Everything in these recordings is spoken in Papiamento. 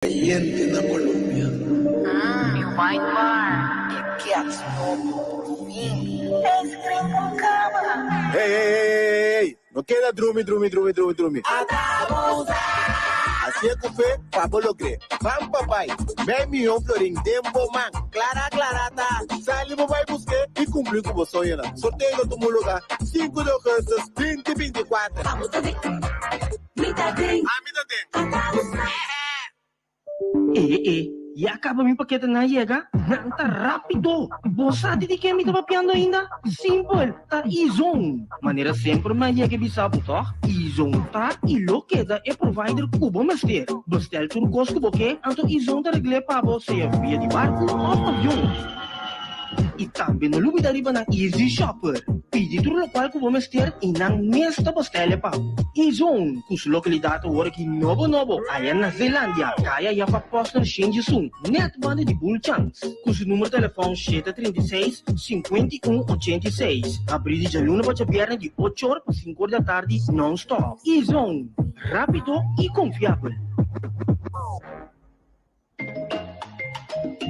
Cayente na Colombia. Mi wine bar. E cats nobo por fin. Ice cream con cama. Hey, hey, hey, hey, hey, no keda drumi, drumi, drumi, drumi, drumi. Hacié cu fe pa bo logr'é. Van papai, mei miyon florin den bo man. Clara, clara ta. Sali bo bai busqu'é y cumpli cu bo soñonan. Sorteo lo tuma lugar sinku di augustus binti binti kuater. Mi ta den. Ami ta den. E e, ya caba mi paketenan yega? Nan ta rapido! Bo sa di di ken mi ta papiando ainda? Simpel, ta Izon! Manera semper mi a yega e bisa bo tòg? Izon ta i lo keda e provider ku bo mester. Bestel tur kos ku bo ke, anto Izon ta regl'é pa bo sea via di barku òf avion. I tambe no lubida riba nan Easy Shopper. Pidi tur lokual ku bo mester i nan mes ta bostele pa bo. Izon, ku su lokalidat awor aki nobo nobo aya na Zeelandia, kaya Jaffa Posner Shinjisun, nèt banda di Bulchans. Ku su numero telefòn 7 36, 51, 86. Habrí di djaluna pa djabièrnè di ocho or pa sinku or di atardi nòn-stòp. Izon, rápido i konfiabel.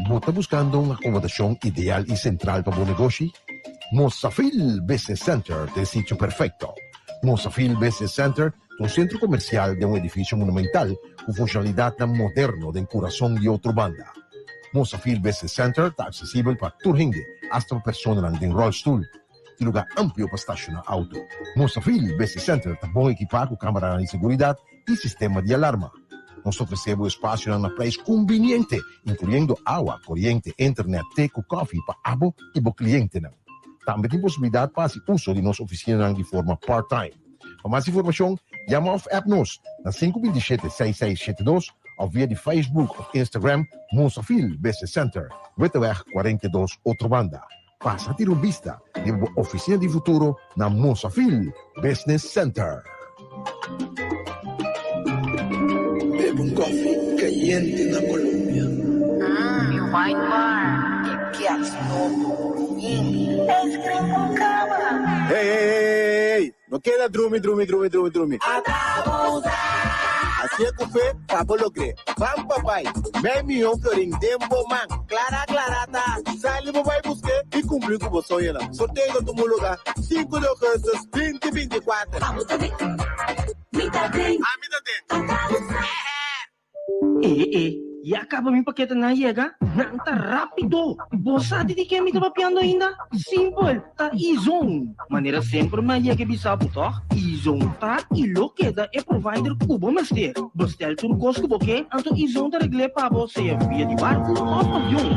Bo ta buskando un akomodashon ideal i sentral pa bo negoshi? Mosafil Business Center ta e sitio perfekto. Mosafil Business Center ta un sentro komersial den un edifisio monumental ku funshonalidatnan moderno den kurason di Otrobanda. Mosafil Business Center ta aksesibel pa tur hende, asta pa personanan den ròlstul. Tin lugá amplio pa stashoná outo. Mosafil Business Center ta bon ekipá ku kameranan di seguridat i sistema di alarma. Nos ta ofresé bo espasionan na preis kumbiniente, inkluyendo awa, koriente, internet, te ku kòfi pa abo i bo klientenan. Tambe tin posibilidat pa hasi uso di nos ofisinanan di forma part-time. Pa mas informashon, yama òf app nos na sinku binti shete seis seis shete dos òf via di Facebook òf Instagram Mosafil Business Center, Witteweg 42, Otrobanda. Pasa tira un bista riba bo oficina di futuro na Mosafil Business Center. Bebe un koffie cayente na Colombia. Mi wine bar. E cats nobo por fin. Ice cream con cama. Hey, hey, hey, hey, hey, no keda drumi, drumi, drumi, drumi, drumi. Hacié cu fe pa bo logr'é. Ban papai, mei miyon florin den bo man. Clara, clara ta. Sali bo bai busqu'é i cumpli cu bo soñonan. Sorteo lo tuma lugar sinku di augustus binti binti kuater. Abo ta den. Mi ta den. Ami ta den. E e, ya caba mi paketenan yega? Nan ta rapido! Bo sa di di ken mi ta papiando ainda? Simpel, ta Izon! Manera semper mi a yega e bisa bo tòg? Izon ta i lo keda e provider ku bo mester. Bestel tur kos ku bo ke, anto Izon ta regl'é pa bo sea via di barku òf avion.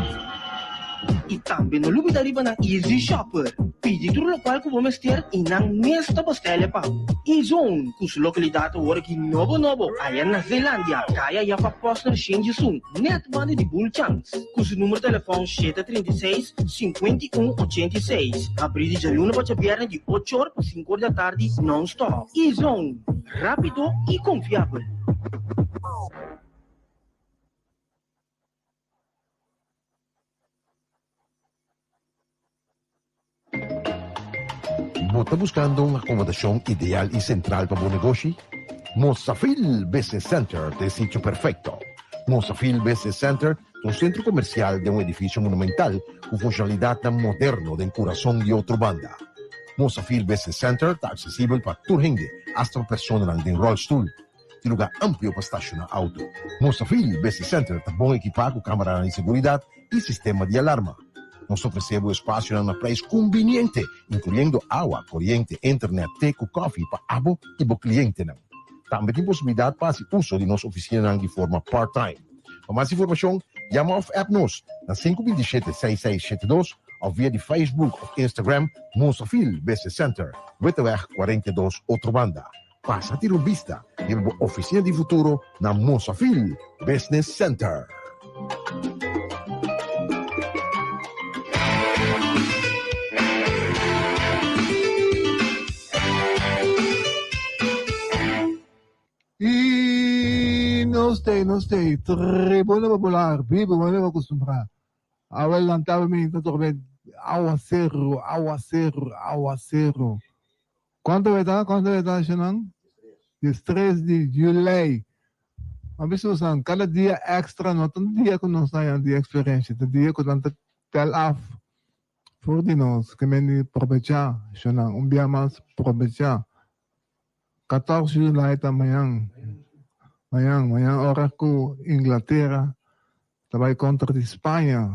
I tambe no lubida riba nan Easy Shopper. Pidi tur lokual ku bo mester i nan mes ta bostele pa bo. Izon, ku su lokalidat awor aki nobo nobo aya na Zeelandia, kaya Jaffa Posner Shinjisun, nèt banda di Bulchans. Ku su numero telefòn shete 36, 51, 86. Habrí di djaluna pa djabièrnè di ocho or pa sinku or di atardi nòn-stòp. Izon, rápido i konfiabel. Bo ta buskando un akomodashon ideal i sentral pa bo negoshi? Mosafil Business Center ta e sitio perfekto. Mosafil Business Center ta un sentro komersial den un edifisio monumental ku funshonalidatnan moderno den kurason di Otrobanda. Mosafil Business Center ta aksesibel pa tur hende, asta pa personanan den ròlstul. Tin lugá amplio pa stashoná outo. Mosafil Business Center ta bon ekipá ku kameranan di seguridat i sistema di alarma. Nos ta ofresé bo espasionan na preis kumbiniente, inkluyendo awa, koriente, internet, te ku kòfi pa abo i bo klientenan. Tambe tin posibilidat pa hasi uso di nos ofisinanan di forma part-time. Pa mas informashon, yama òf app nos na sinku binti shete seis seis shete dos òf via di Facebook òf Instagram Mosafil Business Center, Witteweg 42, Otrobanda. Pasa tira un bista riba bo oficina di futuro na Mosafil Business Center. I nos t'ei, nos t'ei, Tribuna Popular, bibu manera bo acostumbrá. Awel lantaba mi ta toca awaceru, awaceru, awaceru. Cuanto e ta? Cuanto e ta, Shannon? Diestres di juli. Ma bisa boso, kada dia extra no ta un dia ku nos ta haña di eksperensia, ta dia ku nan ta tel af for di nos, ke men di probechá, shonnan, un bia mas probechá. 14 July ta mañan, mañan, mañan ora ku Inglatera ta bai kontra di Spaña.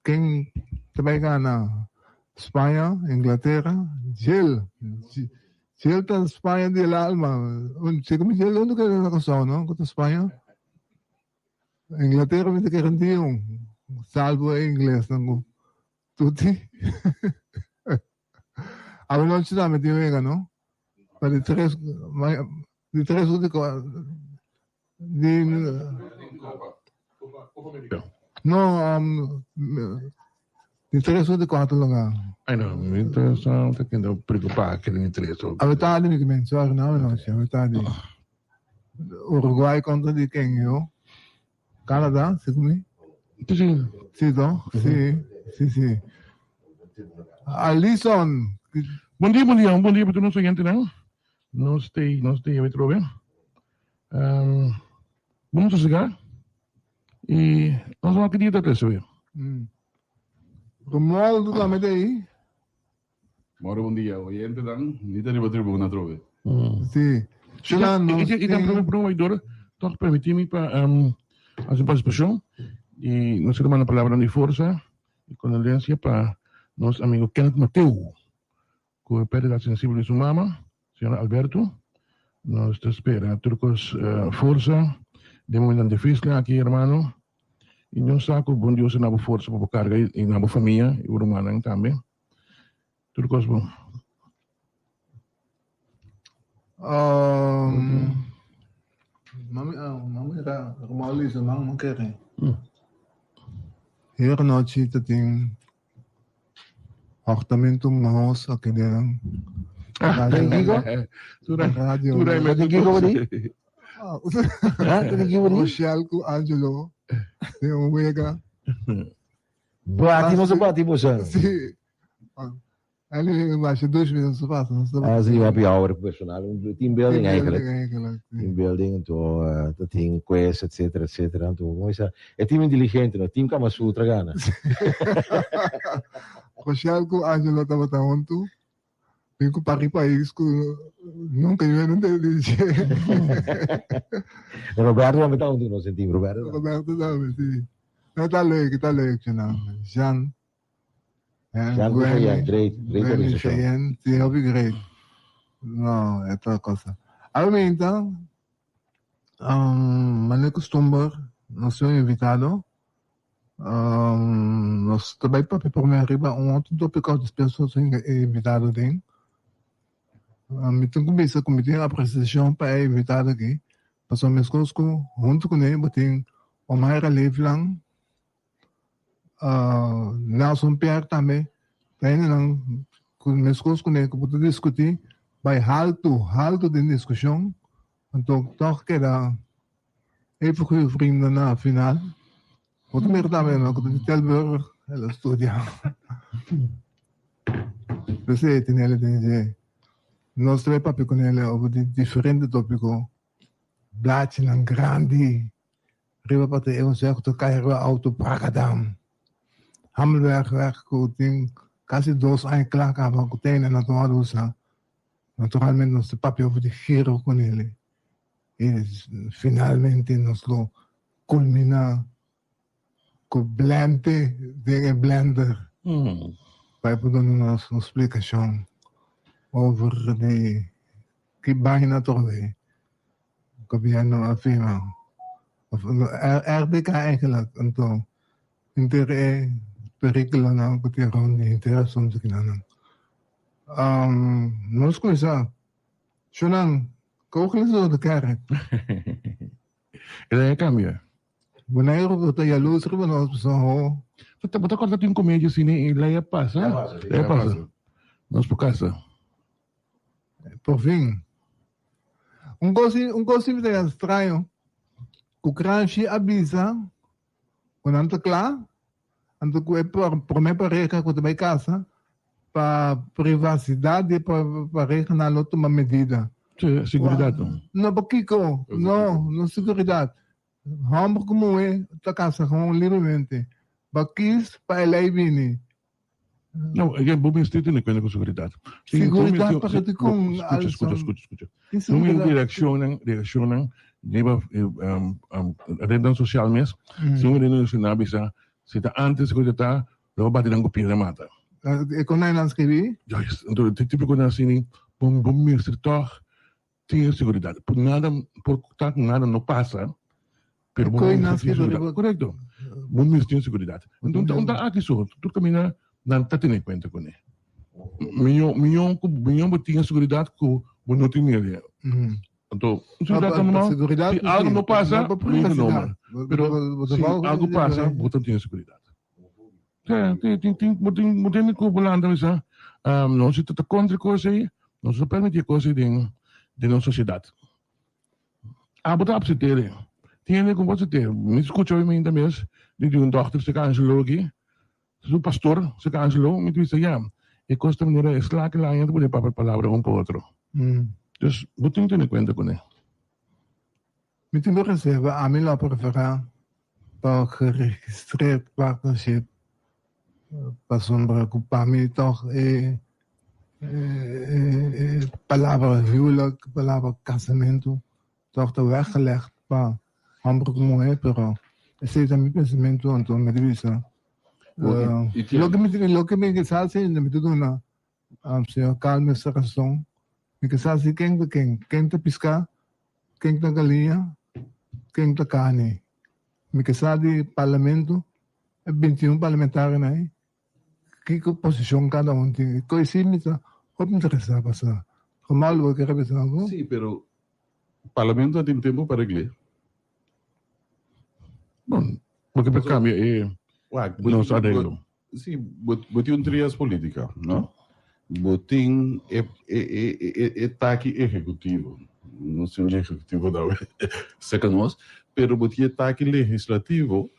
Ken ta bai gana? Spaña, Inglatera? Djel, djel ta Spaña di el alma. Segun mi djel unda kere na Kòrsou no ku ta Spaña. Inglatera mi ta kere un salvo e inglesnan ku tuti. Awanochi tambe tin wega no? Pa di tres di tres ku di di no di tres ku di kuater lugar. Ay no, mi ta sa ta kende preocupa ke di tres. Awe tardi mi kimen, sorry no awanochi, awe tardi. Uruguay kontra di ken yo? Canada, si ku mi? Si. Si to? Si, si, si. Alison. Bon dia, bon dia, un bon dia pa tur nos oyentenan. Nos te, nos te awe trobe. Um, bon sosegá i nos wak dia ta trese awe. Mm. Romualdo tambe ta ei. Moro bon dia, oyentenan. Mi ta riba tribuna atrobe. Sí. Shula, nos I ta prome prome oidor, toch permití mi pa um, hasi un partisipashon i nos quiere manda palabranan di forsa i kondolensia pa nos amigo Kenneth Mateu ku e pèrdida sensibel di su mama, señora Alberto. Nos ta spera tur kos forsa den momentonan difísil aki, hermano. I nos sa ku bon Dios ta na bo forsa pa bo karga i na bo famia i bo rumannan tambe. Tur kos bon. Mami, mami ra, ruman Luis, man no kere. Hier nochi ta tin Hortamento mahos aki den radio. Kiko? Radio. Kiko bo di? Kiko bo di? Rochelle ku Angelo den un wega. Bati nos a bati boso. Si. Anyway, masha dushi mi nos a pasa. Ah, si, happy hour personal. Un team building eigenlijk. Team building, anto ta tin quiz, etcetera, etcetera. Anto, como bisa, e team inteligente, no? Team Kama Sutra gana. Rochelle ku Angelo tabata huntu. Bin ku pari pais ku nunka yo no tende dje. Roberto tambe ta huntu nos den team, Roberto. Roberto tambe, si. No, ta leuk, ta leuk, Jean. Jean ku Cheyenne, great, great organisashon. Cheyenne, si, hopi great. No, e ta cosa. Awe minta, um, mane costumber, nos tin un invitado. Um, nos ta bai papia prome riba un otro tópico, despues nos tin e invitado den. Um, mi tin ku bisa ku mi tin apresiashon pa e invitado aki, pasobra meskos ku huntu kuné bo tin Omaira Leeflang, Nelson Pierre tambe ta hendenan ku meskos kuné ku bo ta diskutí bai haltu haltu den diskushon anto tòg keda even goede vrienden na final. Bo ta mira tambe no ku ta di Tilburg el a studia. P'esei tin hende den dje. Nos ta bai papia kuné over di diferente tópiko, blachinan grandi. Riba pa ta e un sèk ta kai riba auto prakadam. Hammelbergweg ku tin kasi dos aña kla kaba ku tene na tuma usa. Naturalmente nos ta papia over di giro ku nele. I finalmente nos lo kulminá ku blente den e blender. Pa e por duna nos un splikashon over di ki baina trobe. Gobierno a firma of RDK eigenlijk anto henter e perikulonan ku tin rond di henter asuntu kinanan. Nos kuminsá Shunan, kogel is door de kerk. El a kambia. Boneiru ku ta yalus riba nos pasobra ho. Bo ta kòrda tin komedia asina i lei a pasa? Lei a pasa. Nos por kasa. Por fin. Un kos un kos si mi ta haña straño, ku Kranshi a bisa ku nan ta kla, anto ku e promé pareha ku ta bai kasa, pa privasidat di e parehanan lo tuma medida. Sí, seguridad no. No, pakiko? No, no seguridad. Homber ku muhé ta kasa gewoon libremente. Bo kis pa e lei bini. No, again, bo mester tene kuenta ku seguridat. Seguridat pa ke kon Skucha, skucha, skucha, skucha. Ki Un reakshonnan, reakshonnan riba rednan sosial mes. Si un rednan sosial a bisa, si ta antes ku ta, lo bati nan ku piedra mata. E kon nan skribi? Juist, anto e tipo ku nan asina, bo bo mester tòg Tin seguridad. Por nada, por ta cu nada no pasa, pero bo mester tin seguridad. Correcto. Bo mester tin seguridad. Enton ta un ta aki so, tur camina nan ta tene cuenta cune. Miyo, miyo cu, miyo bo tin e seguridad cu bo no tin miedo. Anto, un seguridad ta normal. Si algo no pasa, mi no normal. Pero si algo pasa, bo ta tin e seguridad. Tin, tin, tin, bo tin, bo tin ku bolanda bisa, nos si ta kontra e kos ei, nos no permití e kos ei den, den nos sosiedat. Abo ta apsept'é. Tin hende ku bo apsept'é. Mi skucha hopi mainta mes di di un dòkter serka Angelo aki, su pastor serka Angelo, mi ta bisa ya, e kos ta manera e slak el aña ta pone papia palabra un pa otro. Dus bo tin tene kuenta kuné. Mi tin bo reserva, ami lo a preferá pa geregistreerd partnership pasobra ku pa mi tòg e palabra huwelijk, palabra kasamentu tòg ta weggelegd pa hòmber ku muhé, pero esei ta mi pensamentu anto mi ta bisa loke mi loke mi sa si mi ta duna señor Calmes rason, mi ke sa si ken ta ken, ken ta piská Ken ta galiña, ken ta carne. Mi ke sa di parlamento, e 21 parlamentarionan ei, kiko posicion cada un tin. E koe si mi ta hopi interesa pa sa. Romaldo bo kere bisa algo? Si, pero parlamento a tin tempo pa regl'é. Bon, bo ke por cambia e nos areglo. Si, bo tin un trias politica, no? Bo tin e e e taki ehecutivo, no si un ehecutivo ta cerca nos, pero bo tin e taki legislativo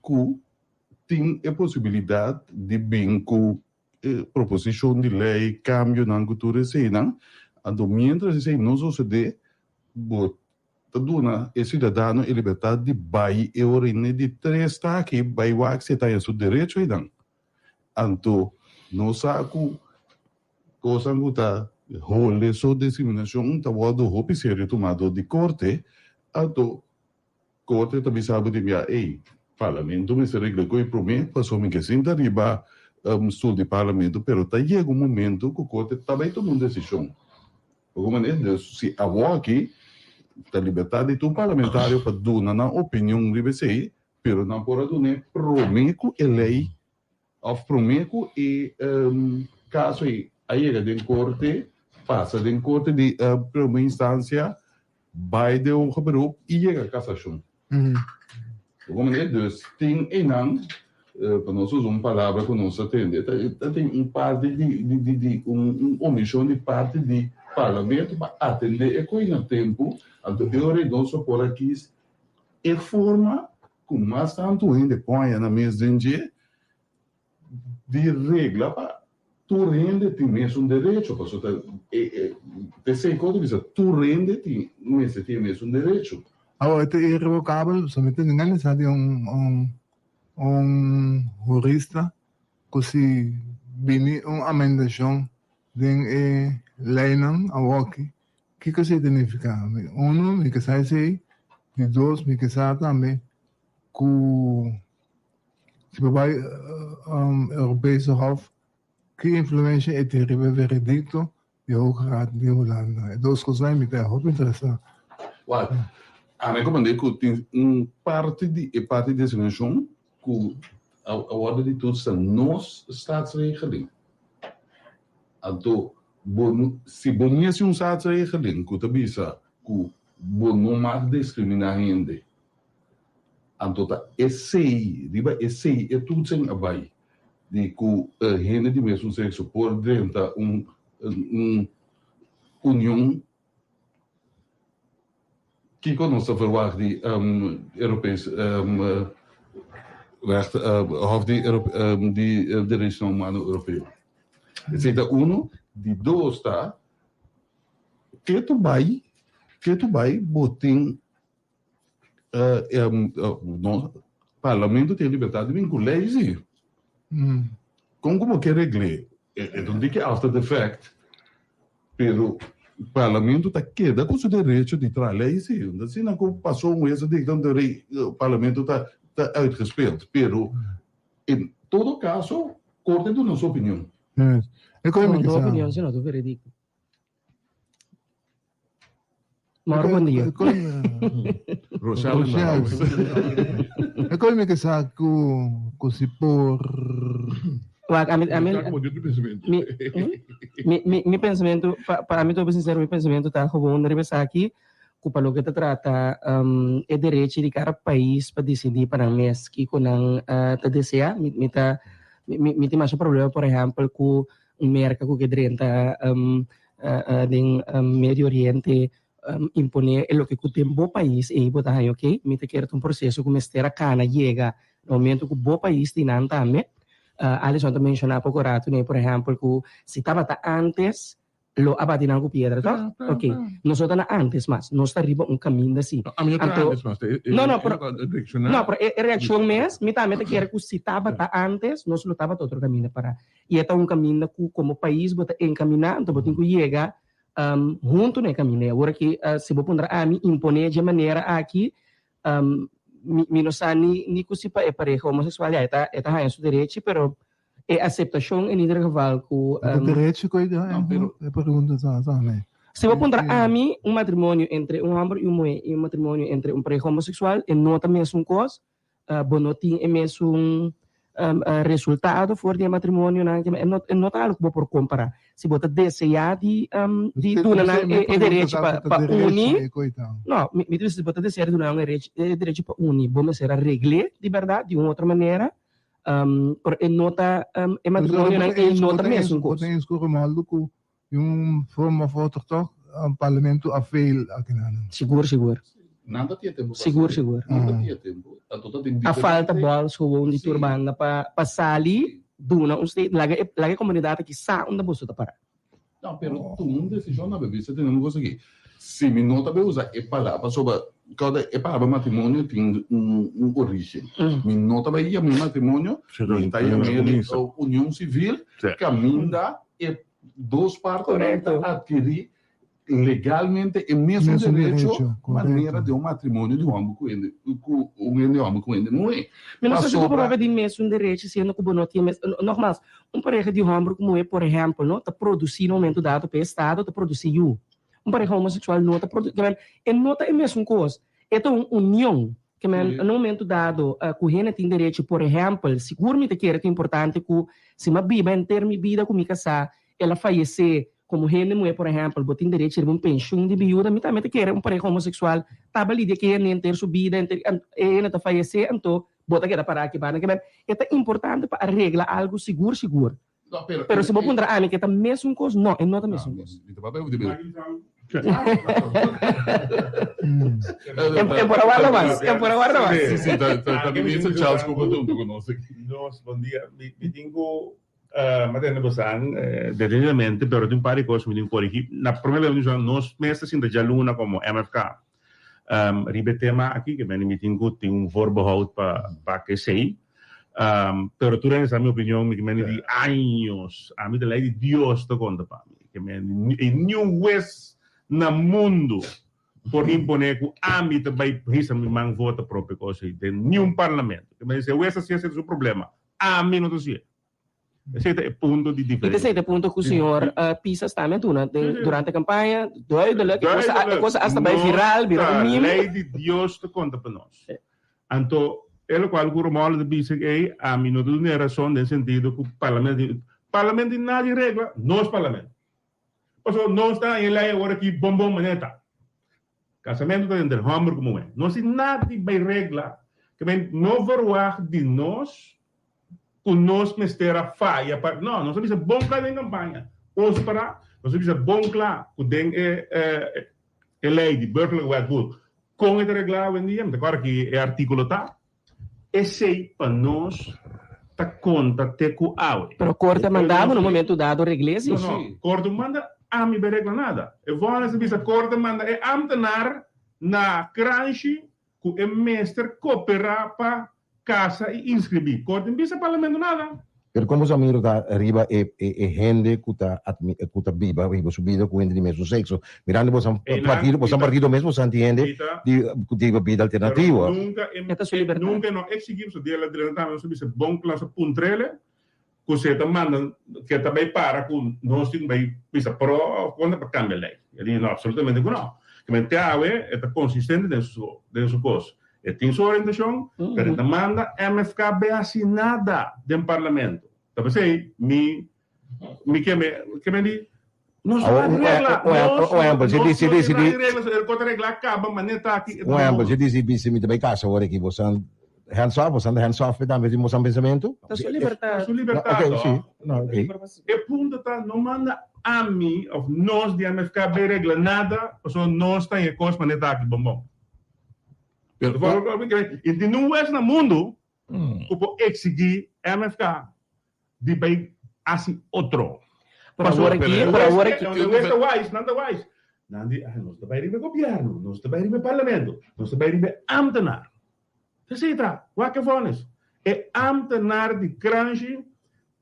cu tin e posibilidad di bin cu proposicion di ley, cambionan cu tur eseynan. Anto mientras esey no sosode, bo ta duna e ciudadano e libertad di bay e orine di tres taki bay wak si e ta haña su derecho einan. Anto nos sa cu cosnan cu ta hole so discriminacion ta wordo hopi serio tuma dor di corte, anto corte ta bisa bo di bia ey parlamento mester regla cu e prome pasobra mi ke sinta riba stoel di parlamento pero ta yega un momento cu corte ta bay tuma un decision. Poko manera, dus si awor aki ta libertad di tur parlamentario pa duna nan opinion riba esei, pero nan por a dun'é prome ku e lei òf prome ku e kaso ei a yega den korte, pasa den korte di prome instansia, bai den hoger beroep i yega kasashon. Poko manera, dus tin einan, pa nos usa un palabra ku nos ta tende, ta tin un parti di di di un omishon di parti di parlamento pa atendé e koi na tempu, anto e ora ei nos lo por a kis e forma ku mas tantu hende por haña nan mes den dje di regla pa tur hende tin mesun derecho, pasobra ta e p'esei kos ta bisa tur hende tin mester tin e mesun derecho. Awor e ta irrevocabel, pasobra mi ta analisá di un un un hurista ku si bini un amendashon den e leinan awoki, kiko esei ta nifiká? Uno, mi ke sa esei, di dos, mi ke sa tambe ku Si bo bai Europese Hof, ki influensha e tin riba e veredikto di Hoge Raad di Hulanda? E dos kosnan mi ta hopi interesá. Wak, ami a komprendé ku tin un parti di e parti di designashon ku a wòrdu di toets ta nos staatsregeling. Anto bo si bo mester un staatsregeling ku ta bisa ku bo no mag diskriminá hende, Anto ta esei, riba esei e toetsen a bai, di ku hende di mesun sekso por drenta un un union. Kiko nos ta verwagt di Europees recht hof di di derechnan humano Europeo? Esei ta uno. Di dos ta. Ketu bai, ketu bai bo tin no, parlamento tin e libertad di bin ku lei si. Kon ku bo ke regl'é? E ta un tiki after the fact, pero parlamento ta keda ku su derecho di traha lei si. No ta asina ku pasó un wes a dikta un teoria, parlamento ta ta uitgespeeld. Pero en todo kaso, korte duna su opinion. E koe mi No, ke tu sa. opinion sino tu veredicto. Mauro, bon dia. Rochelle in the house. E koe mi ke sa ku ku si por. Wak, ami, ami, Como di tu pensamiento. mi, mi, mi, mi pensamiento, pa, pa ami tobe sincero, mi pensamiento ta gewoon riba esaki, ku pa loke ta trata um, e derechi di kada pais pa disidí pa nan mes kiko nan uh, ta desea. Mi, mi ta, mi, mi, mi tin masha problema, por ehempel, ku Un Merka ku ke drenta den Medio Oriente imponé e loke ku den bo pais ei bo ta haña oke. Mi ta kere ta un proseso ku mester a kana yega na momento ku bo pais tin nan tambe. Alison ta menshoná poko ratu nei por ehèmpel ku si tabata ántes lo a bati nan ku piedra tòg? Oke. Nos no ta na ántes mas. Nos ta riba un kaminda si. Ami no ta Anto ántes mas. E No no pero reakshoná. No pero e reakshon mes mi tambe ta kere ku si tabata ántes nos lo tabata otro kaminda para. I e ta un kaminda ku komo pais bo ta enkaminá, anto bo tin ku yega huntu na e kaminda. I awor aki si bo puntra ami imponé dje manera aki, mi mi no sa ni ni ku si pa e pareha homoseksual ya e ta e ta haña su derechi, pero e aseptashon en ieder geval ku. E derechi ku e ta haña? E pregunta ta tambe. Si bo puntra ami, un matrimonio entre un hòmber i un muhé i un matrimonio entre un pareha homoseksual e no ta mesun kos, Bo no tin e mesun resultado for di e matrimonionan. E no, e no ta algo ku bo por kompará. Si bo ta deseá di di duna nan e derechi pa pa uni, no, mi mi ta bisa si bo ta deseá di duna nan e derechi pa uni, bo mester a regl'é di bèrdat di un otro manera, pero e no ta e matrimonionan ei no ta mesun kos. Bo ta eens ku Romualdo ku Di un forma of otro toch parlamento a fail akinan. Sigur sigur. Nan ta tin e tempo pa Sigur haci. sigur. Nan ta tin e tempo. Anto ta tin A falta diferente. bols gewoon di tur Sí. banda pa pa sali duna un state laga e laga e comunidad aki sa unda boso ta para. No, pero tuma un decision na bebista tene un cosa aki. Si mi no ta bay usa e palabra pasobra kòrda e palabra matrimonio tin un un origen. Mi no ta bay yama e matrimonio, mi ta yama e union civil caminda e Dos partenan ta adquirí legalmente e mesun derecho manera di un matrimonio di un homber cu hende cu un hende homber cu hende muhé. Mi no sa si bo por Pasobra. papia di mesun derecho siendo cu bo no tin mes, nogmaals, un pareha di homber cu muhé, por ehempel, no, ta producí na momento dado pa e estado, ta producí yu. Un pareha homosexual no ta producí, e no ta e mesun cos. E ta un union. Ke men, na un momento dado, ku hende tin derecho, por ehèmpel, sigur mi ta kere ku importante ku si mi a biba henter mi bida ku mi kasá, el a fayesé, komo hende muhé, por ehèmpel, bo tin derecho riba un penshun di biuda, mi tambe ta kere un pareha homoseksual taba lidia ku e hende henter su bida, henter, e hende ta fayesé, anto bo ta keda pará aki banda. Ke men, e ta importante pa a regla algu sigur sigur. No, pero, Pero si bo puntra ami ke ta mesun kos, no, e no ta mesun kos. Mi ta papia di mi. E por a warda mas, e por a warda mas. Sí, sí, ta ta ta minister Charles Cooper ta hunto ku nos aki. Nos, bon dia. Mi mi tin ku uh, mi a tende bosan eh, detenidamente, pero tin un par di kos mi tin ku korigí. Na promé lugar mi tin nos mes ta sinta djaluna komo MFK um, riba e tema aki, ke mi tin ku tin un voorbehoud pa pa esei. Pero tur hende sa mi opinion, mi ke mende di años, ami ta lei di Dios ta konta pa mi. Ke mende i niun hues na mundu por impone ku ami ta bai hisa mi man vota propio kos ei den niun parlamento. Ke mende si e hues ta hasi esei ta su problema, ami no ta hasi. Esei ta e punto di I ta diferensia. esei ta e punto ku señor Pisas tambe a duna den durante kampaña, duidelijk, e kos a e kos a hasta bai viral, bira un Nos ta meme. lei di Dios ta konta pa nos. Anto, e lokual ku Romualdo ta bisa ei, ami no ta duna e rason den sentido ku parlamento tin, parlamento tin nada di regla, nos parlamento. Pasobra nos ta haña e lei awor aki bon bon manera ta. Kasamentu ta entre hòmber ku muhé. Nos tin nada di bai regla, ke men no verwagt di nos ku nos mester a faya pa, no, nos a bisa bon kla den kampaña, oso para, nos a bisa bon kla ku den e e lei di Burgerlijk Wetboek kon e ta reglá awendia, mi ta kòrda ki e artíkulo ta, esei pa nos ta konta te ku awe. Pero korte a manda bo na un momento dado regl'é si. No, no, korte manda. ami bai regla nada. E vonnis ta bisa korte manda e ambtenaar na Kranshi ku e mester koperá pa kasa i inskribí. Korte no bisa parlamento nada. Pero kon boso a mira ta riba e e hende ku ta ku ta biba riba su bida ku hende di mesun sekso? Mirando boso partido boso partido mes boso anti hende di ku ta biba bida alternativo. Pero nunka e nunka e no eksigí pasobra dia el a drenta tambe nos a bisa bon kla nos a puntr'el ku si e ta manda ke ta bai para ku nos tin ku bai bisa pro of kontra pa kambia lei. E di no absolutamente ku no. Kimen te awe e ta konsistente den su den su kos. E tin su orientashon, pero e ta manda MFK bay hasi nada den parlamento. Ta p'esei mi mi ke me ke me di nos no a regla, nos Un ehempel, si nos si no si tin nada di regla, el kos ta regla kaba manera ta aki. Un ehempel, si di si mi ta bay kasa awor aki, bo san hands off, bo san ta hands off pe tambe tin bo san pensamentu? Ta su libertad. Ta su libertad, Ok, no. si, no, ok. E punto ta no manda ami of nos di MFK bay regla nada, pasobra nos ta e kos manera ta aki bon bon. I tin un wes na mundu ku por eksigí MFK di bai hasi otro. Pero awor aki, pero awor aki. E wes ta wise, nan ta wise. Nan di, ah, nos ta bai riba e gobièrnu, nos ta bai riba e parlamento, nos ta bai riba e ámtenar. Esei ta, wak e vònis. E ámtenar di Kranshi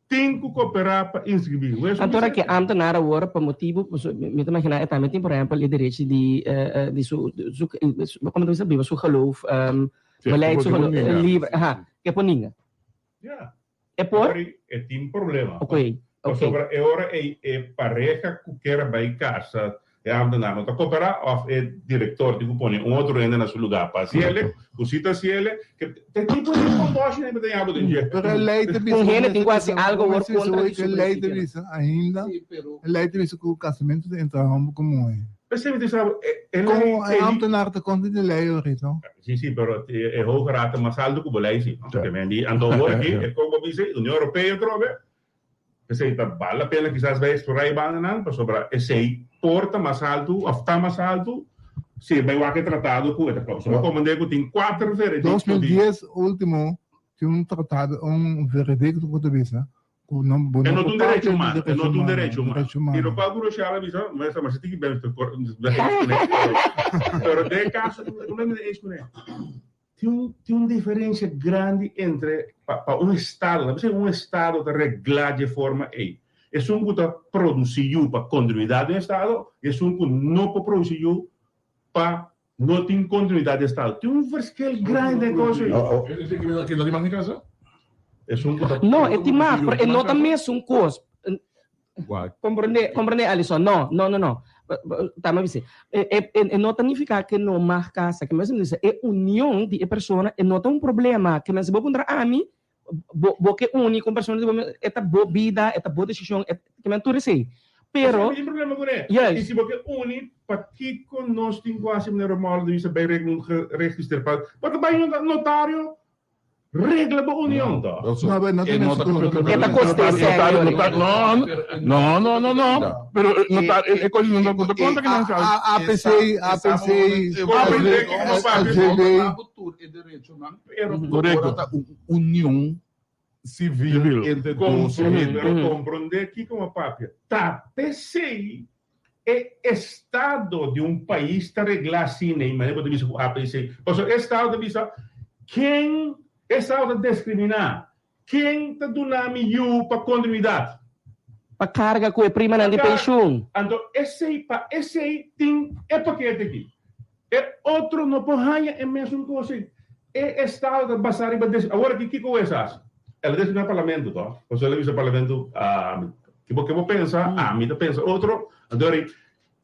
Tin ku koperá pa inskribí. Wes Anto ora ke ámtenar awor pa motibu, pasobra mi ta imaginá e tambe tin por ehèmpel e derechi di di su su komo ta bisa biba su geloof, beleid su geloof liber, aha, ke por ninga. Ya. E por? E tin problema. Oké, oké. Pasobra e ora ei e pareha ku kier bai kasa E ambtenaar no ta koperá òf e direktor tin ku pone un otro hende na su lugá pa hasi ele, ku si ta hasi ele, ke te tipo di komboshi nan ta yama den dje. Pero e lei ta bisa Un hende tin ku hasi algo awor kontra di su E lei ta prinsipionan. bisa ainda, e lei ta bisa ku kasamentu ta entra hòmber ku muhé. P'esei mi ta bisa bo, e lei Komo e ambtenaar ta kontra di lei ahorita? Si, si, pero e hoge raad ta mas alto ku bo lei si. Ke men di, anto awor aki, e kon bo bisa, Union Europeo atrobe, P'esei ta bal la pena kisas bai eksplorá e bandanan pasobra esei por ta mas haltu òf ta mas haltu si e bai wak e tratado ku e ta klòp. Pasobra komand'é ku tin kuater veredikto di. 2010 último tin un tratado, un veredikto ku ta bisa ku no bo E no no ta por un papia derecho di humano, e derecho no ta un humano, derecho humano. derecho I humano. lokual ku Rochelle a bisa, mi a mester tiki bèn pero den e kaso no mi ta eens kuné. Tin un tin un diferencia grandi entre pa pa un estado, ta bisa un estado ta reglá dje forma ei. Esun ku ta produsí yu pa kontinuidat den estado i esun ku no por produsí yu pa no tin kontinuidat den estado. Tin un verschil grandi den e kos ei. Ke no tin mas den kasa? Esun ku ta. No, e tin mas, pero e no ta mesun kos. Comprende, comprende Alison? No, no, no, no. Tama bisa. E, e, e no ta nifica que no mag casa. Que mes bisa, e union di e persona e no ta un problema. Que mes bo puntra ami, bo, bo ke uni con persona di bo, e ta bo bida, e ta bo decision, e, ke men tur esei. Pero, Pero, tin problema con e. Juist. Y si bo ke uni, pakiko nos tin cu haci meneer Romualdo di bisa bay register pa, pa ta bay notario? Regla bo union to. No, pero no E no ta E ta coste serio. No, no, no, no. Pero notario, e cos no ta conta que nan sabe. APC, APC, AGB. Correcto. Ta un union civil entre dos hende. Pero comprende kico mi a papia. Ta p'esey e estado di un pais ta regla asina y manera bo ta bisa cu APC. Pasobra e estado ta bisa ken e estado ta discrimina, ken ta duna mi yu pa continuidad. Pa carga cu e primanan di pensioen. Anto esey pa esey tin e pakete aki. E otro no por haña e mesun cos ey. E estado ta basa riba des. Awor aki kico wes haci? El a designa parlamento to. Pasobra el a bisa parlamento, ah, ke bo ke bo pensa? Ah, mi ta pensa otro. Anto ora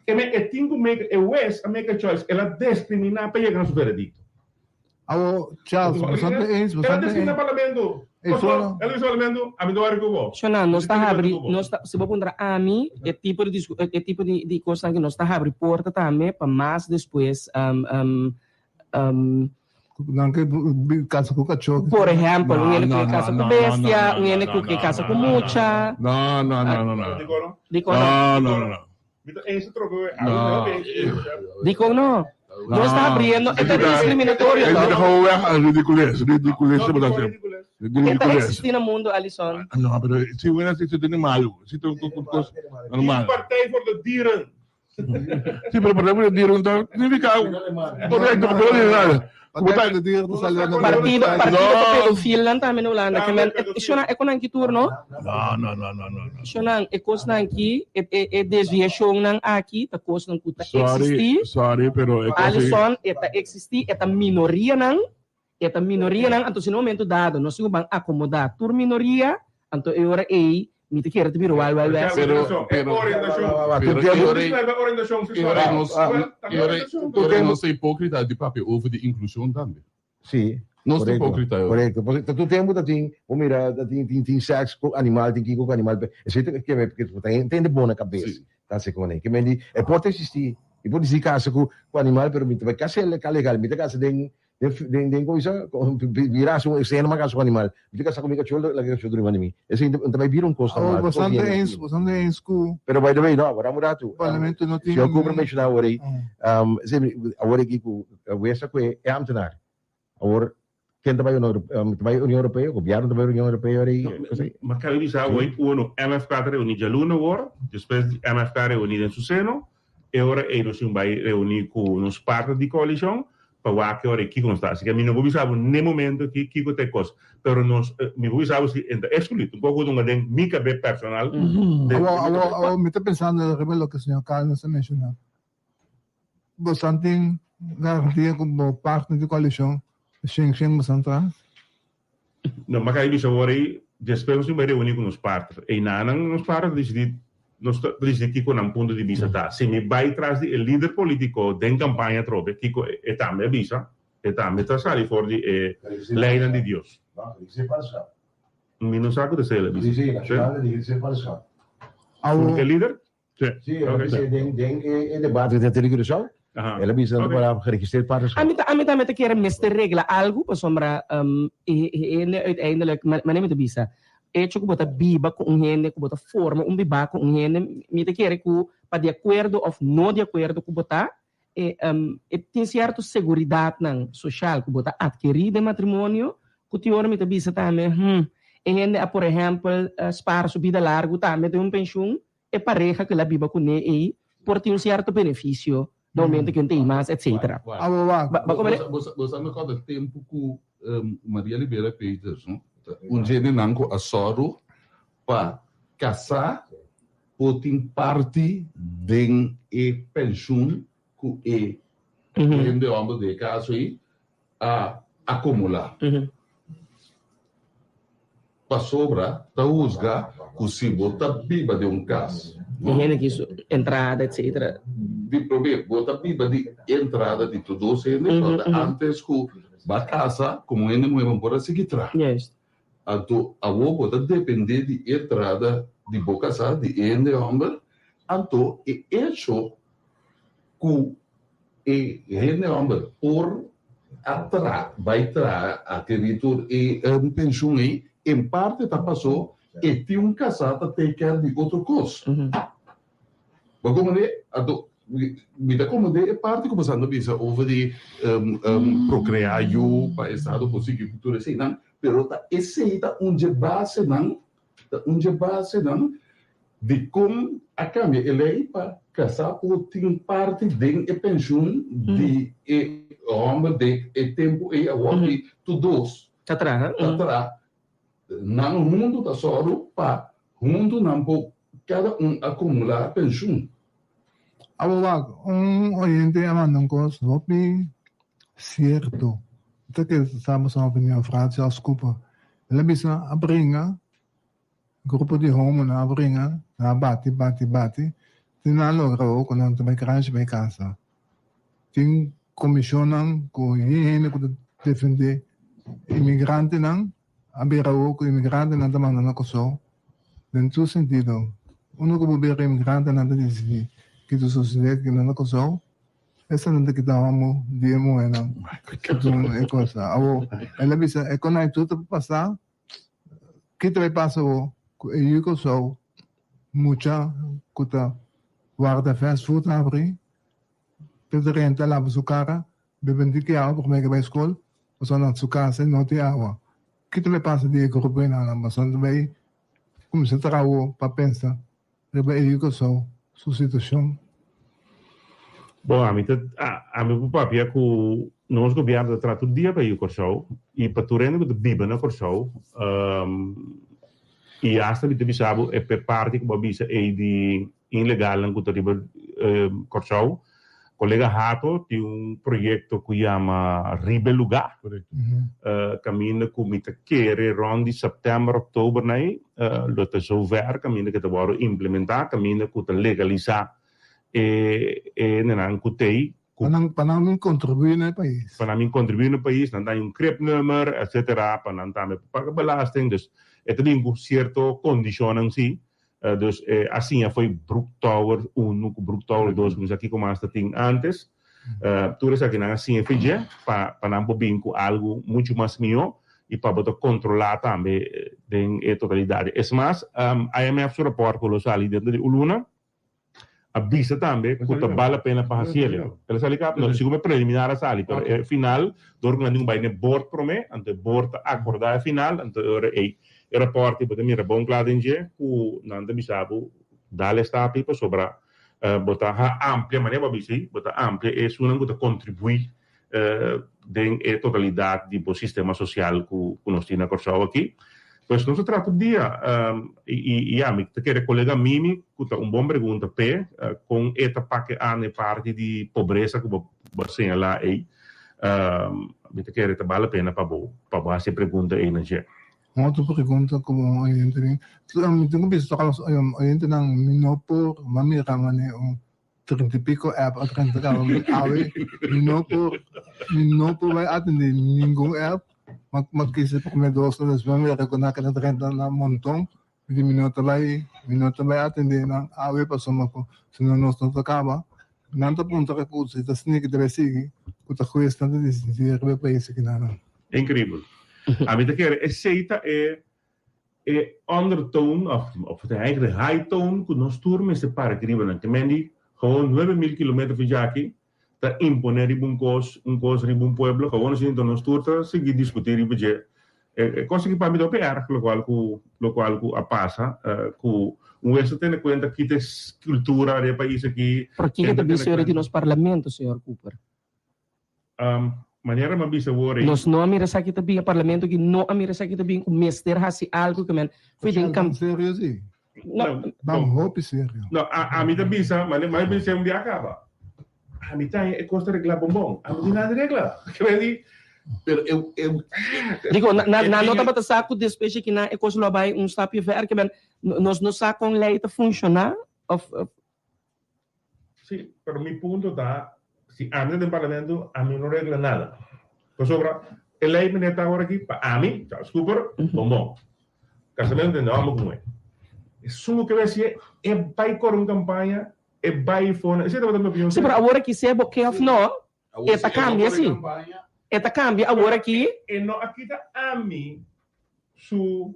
e me e tin cu make e wes a make a choice. El a discrimina pa yega na su veredicto. Awo, Charles, bo sa ta eens, bo El sa a ta designa eens. parlamento. Ey, Pasobra solo. el a bisa parlamento, ami ta wari cu bo. Shona, nos Mi ta tin habri, cu bo. nos ta, si bo puntra ami, e tipo di discu, e tipo di, di cosnan cu nos ta habri porta tambe pa mas despues, um, um, um, Nan ke casa cu cachó. Por ehempel, un No, hende cu no, ke casa no, cu no, bestia, no, no, un hende no, cu ke no, casa no, cu no, no. mucha. No, no, no, no, no. Dicon no? Dicon no? No, no, no, no. Mi ta eens trobe we. No. Dicon no? No. Nos ta abriendo, e ta discriminatorio Esei ta toch? gewoon weg aan ridicules. Ridicules, bo ta haci. E ta existi na mundo, Alison. No, pero si buena si ta malu. Si ta un cos normal. Partij voor de Dieren. Sí, pero Partij voor de Dieren ta significa correcto, pero no nada. Partij voor de Dieren ta sali na Partido, partido pa pedofilnan tambe na Hulanda. Ke men, shona, e konan ki turno? No, no, no, no, no. Shona, e kosnan ki, e, e, e desviacionnan aki ta kosnan ku ta Sorry, existi. sorry, pero e kos ei. Alison, e ta existi, e ta minorianan. E ta minorianan, anto si na momento dado nos tin ku ban akomodá tur minoria, anto e ora ei mi ta kere ta bira wild wild west. Pero, pero, pero e ora ei, e ora ei nos, e ora ei, e ora ei nos ta hipókrita di papia over di inklushon tambe. Sí. Nos ta Korekto, hipókrita e ora. korekto. Pasobra ta tur tempu ta tin, bo mira, ta tin, tin, tin sèks ku animal, tin kiko ku animal, esei ta ke me, ke ta hende bon na kabes. Sí. Ta hasi con e. Ke men di, e por ta existi, e por disi casa cu cu animal, pero mi ta bay casa legal, mi ta casa den den den den como bisa, bira hasi un escena mas casa cu animal. Mi ta casa cu mi cachor, laga e cachor drumi banda mi. Esey ta bay bira un cos Awor normal. bastante eens, bastante eens cu. Pero by the way, no, awor un ratu. Parlamento no tin. Señor Cooper a menciona awor ey, awor aki cu wesa cu e ambtenaar. Awor, ken ta bai Union Europeo? Ta bai Union Europeo? Gobierno ta bai Union Europeo ora ei? Ma kaba di bisa awor uno, MFK ta reuni djaluna awor, despues di MFK reuni den su seno, e ora ei nos tin bai reuni ku nos partner di koalishon pa wak e ora ei kiko nos ta hasi. Mi no por bisa bo n'e momento aki kiko ta e kos, pero nos, mi por bisa bo si e ta ekskluí, tampoko ku dunga den mi kabe personal. Awor, awor, awor mi ta pensando riba loke señor Carlos a menshoná. Bosan tin garantia ku bo partner di koalishon shen shen bosan tras? No, ma kai bisa awor ei, despues nos tin bai reuní ku nos partner. Einanan nos partner ta disidí, nos ta disidí kiko nan punto di bista ta. Si mi bai tras di e lider polítiko den kampaña atrobe, kiko e tambe a bisa, e tambe ta sali for di e leinan di Dios. Mi no sa ku ta esei el a bisa. E lider? Sí, sí, el a bisa den, den e, e debate den Tele Curaçao. Aha. El a bisa Oké. para geregistreerd partnerschap. Ami ta, ami tambe ta kere mester regla algu pasobra um, e, e hende uiteindelijk, ma, manera mi ta bisa, hecho ku bo ta biba ku un hende, ku bo ta forma un bibá ku un hende, mi ta kere ku pa di akuerdo òf no di akuerdo ku bo ta, e, um, e tin sierto seguridatnan soshal ku bo ta atkerí den matrimonio, ku tin ora mi ta bisa tambe, hm, e hende a por ehèmpel spara su bida largu tambe den un penshun, e pareha ku el a biba kuné ei por tin un sierto benefisio na momento ku e no ta ei mas, etcetera. Bo sa mi kòrda tempu ku Maria Libera Peters, no? Un dje nan ku a sòru pa kasá por tin parti den e penshun ku e hende hòmber den e kaso ei a akumulá. Pasobra ta husga ku si bo ta biba den un kas. Di hende ki su entrada etcetera. Di promé bo ta biba di entrada di tur dos hende, pasobra antes ku bo a kasa komo hende muhé bo por a sigui traha. Anto awor bo ta dependé di entrada di bo kasá, di e hende hòmber. Anto e echo ku e hende hòmber por a tra bai traha a tene tur e penshun ei, en parte ta pasó e tin un kasá ta take care di otro kos. Bo komprendé? Anto mi ta komprendé e parti ku boso a bisa over di prokreá yu pa estado por sigui ku tur eseinan, pero ta esei ta un dje basenan, ta un dje basenan Dikon a kambia e lei pa kasá por tin parti den e penshun di e hòmber den e tempu ei awor di tur dos Ta traha. ta traha? Nan huntu ta sòru pa huntu nan por kada un akumulá penshun. Awor wak, un oyente a manda un kos hopi sierto. Mi ta kere sa boso opinion, Frans Charles Cooper. El a bisa a bringa Grupo di homonan a bringa, nan a bati, bati, bati, tin nan a logra awor ku nan ta bai kranshi bai kasa. Tin komishonnan ku hende ku ta defendé imigrantenan a bira awor ku imigrantenan ta manda na Kòrsou den tur sentido. Unda ku bo bira imigrantenan ta disidí ki ta sosodé aki na Kòrsou, esanan ta kita homo di e muhénan ku tun e kos. Awor el a bisa e konai tur ta pasa. Ki ta bay pasa bo ku e yu Kòrsou mucha ku ta warda fast food abri ta drenta laba su kara bebe un tiki awa prome ke bay skol pasobra na su kas no tin awa. Ki ta bai pasa di e grupo einan? Boso ta bai kuminsá traha pa pensa riba e yu Kòrsou su situashon? Bon, ami ta ami por papia ku nos gobièrnu ta traha tur dia pa e yu Kòrsou i pa tur hende ku ta biba na Kòrsou. I asta mi ta bisa bo e parti ku bo a bisa ei di ilegalnan ku ta riba Kòrsou. Kolega Hato tin un proyekto ku yama Riba e Lugá, kaminda ku mi ta kere rònt di sèptèmber, òktober na ei lo ta zover kaminda ku ta wòrdu implementá, kaminda ku ta legalisá e hendenan ku t'ei. Pa nan pa nan bin kontribuí na e pais. Pa nan bin kontribuí na e pais, nan ta haña un cribnummer, etcetera, pa nan tambe por paga belasting. Dus e ta bin ku sierto kondishonnan sí. Dus e a siña fo'i Broek Tower unu ku Broek Tower dos ku mi sa kiko mas ta tin antes. Tur esakinan a siña fo'i dje pa pa nan por bin ku algu muchu mas mihó i pa bo ta kontrolá tambe den e totalidat. Es mas, IMF su rapòrt ku lo sali dentro di un luna a bisa tambe ku ta bal la pena pa hasi el. El a sali kaba? No, sigun e preliminar a sali, pero e final dor ku nan tin ku bai na e bord promé, anto e bord ta akordá e final, anto e ora ei e rapòrt ei bo ta mira bon kla den dje ku nan ta bisa bo dal e stap ei pasobra bo ta amplia, manera bo a bisa ei, bo ta amplia esunnan ku ta kontribuí den e totalidat di bo sistema sosial ku nos tin na Kòrsou aki. Pues nos ta traha tur dia i ya mi ta kere kolega Mimi ku ta un bon pregunta p'e kon e ta pake an e parti di pobresa ku bo a señalá ei. Mi ta kere ta bal la pena pa bo pa bo hasi e pregunta ei na dje. Un otro pregunta ku un oyente tin, mi tin ku bisa toka los oyentenan mi no por mira manera un Treinta y pico app a drenta caba mi awe mi no por mi no por bai atende ningun app ma ma kise prome dos o despues mi recona que ta drenta na monton mi di mi no ta bai mi no ta bai atende nan awe pasobra cu sino nos no ta caba nan ta puntra cu si ta sneaky ta bai sigui cu ta huesnan ta distinti riba e pais aki nan. Increíble. Ami ta kere esey ta e E undertone of of eigenlijk de high tone ku nos tur mester para ki riba nan. Te men di gewoon nuebe mil kilometer for djaki ta impone riba un kos, un kos riba un pueblo, gewoon asina enton nos tur ta sigui diskuti riba dje. E kos aki pa mi ta hopi erg lokual ku lokual ku a pasa ku un wes ta tene kuenta kita es kultura di e pais aki. Pero kiko ta bisa ora di nos parlamento, señor Cooper? Manera mi a bisa awor ei. Nos no a mira esaki ta bin, e parlamento aki no a mira esaki ta bin ku mester hasi algu ku men fui den kam. Serio si. No. Ban hopi serio. No, ami ta bisa, mane mi a bisa un bia kaba. Ami ta haña e kos ta regla bonbon. Ami di nada regla. Ke men di. Pero e e. Digo, nan no tabata sa ku despues di kinan e kos lo a bai un stapje ver, ke men nos no sa kon lei ta funshoná of. Sí, pero mi punto ta, si ami ta den parlamento, ami no regla nada. Pasobra e ley mester ta awor aki pa ami, Charles Cooper, bon bon. Casamento den homber cu muher. Esun cu ke hacié, e bay core un campaña, e bay fona, esey tabata mi opinion. Sí, pero awor aki sea bo ke of no, e ta cambia sí. E ta cambia awor aki. E no a kita ami su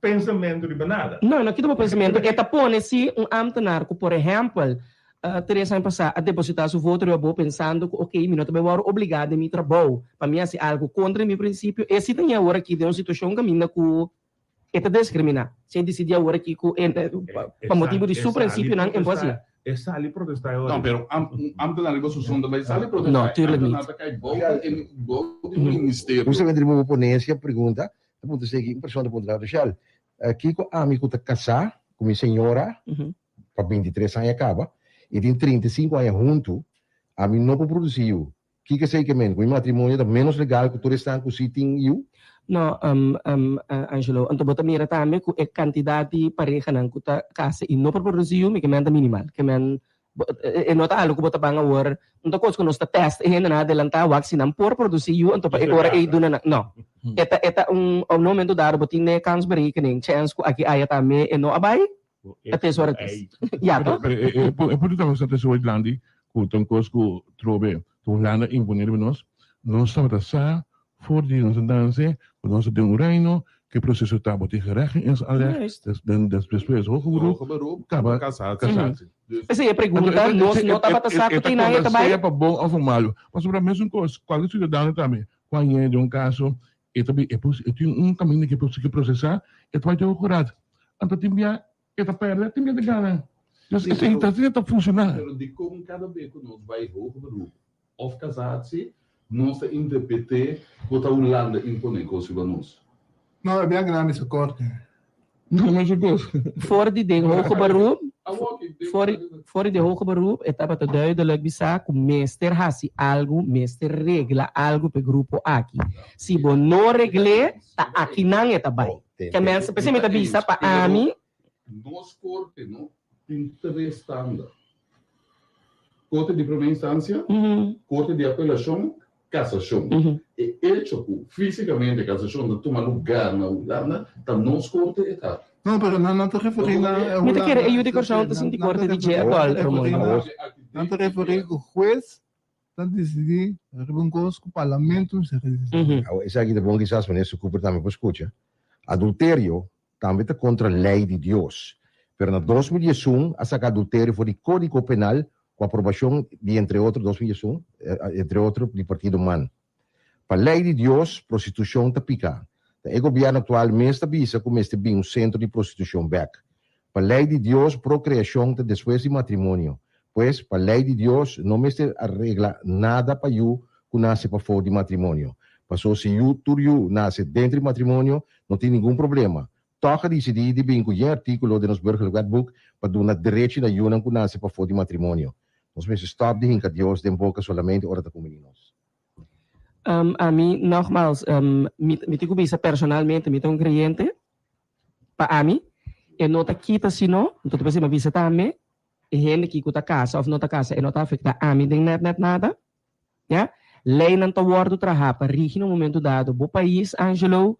pensamentu riba nada. No, e no kita bo pensamentu. E ta pone si un ambtenaar ku por ehèmpel tres aña pasá a depositá su voto riba bo pensando ku okey mi no ta bai wòrdu obligá den mi trabou pa mi hasi algu kontra di mi prinsipio, e si ta ña awor aki den un situashon kaminda ku e ta diskriminá. Si e disidí awor aki ku e pa motibu di su prinsipionan e por hasi. E sali protestá e ora. No, pero un ambtenaar riba su son ta bai sali protestá. No, tuurlijk niet. E ambtenaar ta kai bou di un ministerio. Justamente riba bo ponencia pregunta Ta puntra esei un persona ta puntra Rochelle, kiko ami ku ta kasá ku mi señora pa bintitres aña kaba i tin 35 aña huntu, ami no por produsí yu. Kiko esei ke men? Ku mi matrimonio ta ménos legal ku tur esnan ku sí tin yu? No, Angelo, anto bo ta mira tambe ku e kantidat di parehanan ku ta kasa i no por produsí yu, mi ke men ta minimal. Ke men E no ta algo ku bo ta ban awor, un ta kos ku nos ta tèst e hendenan adelantá wak si nan por produsí yu anto pa e ora ei duna nan. No. E ta e ta un un momento dado bo tin e kansberekening, chèns ku aki aya tambe e no a bai, ta tes ora tes. Ya to? Pero e e punto ta bastante soe grandi ku ta un kos ku trobe ta Hulanda imponé riba nos. Nos tabata sa For di nos entonces, ku nos ta den un reino, ku e proseso ta bo tin gerecht in eerste aanleg, den despues hoger beroep, Hoger beroep, kaba cassatie. cassatie. P'esei e pregunta, nos no tabata sa ku tin nan e ta bai? Sea pa bon of pa malu. Pasobra mesun kos, kualke siudadano tambe ku a yega den un kaso. E ta bin, e por, e tin un kaminda ku e por sigui prosesá, e ta bai te Hoge Raad. Anto tin bia e ta pèrdè, tin bia e ta gana. Dus esei ta asina ta funshoná. Pero dikon kada be ku nos bai hoge beroep òf casatio, nos ta interpret'é ku ta Hulanda imponé kos riba nos? No, e bia gana mester korte. No mester kos. For di den hoge beroep, for, for di den hoge beroep e tabata duidelijk bisa ku mester hasi algu, mester regla algu pa e grupo aki. Si bo no regl'é, ta akinan e ta bai. Ke mensen, p'esei mi ta bisa pa ami. Nos korte no tin tres tanda. Korte di promé instansia, korte di apelashon, kasashon. E echo ku físikamente kasashon ta tuma lugá na Hulanda, ta nos korte e ta. No, pero nan no ta referí na Hulanda. Mi ta kere e yu di Kòrsou ta sinti korte di dje atòl, Ramon. Nan ta referí ku hues ta disidí riba un kos ku parlamento mester disidí. Awe esaki ta bon kisas Minister Cooper tambe por skucha. Adulterio tambe ta kontra lei di Dios. Pero na 2011 a saka adulterio for di Kódigo Penal ku aprobashon di entre otro 2011 entre otro di partido man. Pa lei di Dios prostitushon ta pika. Ta e gobièrnu aktual mes ta bisa ku mester bin un sentro di prostitushon bèk. Pa lei di Dios prokreashon ta despues di matrimonio. Pues pa lei di Dios no mester a regla nada pa yu ku nase pafó di matrimonio. Pasó si yu tur yu nase dentro di matrimonio no tin ningun problema. Tòg a disidí di bin ku yen artíkulo den nos Burgerlijk Wetboek pa duna derechi na yunan ku nase pafó di matrimonio. Nos mester stòp di hinka Dios den boka solamente ora ta kumbiní nos. Ami, nogmaals, mi mi tin ku bisa personalmente mi ta un kreyente. Pa ami e no ta kita sino, anto ta p'esei mi a bisa tambe, e hende ki ku ta kasa òf no ta kasa e no ta afektá ami den nèt nèt nada. Ya. Leinan ta wòrdu trahá pa rigi na un momentu dado bo pais, Angelo.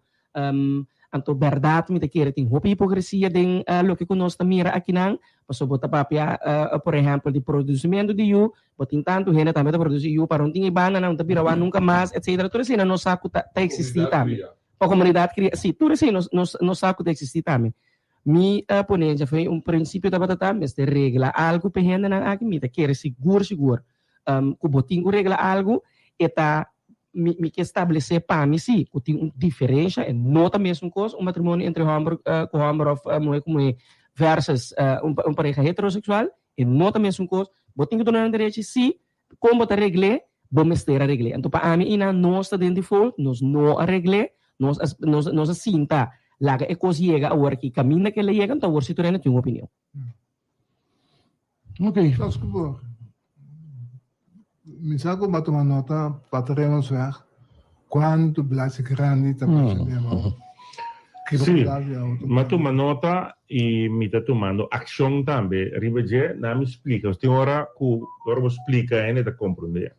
Anto bèrdat mi ta kere tin hopi hipokresia den loke ku nos ta mira akinan, pasobra bo ta papia por ehèmpel di produsimentu di yu, bo tin tantu hende tambe ta produsi yu, para un tin e bandanan no ta bira wak nunka mas, etsetera. Tur esei nan nos sa ku ta eksistí tambe. Pa komunidat kria, si, tur esei nos nos nos sa ku ta eksistí tambe. Mi ponencia for un prinsipio tabata ta mester regla algu pa e hendenan aki, mi ta kere sigur sigur ku bo tin ku regla algu, e ta mi mi ke establesé pa mi si ku tin un diferensha, e no ta mesun kos un matrimonio entre hòmber ku hòmber òf muhé ku muhé versus un un pareha heteroseksual, e no ta mesun kos, bo tin ku duna nan derechi si, kon bo ta regl'é, bo mester a regl'é. Anto pa ami i nan nos ta den default, nos no a regl'é, nos a nos nos a sinta laga e kos yega awor aki, kaminda ku el a yega anto awor si tur hende tin un opinion. Ok. Jos Cooper, mi sa ku bo a tuma nota pa ta Remonsweg kuantu blachi grandi ta pasa den bo Sí, mi a tuma nota i mi ta tumando akshon tambe riba dje. Na mi splika, nos tin ora ku ora bo splika hende ta komprondé.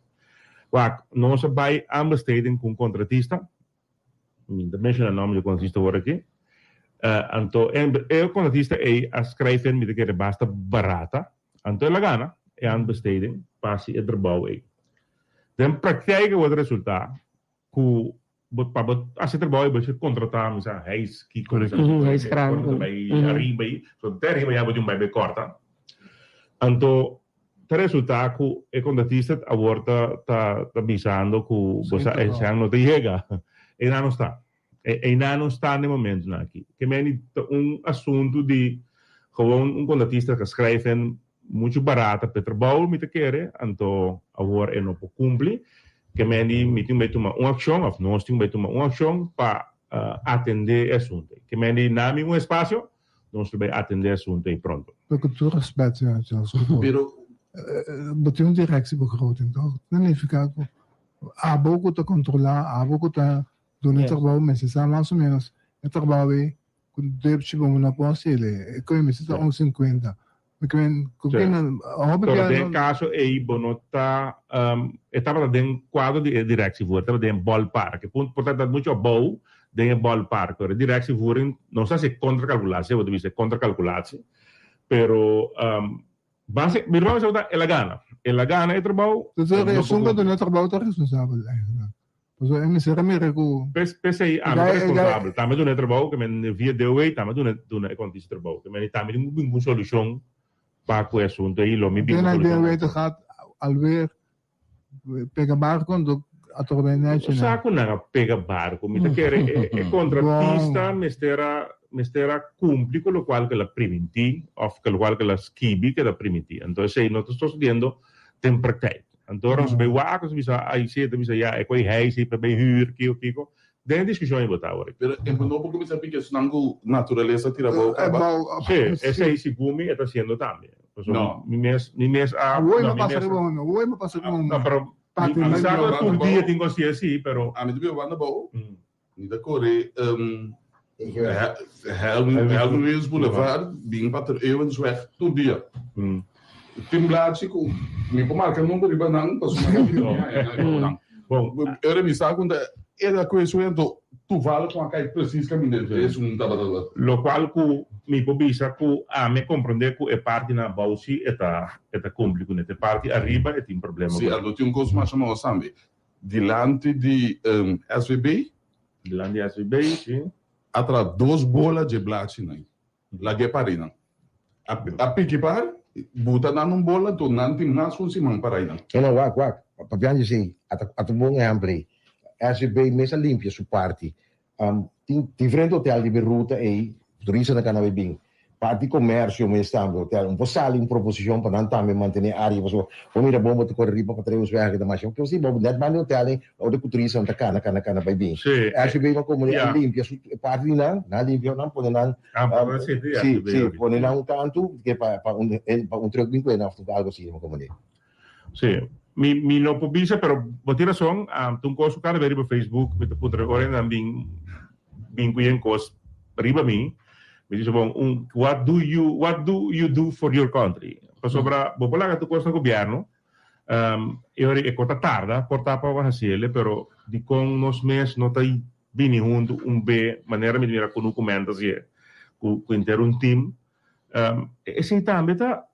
Wak, nos a bai aanbesteding ku un kontratista. Mi no ta menciona nomber di kontratista awor aki. Anto e kontratista ei a skrijf en mi ta kere basta barata. Anto el a gana e aanbesteding pa hasi e trabou ei. Den praktijk awor ta resulta ku bo pa bo hasi e trabou ei bo mester kontratá mi sa hijs kiko mi sa Hijskraan. ta bai ariba ei. So te ariba ya bo tin un bai bai kòrta. Anto Ta resulta cu e contratista awor ta ta ta bisando cu bo sa esnan no ta yega. Einan no sta. Einan no sta n'e momentonan aki. Ke meni ta un asunto di gewoon un contratista ta schrijven mucho barata p'e trabou mi ta kere, anto awor e no por cumpli. Ke meni mi tin bay tuma un accion of nos tin bay tuma un accion pa atende e asunto. Ke meni na mi un espacio Nos lo bay atende asunto ey pronto. Pero cu tur respet, señor Charles Cooper, Pero bo tin un directiebegroting, toch? Ta nifica cu abo cu ta controla, abo cu ta duna e trabao mester sa mas o menos e trabao ey cu debchi bo no por haciel. E coe mester ta un cincuenta. Mi ke men, cu Sí. kende, hopi Pero bia den no. caso ey bo no ta, e tabata den cuadro di e directievoer, tabata den ballpark. E punto por ta ta mucho abou den e ballpark, pero e directievoering no sa si e contracalculatie, bo ta bisa e contracalculatie, pero base, mi ruman bisa bo ta el a gana, el a gana e trabou, Entonces, pero no por esun cu cumpli. duna e trabou ta responsabel eigenlijk. Pasobra e mester a mira cu. P'esei ami ta responsabel. Tambe duna e trabou ke men via DOW tambe duna duna e kontista trabou. Ke men tambe tin ku bin ku un solushon pa ku e asuntu ei. Lo mi bin ku un solushon. DOW ta gaat alweer pega barco anto. Atrobe nechi Sa ku nan a pega barku. Mi ta kere e kontratista mester a mester a kumpli ku lokual ku el a primintí òf ku lokual ku el a skibi ku el a primintí. Anto esei no ta sosodiendo den praktijk. Anto ora nos a bai wak nos a bisa ai si e ta bisa ya e koe hei si pa bai hür kiko kiko. Den e diskushon ei bo ta awor. Pero e no por kuminsá piki esnan ku naturalesa tira abou kaba. Sí, esei segun mi e ta hasiendo tambe. Pasobra mi mes mi mes a Awor mi a pasa riba un awor mi a pasa riba un. No, pero mi sa ku tur dia tin ku hasi así, pero. Ami ta biba banda abou, mi ta kore Heldenweers Boulevard bin pa Ter Eeuwensweg tur dia. Tin blachi ku mi por marka number riba nan pasobra mi no haña nan. Bon, ora mi sa ku ta era ku esun anto toevallig ku a kai precies kaminda esun tabata. Lokual ku mi por bisa ku ami a komprondé ku e parti na abou si e ta e ta kumpli kuné, e parti ariba e tin problema Si, kuné. anto tin un kos masha nos tambe. Dilanti di SVB. Dilanti di SVB, si. A traha dos bola dje blachinan. Lag'é pari nan. A piki par, buta nan un bola, anto nan tin mas ku un siman para einan. No, no, wak, wak. Papiando esei, ata ata un bon ehèmpel ei. SVB mes a limpia su parti. Tin diferente hotel riba e ruta ei, turistanan ka na bai bin. Parti komersio mes tambe, hotel. Un por sali un proposishon pa nan tambe mantené área pasobra bo mira bon bo ta kore riba pa Treusweg ta masha. Ke si bo nèt banda e hotel ei, ora ku turistanan ta kana kana kana bai bin. SVB a komo a limpia su parti di nan, nan a limpia nan pone nan si si pone nan un kantu ke pa pa un pa un trùk bin kuena òf algu asina komo di. Sí, mi mi no por bisa pero bo tin rason, ta un kos ku kada bes riba Facebook mi ta puntra ora nan bin bin ku yen kos riba mi, mi dice bon un what do you what do you do for your country? Pasobra bo por laga tur kos na gobièrnu, e ora e kos ta tarda por ta pa hasiel pero dikon nos mes no ta bini huntu un be manera mi ta mira ku Nukumen ta hasié ku ku henter un team, esei tambe ta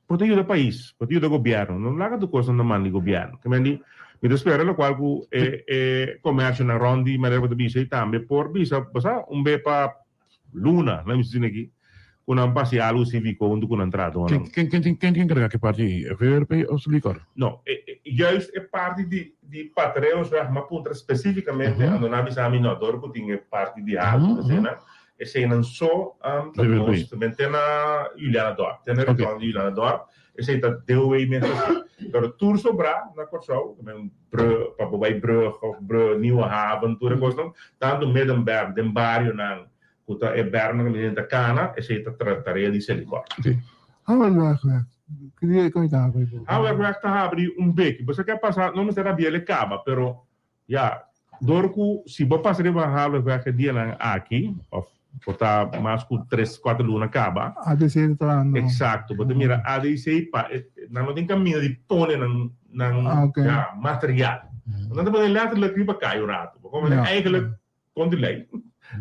Bo ta yuda pais, bo ta yuda gobierno, no laga tur cosnan na man di gobierno. Ke men di, mi ta spera locual cu e e comercionan rond di manera bo ta bisa y tambe por bisa, bo sa, un be pa luna, nan bisa asina aki, cu nan pa haci algo civico hunto cu nan trahadornan. Ken ken ken tin encarga ki parti ei, VRP of Selikor? No, e e juist e parti di di Patereosweg m'a puntra specificamente, anto nan a bisa mi no, dor cu tin e parti di halto, eseinan, Eseinan so ta nos men te na Julianadorp, te na región di Julianadorp, esei ta DOW mes hasi. Pero tur sobrá na Kòrsou, men brug, pa bo bai brug òf brug Nieuwe Haven, tur e kosnan, tantu Middenberm, den barionan ku ta e bermnan ku ta kana, esei ta tarea di Selikor. Houwerweg, ki dia ku ta habri? Houwerweg ta habri un beki. Bo sa ke a pasa, no mester rabia el e kaba, pero Ya, dor ku si bo pasa riba Halfweg e dianan aki, òf por ta mas ku tres, kuater luna kaba. ADC ta trahando. Eksakto, bo ta mira ADC pa e, nan no tin kaminda di pone nan, nan, ya, material. Nan ta pone letterlijk riba kai un ratu. Bo komo eigenlijk kontra di lei.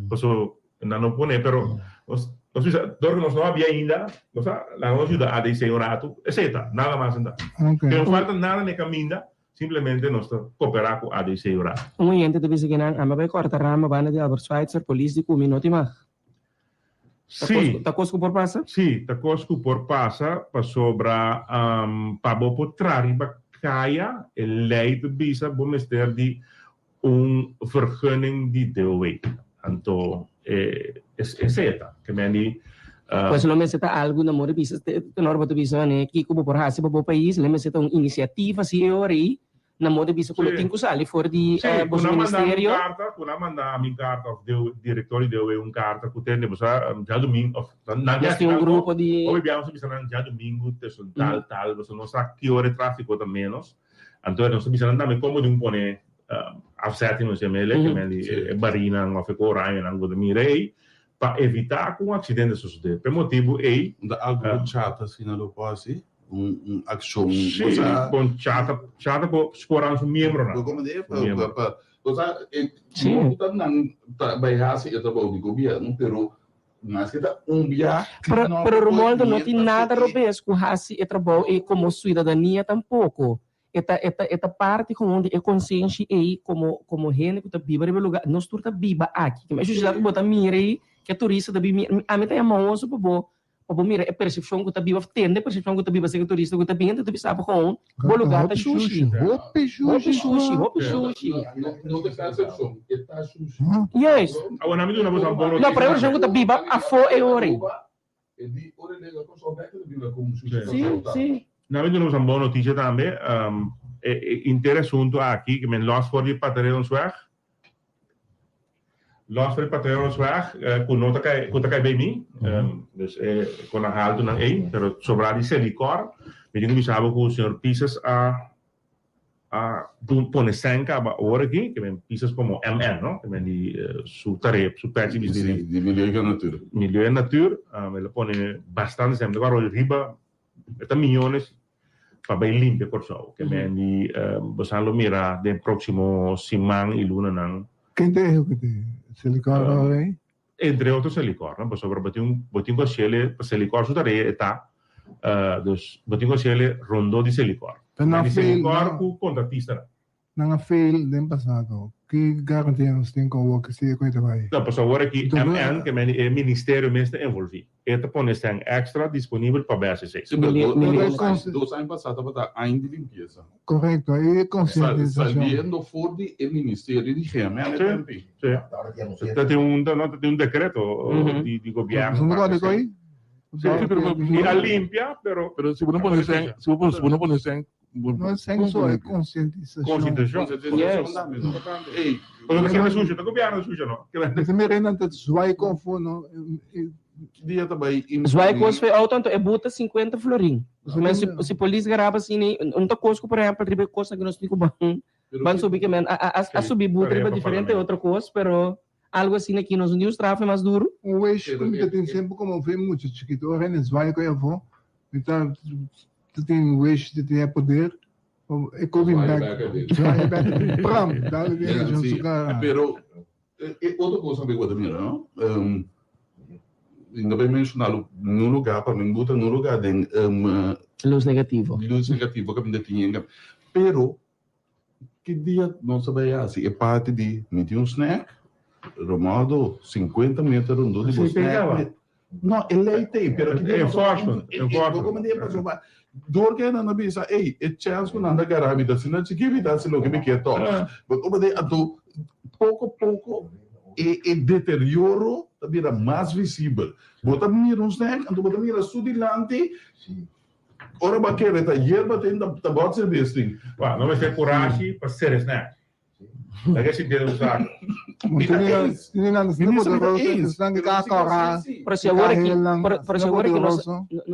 Paso nan no pone, pero nos, nos bisa, dor ku nos no habia ainda, nos a laga nos yuda ADC un ratu, esei ta, nada mas en dat. Pero no falta nada na e kaminda. Simplemente nos ta koperá ku ADC ora. Un oyente ta bisa ki nan ama bai kòrta rama banda di Albert Schweitzer, polis di ku mi no tin mag. Sí. Ta kos ku por pasa? Sí, ta kos ku por pasa pasobra pa bo por tra riba kaya e lei ta bisa bo mester di un vergunning di DOW. Anto e esei ta. Ke men di. Pues lo mester ta algu na modo bisa tenor bo ta bisa manera kiko bo por hasi pa bo pais lo mester ta un inisiativa si e ora ei na modo bisa ku lo tin ku sali for di boso ministerio. Sí, ku nan manda mi karta, ku nan manda mi karta òf direktor di DOW un karta ku tende bo sa djadumingu òf nan Nos tin un grupo di. Hopi biaha nos ta bisa nan djadumingu te son tal tal bo sa no sa ki ora e trafiko ta ménos. Anto nos ta bisa nan tambe komo di un pone afzetting nos yama el, ke men di e barinan òf e korañonan ku ta mira ei pa evitá ku un aksidente sosodé. P'e motibu ei. Ta algu ku chata asina lo por hasi? Un un akshon. Sí, kon chata chata por skora su miembronan. Bo komende pa pa bo sa e no ku ta nan ta bai hasi e trabou di gobièrnu pero maske ta un bia Pero pero Romualdo no tin nada robes ku hasi e trabou ei komo suidadania tampoko. E ta e ta e ta parti gewoon di e konsenshi ei komo komo hende ku ta biba riba e luga. Nos tur ta biba aki. Kima e shushidat ku bo ta mira ei, ke turista ta bin mira. Ami ta yama oso pa bo. pa bo mira e persepshon ku ta biba òf tende e persepshon ku ta biba serka turista ku ta bini ta bisa bo gewoon bo lugá ta shushi. Hopi shushi. Hopi shushi, hopi shushi. No ta persepshon, e ta shushi. Juist. Awor nan mi duna bo san bon No, pero e persepshon ku ta biba afó e ora ei. E di ora e lega Kòrsou bèk ta bira ku un shushi Sí, sí. Nan mi duna bo san bon notisia tambe. E inter asuntu aki, ke men lòs for di Patereonsweg, Los for di Patereonsweg ku no ta kai, ku ta kai bei mi, dus e kon a haltunan ei, pero sobrá di Selikor, mi tin ku bisa bo ku señor Pisas a a dun pone sèn kaba awor aki, ke men Pisas komo MN no, ke men di su tarea, su pèchi bisti di Di Milieu en Natuur. Milieu en Natuur, el a pone bastante sèn, mi ta kòrda riba E ta miyones pa bai limpia Kòrsou. Ke men di bosan lo mira den próksimo siman i lunanan. Ken ta ehekut'é? Selikor ora ei? Entre otro Selikor, no? Pasobra bo tin bo tin ku hasiel pa Selikor su tarea e ta, dus bo tin ku hasiel rondó di Selikor. Ta nan Di fail, Selikor ku kontratistanan. Nan a fail den pasado. Ki garantia nos tin ku awor ke si e koe ta bai? No, pasobra awor aki MN, ke men e ministerio mes ta envolvi. E ta pone sèn extra disponibel pa BSC. Sí, pero dos aña pasá tabata aña di limpiesa. Korekto, e konsientisashon. Saliendo for di e ministerio di GMN e tempo ei. Sí, ta tin un, no, ta tin un dekreto di gobièrnu. Bo no kòrda ei? Sí, pero i a limpia, pero. Pero si bo no pone sèn, si bo no pone sèn, No es censo, es concientización. Concientización. Concientización tambe es importante. Ey, pero no kende sucio, ta gobierno sucio no. Ese mi reina ta zwaai con fu no. Ki dia ta bay Zwaai cos fe auto anto e buta 50 florin. Men si si polis garaba asina un ta cos cu por ehempel riba e cosnan cu nos tin cu ban ban subi ke men a a a subi buta riba diferente otro cos pero algo asina aki nos no tin un strafe mas duro. Un wish cu mi ta tin semper como fe mucha chikito ora hende zwaai cu e afo mi ta Ta tin wish di tin e poder pa e ko bin bek. Zwaai bek pram dal den e John su kara. Pero e otro kos tambe ku bo ta mira no, mi no bai menshona lo niun lugar pa mi buta niun lugar den Lus negativo. Lus negativo kaminda tin hende pero Ki dia nos a bai hasi e parti di mi tin un snack? Romaldo, 50 meter rondó di bo snack. No, e lei t'ei, pero ki dia nos a Enforcement, enforcement. Bo manera pasobra dor ke nan a bisa, ey, e chèns ku nan ta gara mi ta asina chikí, mi ta hasi loke mi ke tòg. Bo ta manera anto poko poko e e deterioro ta bira mas visibel. Bo ta mira un snack, anto bo ta mira su dilanti. Ora bo a kere ta yerba tin ta bot serbes tin. Wa, no mester kurashi pa sere snack. Laga e sinti den su saco. Mi ta eens. Mi mester mi ta eens. Pero si awor aki, pero si awor aki nos,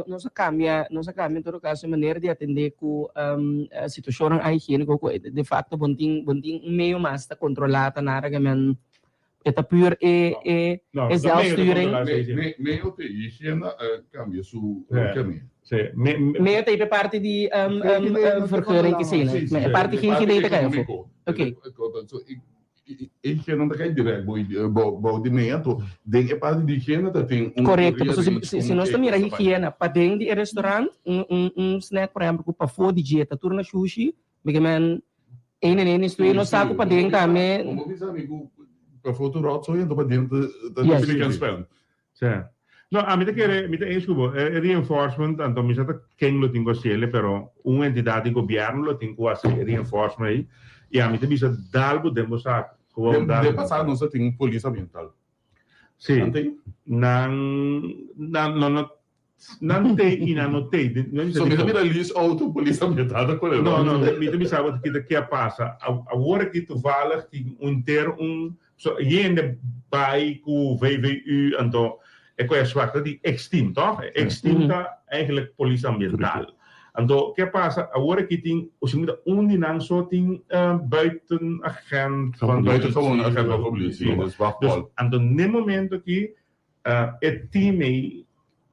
nos a cambia, nos a cambia en todo caso e manera di atende cu situacionnan ahigienico cu de facto bon tin, bon tin un medio mas ta controla ta nada ke men E ta puur e e e zelfsturing. Medio te higiena a cambia su camino. Medio ta e parti di vergunning ki sina. E parti GGD ta cay afo. Ok. E higiena ta cay direct bou di medio anto den e parti di higiena ta tin un Correcto, pasobra si nos ta mira higiena paden di e restaurant un un snack por ehempel cu pafo di dje ta tur na shushi Porque men een en een is twee no sa ku paden tambe. Como bisa mi ku pa foto rotzooi en paden ta Yes. difícil spend. Sí. No, a mi ta kere, mi ta eens ku bo. E reinforcement, anto mi sa ta ken lo tin ku hasiel, pero un entidat di gobièrnu lo tin ku hasi e reinforcement ei. I ami ta bisa dal bo den bo sak. Gewoon dal. Den pasado nos a tin un polis ambiental. Sí. Nan, nan no no Nan tei i nan no tei. So mi ta mira Liz auto polis ambiental ta kore No, no, mi ta bisa bo kita ke a pasa. Awor aki toevallig tin un inter un so yende bai ku VVU anto e koe a swak ta di X-team toch? X-team ta eigenlijk polis ambiental. Anto ke a pasa awor aki tin osina un di nan so tin buiten agent van Buitengewoon agent van politie, dus wachtpol. Anto ne momento aki E team ei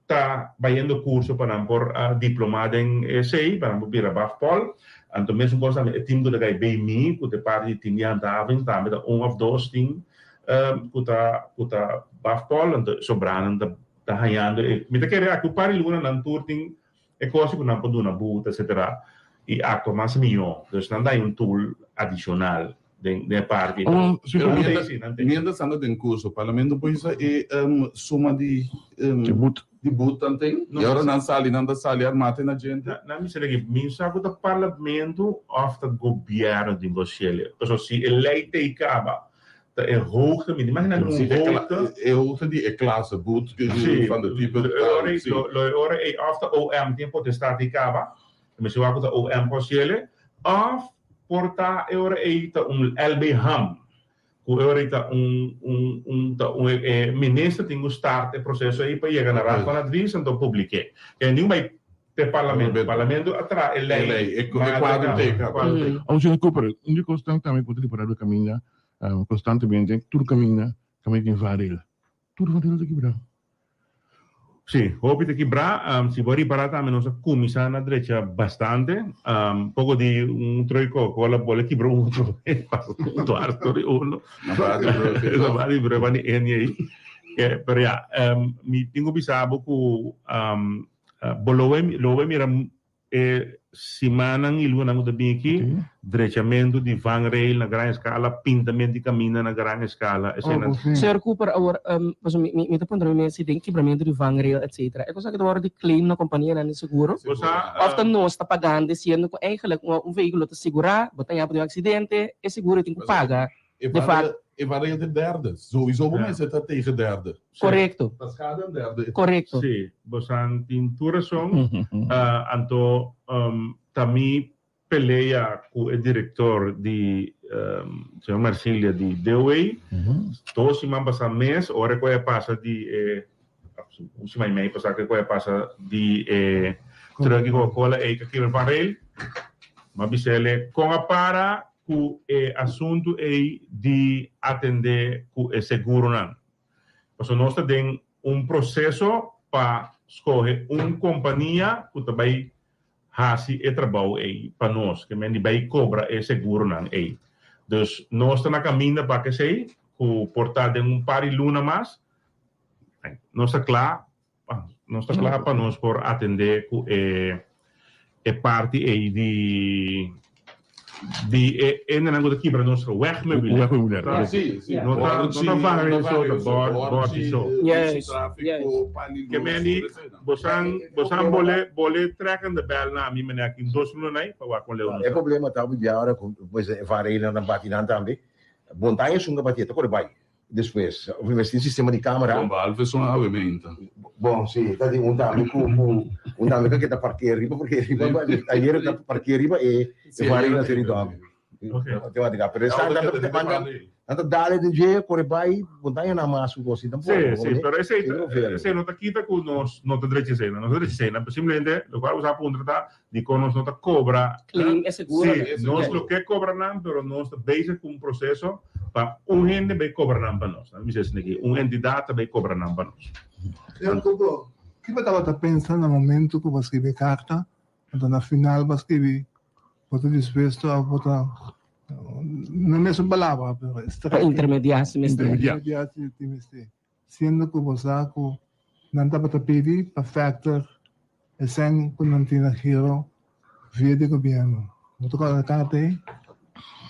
ta bayendo curso pa nan por diploma den esei, pa nan por bira bafpol. Anto mesun cos tambe e team cu ta cay bay mi, cu ta e parti di team di handhaving, tambe ta un of dos team cu ta cu ta bafpol. Anto sobranan ta ta hañando e, mi ta kere aki un par di luna nan tur tin e cos cu nan por duna boete etcetera y actua mas miyo. Dus nan ta hay un tool adicional. Den den e parti. Oh, sí, pero mientras, sí, mientras anda den curso, parlamento por isa e um, suma di um, De boete. di boet tanten i ora nan sali nan ta sali armá te na djente. Nan bisa aki mi sa ku ta parlamento òf ta gobièrnu tin ku hasiel. Pasobra si e lei t'ei kaba ta e hoogte mi ta imagina un hoogte. E hoogte di e klase boet van de type taal si. Lo e ora ei òf ta OM tin e potestad ei kaba mi mester wak ku ta OM ku hasiel òf por ta e ora ei ta un LB ham. Ku e ora ei ta un un un ta un e minister tin ku start e proseso ei pa yega na Raad van Advies anto publik'é. Kende tin ku bai te parlamento. Parlamento a traha e lei. E kuadro te kaba. Awor señor Cooper, un di kosnan tambe ku ta ripará riba kaminda konstantemente, tur kaminda kaminda tin varil. Tur varil ta kibrá. Sí, hopi ta kibrá. Si bo a ripará tambe nos a kuminsá na drecha bastante. Poko di un troi Coca-Cola bo a kibra un otro pas un dwars tur di uno. Na banda di brug banda di Eni ei. Pero ya, mi tin ku bisa bo ku bo lo bo mira E simannan i lunanan ku ta bin aki, drechamentu di vangrail na gran eskala, pintamentu di kaminda na gran eskala, eseinan. Señor Cooper, awor, pasobra mi mi ta puntra mi mes si den kibramentu di vangrail etcetera, e cosa aki ta wòrdu di claim na kompanianan di seguro? Òf ta nos ta pagando siendo ku eigenlijk un vehíkulo ta sigurá, bo ta haña bo den un aksidente, e seguro tin ku paga. E vangrail, e vangrail ta derde. Sowieso bo mester ta tegen derde. Korekto. Ta schade een derde. Korekto. Sí, bosan tin tur rason. Anto ta mi pelea ku e direktor di señor Marsilia di DOE. Dos siman pasá mes, ora ku e a pasa di e, un siman i mei pasá ku e a pasa di e truck di Coca-Cola ei ku a kibra vangrail, mi a bis'el kon a para ku e asuntu ei di atendé ku e seguronan. Pasobra nos ta den un proseso pa skohe un kompania ku ta bai hasi e trabou ei pa nos, ke men di bai kobra e seguronan ei. Dus nos ta na kaminda pa kesei, ku por ta den un par di luna mas, nos ta kla, nos ta kla pa nos por atendé ku e e parti ei di di e hendenan ku ta kibra nos wegmeubilair. Wegmeubilair. Si, si. No ta no ta vangrail so, ta bòrd bòrchi so. Ke men di bosan bosan bole bole trekken de bèl na mi meneer aki dos luna nai pa wak kon leu nos E ta. problema ta hopi bia ora ku pues e vangrailnan ta bati nan tambe. Bontaña esun ta bati e ta kore bai. Despues, of mester tin sistema di camera. Bon, behalve esun awe meinta. Bon, si, ta tin un tambe cu, cu, un tambe cu a keda parkeer riba, porque riba, ayer ta parkeer riba e, e barrio na Seri Dòm. Ok. Te wak di Pero esta, nan ta manda, nan ta dale den dje, kore bai, bon ta na mas cu cos, tampoco. Si, si, pero esey, esey no ta kita cu nos no ta drecha esey, nos ta drecha esey, simplemente locual bo sa puntra ta dicon nos no ta cobra. Claim e seguro. Si, nos lo ke cobra nan, pero nos ta bezig cu un proceso pa un hende bay cobra nan pa nos. Mi bisa esaki aki, un entidad ta bay cobra nan pa nos. Señor Cuco, ki bo tabata pensa na momento cu bo a scribi e carta, anto na final bo a scribi bo ta dispuesto of bo ta, no mesun palabra, pero Pa intermedia si mester. Intermedia si mester. Siendo cu bo sa cu nan tabata pidi pa factor e cen cu nan tin na giro via di gobierno. Bo ta corda carta ey?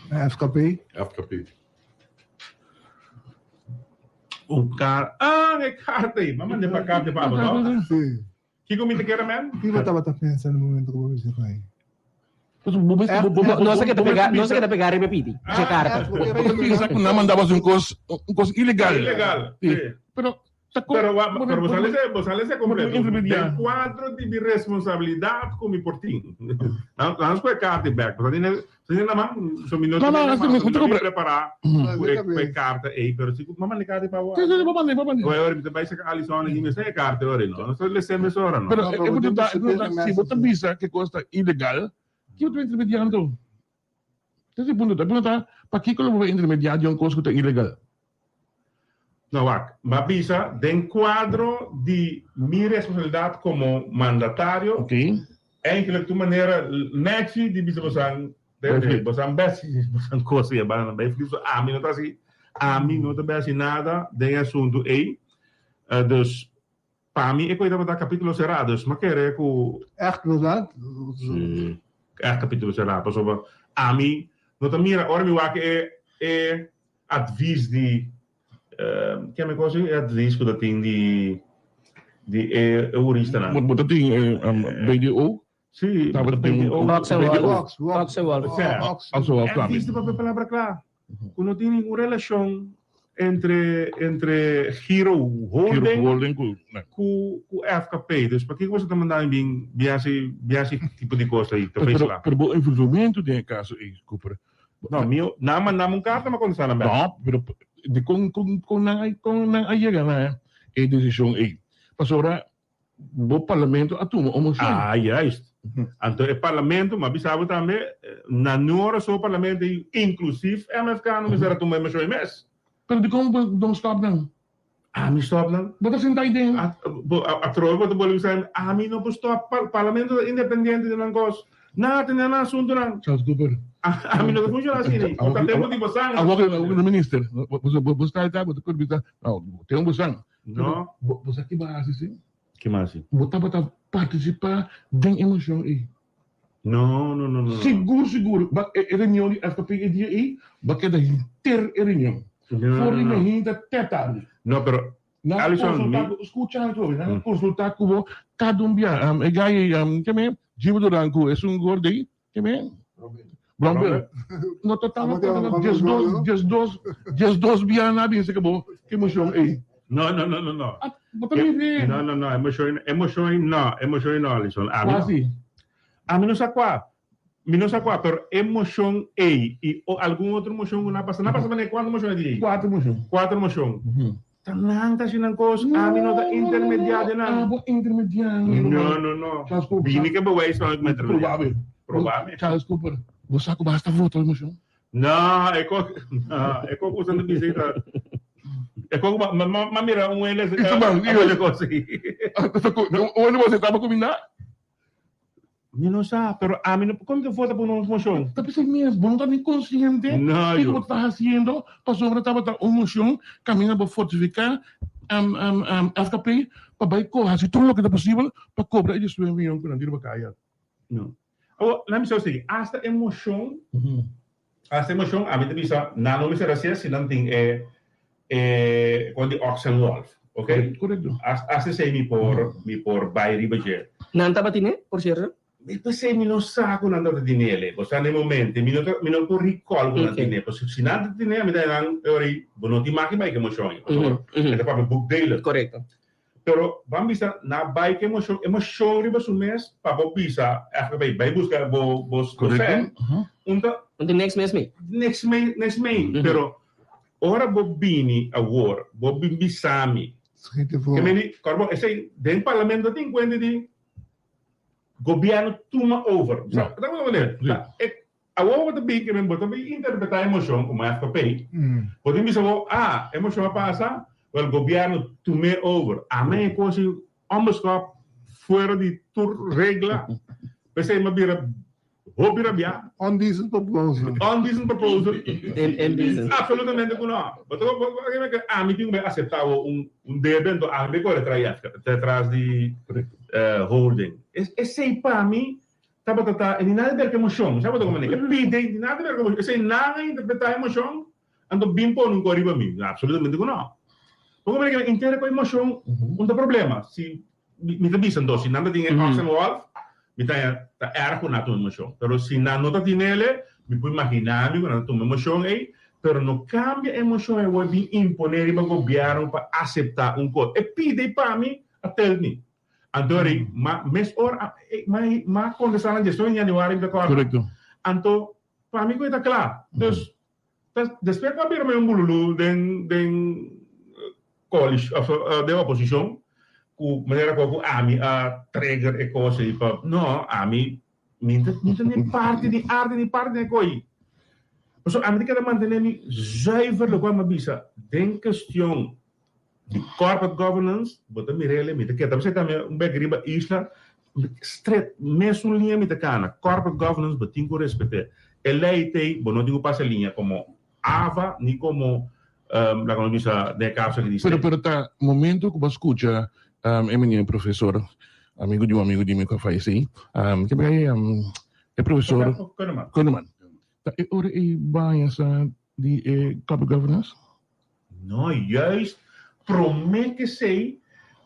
Na FKP? FKP. Un car, ah, e carta ey. M'a manda pa carta pa abo, no? Si. Kiko mi ta kere men? Kiko bo tabata pensa na momento ku bo bisa ku ei? No sa keda pega, no sa keda pega riba pidi dje karta. Bo ta bisa ku nan manda bo un kos, un kos ilegal. Ilegal, si. Pero ta kon. Pero pero bo sa lesa, bo sa lesa kompleto. Den kuadro di mi responsabilidat ku mi por tin. Nan skohe karta ei bèk. Bo sa tene Si na man, so mi no No, no, na mi man, no mi prepara ku e ku e karta ei, pero si ku mama le karta pa Sí, sí, bo mande, bo mande. Oi, ora mi ta bai saka Alison aki, mi sa e karta ora no. No sa lese mesora no. Pero e punto ta, e punto ta, si bo ta bisa ku e kos ta ilegal, ki bo ta intermediá anto? Ese e punto ta. E punto ta, pakiko lo bo bai intermediá di un kos ku ta ilegal? No, wak, mi a bisa den kuadro di mi responsabilidat komo mandatario, eigenlijk tur manera nèchi di bisa bosan, bosan bes bosan kos ei abanda bai flis, ami no ta hasi, ami no ta bai hasi nada den e asuntu ei, dus pa mi e koe tabata kapitulo será, dus mi a kere ku. Ègt bèrdat? Sí, ègt kapitulo será, pasobra ami no ta mira, ora mi wak e e. Advies di, keme kos e advies ku ta tin di. Di e huristanan. Bo ta tin BDO? Sí, Tabatin BDO. Ox en BDO. Wolf. Ox en Wolf. Sea, Ox en Wolf tambe. Artista papia palabra kla. Ku no tin ningun relashon entre entre Giro Holding Giro Holding ku ku ku FKP. Dus pakiko boso ta manda mi bin bin hasi bin hasi tipo di kos ei ta Pero feisla. pero bo envolvimento den e kaso ei Cooper. No, mi nan manda mi un karta mi a kontestá nan bèk. No, pero di kon kon kon nan a kon nan a yega na e desishon ei. Pasobra bo parlamento a tuma un moshon. Ah, juist. Anto e parlamento, mi a bisa bo tambe, na nu ora so parlamento ei, inklusief MFK no mester a tuma e moshon ei mes. Pero dikon bo don stòp nan? Ami stòp nan? Bo ta sinta ei den. Atrobe bo ta bolbe bisa mi, ami no por stòp, parlamento ta independiente di nan kos. Nan a tene nan asuntunan. Charles Cooper. Ami no ta funciona asina. Bo ta tempo di bo san. Awor ku na minister, bo sta ei ta, bo ta kor bisa, no, ten un bo san. No. Bo sa ki bo a hasi si? Ki bo a hasi? Bo tabata partisipá den e moshon ei. No, no, no, no. Sigur, sigur. Ba e reunion di FKP e dia ei, bo a keda henter e reunion. No, For di no. mehinta te tardi. No, pero Nan a Alison, konsultá mi. ku, skucha mi trobe, nan a konsultá ku bo kada un bia. E gai ei, ke me? Jimmy Duran ku esun gordo ei, ke me? Bromber. No ta taba konta na diesdos, diesdos, diesdos bia nan a binse ku bo ke moshon ei. No, no, no, no, no. Bo ta mira. No, no, no, e moshon, e moshon no, e moshon no, Alison. Ami no. Kua si? Ami no sa kua. Mi no sa kua, pero e moshon ei i algun otro moshon ku nan a pasa, nan a pasa manera kuantu moshon e di ei? Kuater moshon. Kuater moshon. Ta nan ta hasi nan kos, ami no ta intermediá den nan. Abo intermediá mi ruman. No, no, no. Charles Cooper. Bini ke bewijs van ku mi intermediá. Proba mi. Proba mi. Charles Cooper, bo sa ku basta vota e moshon? No, e kos, no, e kos ku ta bisa ei ta, e kos ku ma, ma, ma mira un hende Isa man, a hasi kos ei. Un hende bo aseptá pa kuminá? Mi no sa, pero ami no, kon mi ta vota pa un moshon? Ta p'esei mes, bo no ta ni konsiente No, kiko yo. bo ta hasiendo, pasobra tabata un moshon kaminda bo fortifiká FKP pa bai ko hasi tur loke ta posibel pa kobra e diesnuebe miyon ku nan tin riba kaya. No. Awor, laat mi sa sigui, hasta e moshon, hasta e moshon, ami ta bisa, nan no mester hasié si nan tin e, e kon di ox en wolf, ok? Korekto. Hasta esei mi por, mi por bai riba dje. Nan tabatin e, por sierto? Mi p'esei mi no sa ku nan tabata tinele, bo sa na e momento, mi no ta, mi no por recall ku nan tine, pasobra si nan ta tine, ami ta nan, e ora ei, bo no tin maki bai ku e moshon ei, pasobra e ta papia boekdelen. Korekto. Pero ban bisa na bai ku emoshon, emoshon riba su mes pa bo bisa FKP bai buska bo bo sè un ta Un ta niks mes mee. Niks mee niks mee pero ora bo bini awor bo bin bisa mi ke meni kòrbo esei den parlamento tin kuenta di gobièrnu tuma over sa ta ku manera ta e Awor bo ta bin ke men bo ta bin interpretá e moshon komo FKP. Bo tin bisa bo, ah, e moshon a pasa, wel gobièrnu tum'é over. Amén e kos ei onbeskòp, fuera di tur regla. P'esei mi a bira hopi rabiá. Undecent proposal. Undecent proposal. Indecent. Absolutamente ku no. Bo ta bo bo ke ami tin ku bai aseptá awor un un debe, anto ami bai kore tras di tras di holding. Esei pa mi Tabata ta e di nada ber ku emoshon. Sa bo ta komo e pide di nada ber ku emoshon. Esei nan a interpretá emoshon, anto bin pone un kos riba mi. Absolutamente ku no. Bo komo ke intere ku emoshon un ta problema. Si mi ta bisa anto si nan ta tin e ox en wolf, mi ta haña ta erg ku nan a tuma emoshon. Pero si nan no ta tinele, mi por imaginá mi ku nan ta tuma emoshon ei, pero no kambia emoshon ei wòrdu bin imponé riba gobièrnu pa aseptá un kos. E pide pa mi a tel mi. Anto ri ma mes ora ma ma contesta nan djeston januari mi ta corda. Correcto. Anto pa mi cu e ta cla. Dus ta despues cu a bira un bululu den den coalish of den oposicion cu manera cu cu ami a trigger e cos ey pa no ami mi ta mi ta ni parti di arte ni parti di e coy. Pasobra ami ta keda mantene mi zuiver locual mi a bisa den cuestion Di corporate governance, bo ta mir'el, mi ta keda ta tambe un bek riba isla, stret, mesun liña mi ta kana. Corporate governance bo tin ku respet'é. E lei t'ei, bo no tin ku pasa e liña komo ava ni komo, laga nos bisa den e kaso aki di Pero pero ta momento ku bo a skucha e meneer profesor, amigo di un amigo di mi ku a fayesé, ke bay e profesor Kunneman. Kunneman. Ta e ora ei baña sa di e corporate governance? No, juist promé ku esei.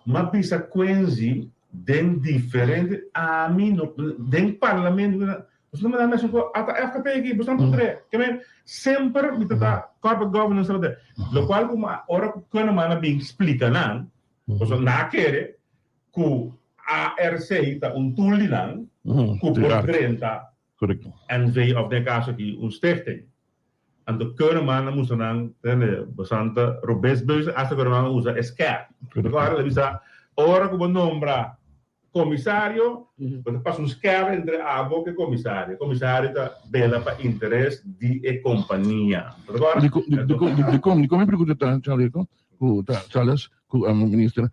M'a bisa Quenzy den diferente ami no den parlamento nos no manda mesun ku ata FKP aki boso nan por kere ke men semper mi ta ta corporate governance tabata lokual ku ora ku Kunneman a bin splika nan pasobra nan a kere ku ARC ta un tool di nan ku por drenta NV of den e kaso aki un stichting. Anto Keuneman a mustra nan, tende, bastante robes bezig, hasta Keuneman a usa e skèr. Ora el a bisa, ora ku bo nombra komisario, bo ta pasa un skèr entre abo ku e komisario. E komisario ta bela pa interes di e kompania. Dikon, dikon, dikon mi pregunta ta, Charlie, ku ta, Charles, ku minister,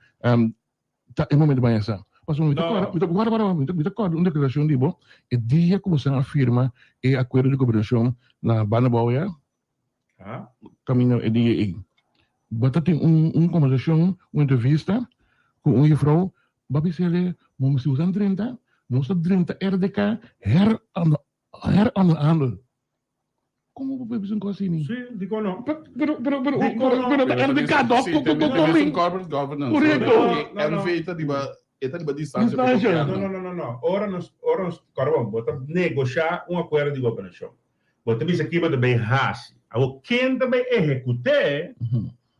Ta e momento baña sa. Pasobra mi ta kòrda, mi ta, warda, warda, mi ta, mi ta kòrda un deklarashon di bo e dia ku boso a firma e akuerdo di koperashon na Bandabou ya, kaminda e dia ei. Bo ta tin un, un kombersashon, un entrevista ku un jufrou, bo a bisa el'e, Bo si boso a drenta, nos ta drenta RDK her, heronderhandel. Como bo por bisa un cos así? Sí, dicon no? Pero, pero, pero, pero, Dicon no? pero, Pero RDK toch? Sí, Ko, ko, ko, también ko, es un corporate governance. Correcto. No, No, no. NV ta riba, e ta riba distancia cu Distancia. gobierno. No, no, no, no, no. Ora nos, ora nos, Carbon, bo ta negocia un acuerdo di gobernacion. Bo ta bisa ki bo ta bay haci. Awor, ken ta bay ehecute,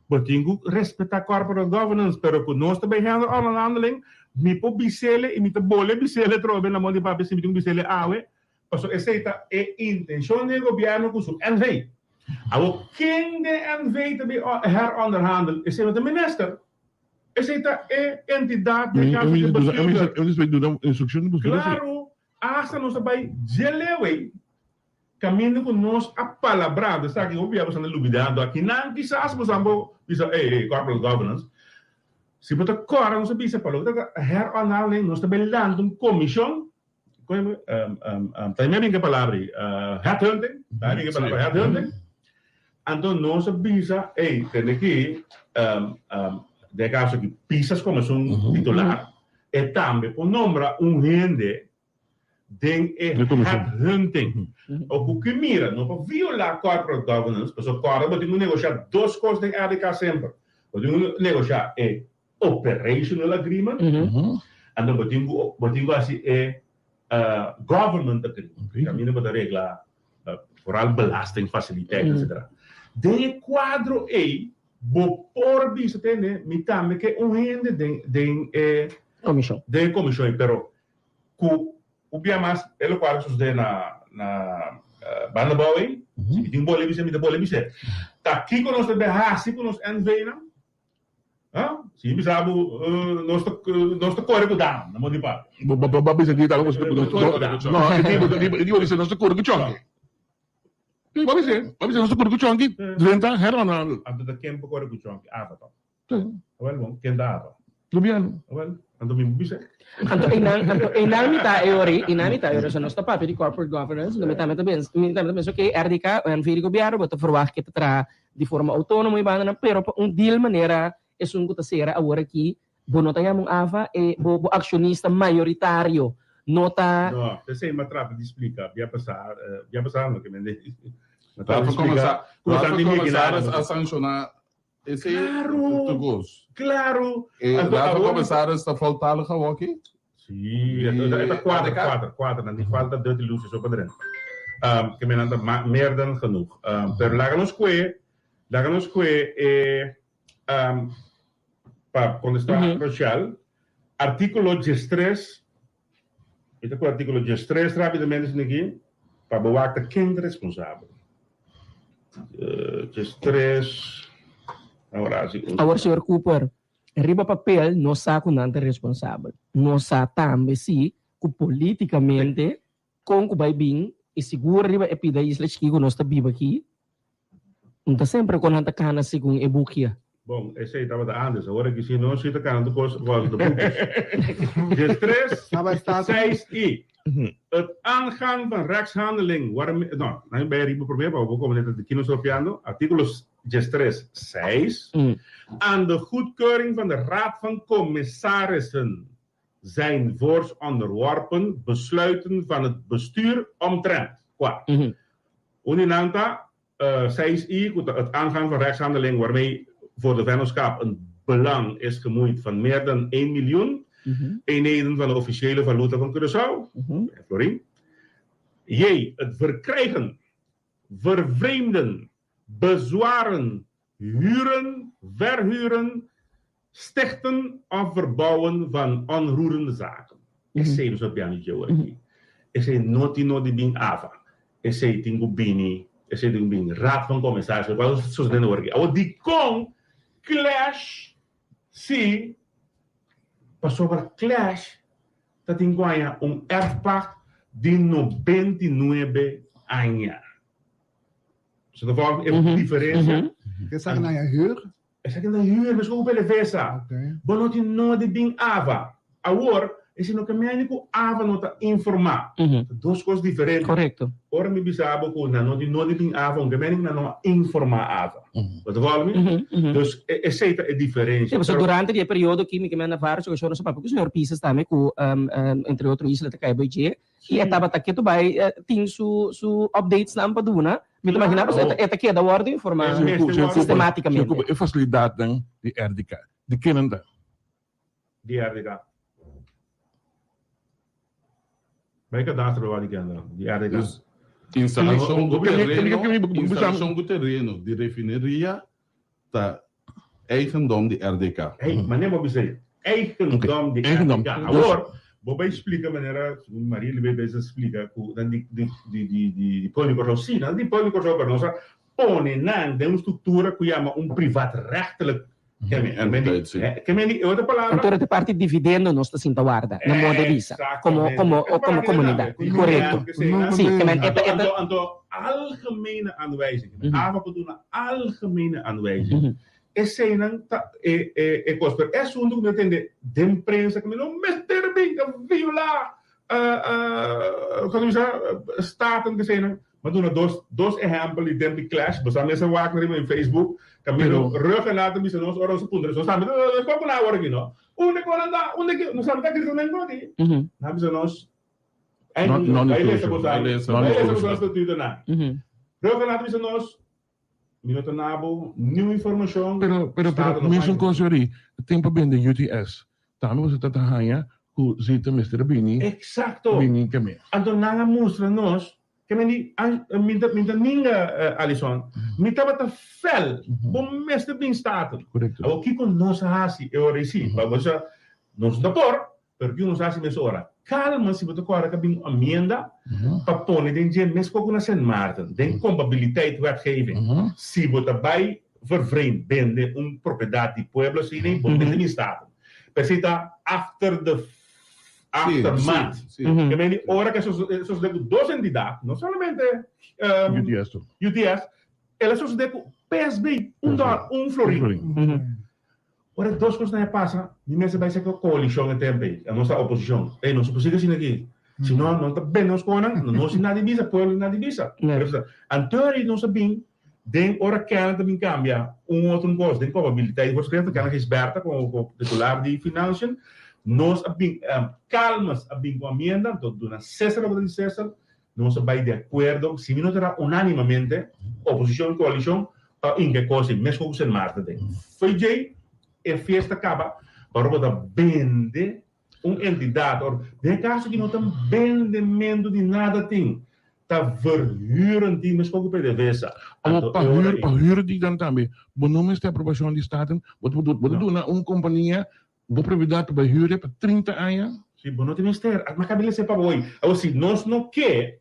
bo tin cu respeta corporate governance, pero cu nos ta bay handle onderhandeling, mi por bisele y mi ta bole bisele trobe na mon di papia si mi tin cu bisele awe, Pasobra esei ta e intencion di e gobierno cu su NV. Awor ken den NV ta bin heronderhandel? Esei no ta minister. Esei ta e entidad den caso di bestuurder. Claro, hasta nos ta bay dje leu ei caminda cu nos a palabra. Anto esaki hopi bia boso anda lubidando. Akinan kisas boso a por bisa, ey, ey, corporate governance. Si bo ta cora nos a bisa pa loke ta heronderhandeling nos ta bay lanta un comision. Ta mi a bin ke palabra ei, headhunting, ta mi a bin ke palabra headhunting. Anto nos a bisa, ey, tende aki, den e kaso aki Pisas komo esun titular, e tambe por nombra un hende den e headhunting. O ku ki mira, no pa viola corporate governance, pasobra kòrda bo tin ku negoshá dos kos den RDK semper. Bo tin ku negoshá e operational agreement, anto bo tin ku bo tin ku hasi e government agreement, kaminda bo ta regla foral belasting fasiliteit etcetera. Den e kuadro ei bo por bisa tende mi tambe ke un hende den den e Komishon. den e komishon ei pero ku un bia mas e lokual a sosode na na banda bou ei si mi tin bole bis'e mi ta bole bis'e ta kiko nos ta bin hasi ku nos NV nan? Ha? Si mi sa bo, nos ta, nos ta kore ku dam, na mon di papia. Bo, bo, bo bisa ki ta, no, e tipo, e tipo, e tipo bisa nos ta kore ku chonki. Bo bisa, bo bisa nos ta kore ku chonki, drenta herman. Anto ta ken por kore ku chonki? Ava to. Sí. Awel bon, ken ta ava? Gobierno. Awel, anto mi bisa. Anto einan, anto einan mi ta e ori, einan mi ta e ori, so nos ta papia di corporate governance, mi tambe ta pensa, mi tambe ta pensa, ok, RDK, ONV di gobierno, bo ta verwacht ke ta traha di forma autónomo i banda nan, pero pa un deal manera esun ku ta sera awor aki, bo no ta yama un AFA, e bo bo akshonista mayoritario no ta. No, p'esei mi a trata di splika bia pasá, bia pasá no ke mende, mi a trata di Rafa splika Comensar, ku ta Rafa di Mickey Comensar Nada. a sanshoná esei Claro, tur kos. claro. E Anto Rafa awor Comensar ta voltalig awor aki? Sí, e ta kuater, kuater, kuater. Nan tin falta Dirty Lucy so pa drenta. Ke men nan ta meer dan genoeg. Pero laga nos kue, laga nos kue e pa kontestá Rochelle, artíkulo diestres, mi ta kue artíkulo diestres rápidamente esaki aki, pa bo wak ta ken ta responsabel. Diestres, awor hasi un. Awor señor Cooper, Riba papel nos sa ku nan ta responsabel. Nos sa tambe si ku politikamente kon ku bai bin i sigur riba e pida isla chikí ku nos ta biba aki, no ta semper kon nan ta kana segun e bukia. Bon, esei tabata antes. Awor aki si nos si ta kana tur kos volgens de boekjes. Diestres, seis i. Het aangaan van rechtshandeling waarmee, no, nan bai riba promé pa bo komprendé ta di ki nos ta papiando, artíkulo diestres, seis, aan de goedkeuring van de Raad van Commissarissen zijn voorts onderworpen besluiten van het bestuur omtrent, kua. Un di nan ta, seis i, ku ta het aangaan van rechtshandeling waarmee voor de vennootschap een. belang is gemoeid van meer dan 1 miljoen eenheden van de officiële valuta van Curaçao, florin. J, het verkrijgen, vervreemden, bezwaren, huren, verhuren, stichten of verbouwen van onroerende zaken. Esei nos a piano dje ora aki. Esei no tin no di bin AVA. Esei tin ku bini, esei tin ku bin Raad van Commissaris, lokual ta sosodiendo ora aki. Awor dikon clash si pasobra clash ta tin ku haña un erfpacht di 99 aña. Bo ta volg e diferensia? Esaki nan a huur? Esaki nan huur, meskos ku PDVSA. Bo no tin nodi bin AVA. Awor, esei no ke meni ku AVA no ta informá. Ta dos kos diferente. Korekto. Ora mi bisa bo ku nan no tin nodi bin AVA, no ke meni ku nan no a informá AVA. Bo ta volg mi? Dus esei ta e diferensia. Sí, pasobra durante di e periodo aki mi ke manda vários okashon nos a papia ku señor Pisas tambe ku entre otro isla ta kai bai dje. I e tabata ketu bai tin su su updatesnan pa duna. Mi ta imaginá pasobra e ta keda wòrdu informá sistematikamente. Señor Cooper, e fasilidatnan di RDK, di ken nan ta? Di RDK. Bai kadastro lo wak di ken ta, di RDK. Dus instalashon ku tereno, instalashon ku tereno di refineria ta eigendom di RDK. Hey, manera bo bisa ei, eigendom di RDK. Awor, bo bai splika manera Maria Elizabeth bai sa splika ku nan di di di di di pueblo di Kòrsou. Sí, nan di pueblo di Kòrsou, pero nos a pone nan den un struktura ku yama un privaatrechtelijk Entiteit, sí. Ke men di e otro palabra. Anto ta parti dividendo nos ta sinta warda, na moda di bisa, komo komo komo komunidat. Korekto. Sí, ke men e ta e ta. Anto algemene aanwijzing. AVA por duna algemene aanwijzing. Eseinan ta e e e kos. Pero e asuntu ku mi a tende den prensa ku mi no mester bin ta violá komo bisa staten ku eseinan. Mi a duna dos dos ehèmpel di tempu di clash. Bo sa mester wak riba mi Facebook. Kaminda Ruggenaath ta bisa nos ora nos a puntra nos tambe ta kòp nan awor aki no. Unda ku nan ta? Unda ku nos tambe ta grita nan kòti. Nan a bisa nos Bai lesa bo sa, bai lesa bo sa statuto nan. Ruggenaath ta bisa nos mi no ta na bo niun informashon. Pero pero pero mesun kos yori tin pa bende UTS tambe boso ta ta haña ku zita mester a bini Exacto. bini keme. Anto nan a mustra nos ke men di mi ta mi ta ninga Alison mi tabata fel bo mester bin Staten. Correcto. Awor kiko nos a hasi e ora ei si pa bo sa nos no ta por pero kiko nos a hasi mesora kalma si bo ta kòrda ku a bin un amienda pa pone den dje meskos ku na Sint Maarten den kompabiliteit wetgeving si bo ta bai vervreemd bende un propiedat di pueblo asina bo mester bin Staten. P'esei ta after the aftermath. Ke men di ora ke sosode ku dos entidat, no solamente UTS, el a sosode ku PSB, un dòler, un florin. Ora e dos kosnan a pasa, mi mester bai seka koalishon e tempu ei, nos ta oposishon. Ey, nos no por sigui asina aki. Si no, no ta bende nos konan, nos tin nada di bisa, pueblo tin nada di bisa. Anto nos a bin Den ora Kenneth ta bin cambia un otro un cos den contabiliteit di voorschriften, Kenneth Gijsbertha como titular di Financiën, nos a bin, Calmes a bin cu amienda, anto duna Cesar loke ta di Cesar, nos a bay di acuerdo, si mi no ta ra unanimamente, oposicion y coalicion, pa inca e cos ey, mescos cu Sint Maarten den. Fo'i djey e fiesta caba, pa ora bo ta bende Un entidat or den e kaso aki no ta bendementu di nada tin, ta verhuren tin meskos ku PDVSA. Awor pa huur pa huur di dan tambe bo no mester aprobashon di Staten, bo ta bo ta duna un kompania bo propiedat pa bai huur pa 30 aña. Si bo no tin mester, a kabi lese pa bo hoy. Awor si nos no ke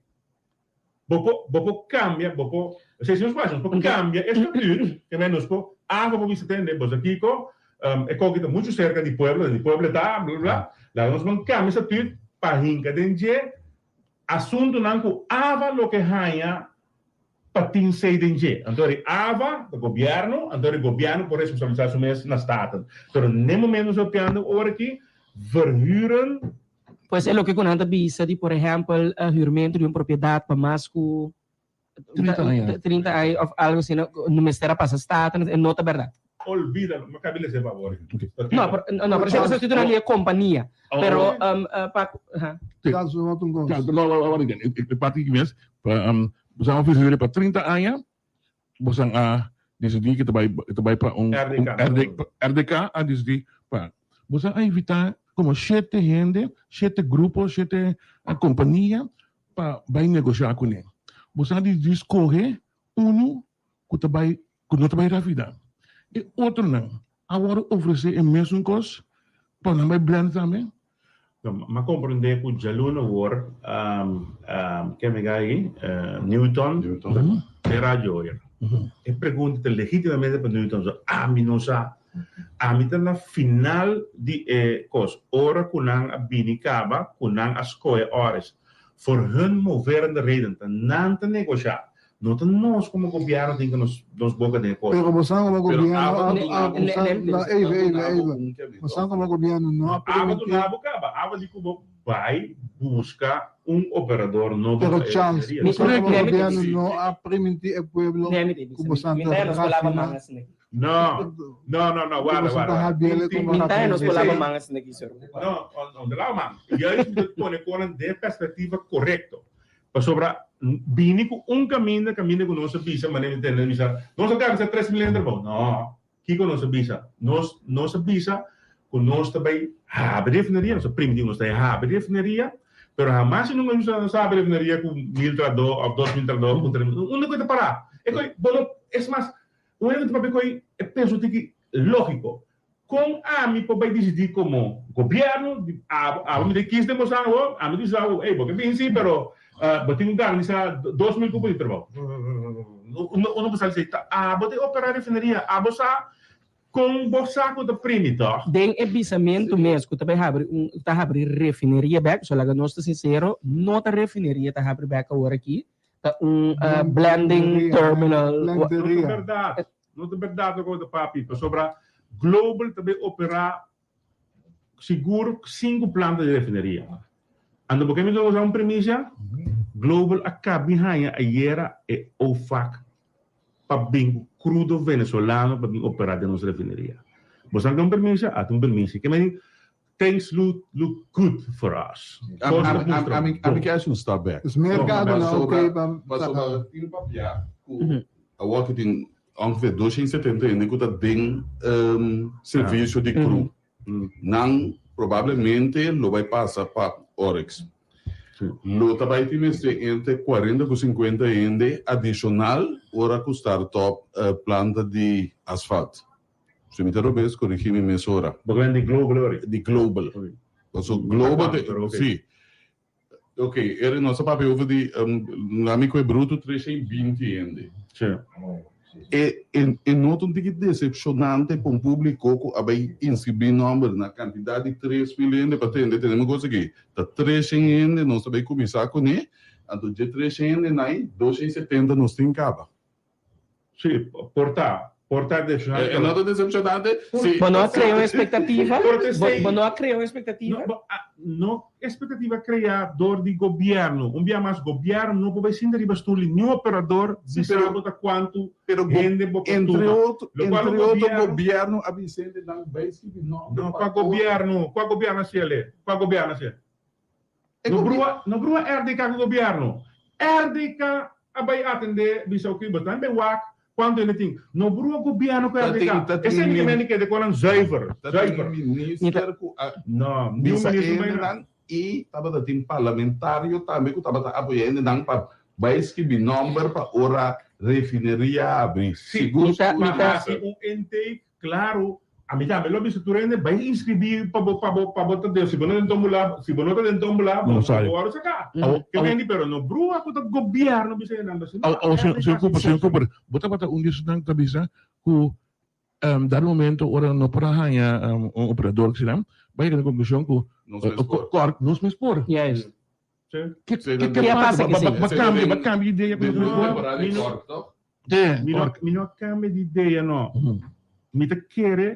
Bo por, bo por cambia, bo por, esei si nos por haci, nos por cambia e statuut, ke men nos por, AFA por bisa tende, boso kiko, e koki ta mucho cerca di pueblo, di pueblo ta, bla bla bla, laga nos ban cambia e statuut pa hinca den dje asuntonan cu AFA loke haña pa tin sei den dje. Anto ri AFA ta gobierno, anto ri gobierno por responsabilisa su mes na Staten. Pero n'e momento nos ta papiando ora aki, verhuren. Pues e loke ku nan ta bisa di por ehèmpel hürmentu di un propiedat pa mas ku 30 aña. 30 aña òf algu asina no mester a pasa Staten, e no ta bèrdat. Olvídalo, mi a kabi lesa e pabor. No, pero no, pero esei ta durante e kompania. Pero pa ha. Charles, bo wak un kos. No, wak e parti aki mes, pa bo sa verhuur pa 30 aña, bo san a. disidí ku ta bai ta bai pa un RDK. un RD RDK a disidí pa boso a invitá komo shete hende, shete grupo, shete kompania pa bai negoshá kuné. Boso a disidí skohe unu ku ta bai ku no ta bai rafida. E otronan a wòrdu ofresé e mesun kos pa nan bai blend tambe? No, m'a komprendé ku djaluna awor ken mi gai Newton te radio oir. E pregunta ta legítimamente pa Newton, so ami no sa. Ami ta na final di e kos, ora ku nan a bini kaba ku nan a skohe Oris for hun moverende reden, ta nan ta negoshá. No ta nos como gobierno tin cu nos nos boca den e cos. Pero bo sa como gobierno a a even even even bo sa como gobierno no a permiti. Aba duna bo caba aba di cu bo bay busca un operador nobo Pero chance bo sa como gobierno no a permiti e pueblo cu bo sa ta rafina. No no no no warda warda. Minta nos por laba man asina aki sor. No no ta laba man juist mi ta pone conan den e perspectiva corecto. Pasobra bini ku un kaminda, kaminda ku nos a bisa, manera mi tende bisa, nos a garantisa 3000 hende trabou. No, kiko nos a bisa? Nos, nos a bisa ku nos ta bai habri refineria, nos a primiti ku nos ta bai habri refineria, pero hamas i nunka nos a habri refineria ku mil trahadó òf 2000 trahadó ku 3000, unda ku e ta pará? E koi, bo no, es mas, un hende ta papia koi e penso tiki lógiko. Kon ami por bai disidí komo gobièrnu di abo, abo mi ta kis den boso awor, ami ta bisa abo, ey bo ke bin si pero bo tin ku garantisá 2000 kupo di trabou. Uno por sali ta abo ta operá refineria, abo sa kon bo sa ku ta primi tòg? Den e bisamentu mes ku ta bai habri un ta habri refineria bèk, so laga nos ta sinsero, no ta refineria ta habri bèk awor aki, ta un blending terminal. No ta bèrdat. No ta berdad loke bo ta papia, pasobra Global ta bay opera sigur sinku planta di refineria. Anto bo ke mi duna un premisia? Global a kabi haña ayera e OFAC pa bin ku krudo venezolano pa bin opera den nos refineria. Bo sa ke un premisia? A ta un premisia. Ke meni things look look good for us. Kos ta mustra Ami bon. ke hasi un stap back. Dus merkado na oké pa saka. Pasobra tin papia ku awor ku tin ongeveer 270 hende ku ta den servisio di kru. Nan probablemente lo bai pasa pa Oryx. Lo ta bai tin mester entre 40 ku 50 hende adishonal ora ku start up planta di asfalt. Si mi ta robes, corrigi mi mesora. Bo ta di Global ori? Di Global. Paso Global te, si. Ok, eri nos a papia over di, ami cu e bruto 320 hende. Si. E, e, e no ta un tiki decepcionante pa un publico cu a bay inscribi nomber na cantidad di 3000 hende pa tende, tende mi cosa aki, ta 300 hende nos ta bay cuminsa cune, anto dje 300 hende nai, 270 nos tin caba. Sí, por ta. Por ta decepcionante. E no ta decepcionante? Sí. Bo no a crea un expectativa? Por ta esey. Bo no a crea un expectativa? No, bo a, no expectativa crea door di gobierno. Un bia mas, gobierno no por bay sinta riba stoel di niun operador Sí, bisa pero bo ta cuanto pero go hende bo por entre tuma. otro, Locual entre otro gobierno gobierno a bisa hende nan bay skibi nomber No, pa cua otro. gobierno? Cua gobierno a haciele? Cua gobierno a haciele? E No gobi brua, no brua RDK ku gobierno. RDK a bai atende bisa oke bo tambe wak kuantu hende tin. No brua gobierno ku Ta RDK. tin ta tin Esei mi ke min mende kede konan zuiver, ta tin zuiver. minister ku a No, niun bisa minister bai na. hendenan i tabata tin parlamentario tambe ku tabata apoya hendenan pa bai skibi nomber pa ora refineria habri. Si, Sigur Mi ta sigur mi pa ta hasi un intake Claro, ami tambe lo bisa tur hende bay inscribi pa bo pa bo pa bo ta den si bo no den tombula si bo no ta den tombula bo No sali. bo wòrdu saká. Awo Ke awo mendi pero no brua ku ta gobièrnu bisa e nan basi no awo awo RDK señor si Cooper señor si. Cooper bo tabata un di esnan ta bisa ku dado momento ora no por a haña un operador ki nan bai yega na konklushon ku Nos mes por. kòr nos mes por. Juist. Si. Ke Sí, ke den ke Ke a pasa pasa ba ki ba si? ba den kambia ba den kambia idea ku den nos mes un por. temporada Mi di no kòr tòg? mi no Kòr. mi no a kambia di idea no. Mi ta kere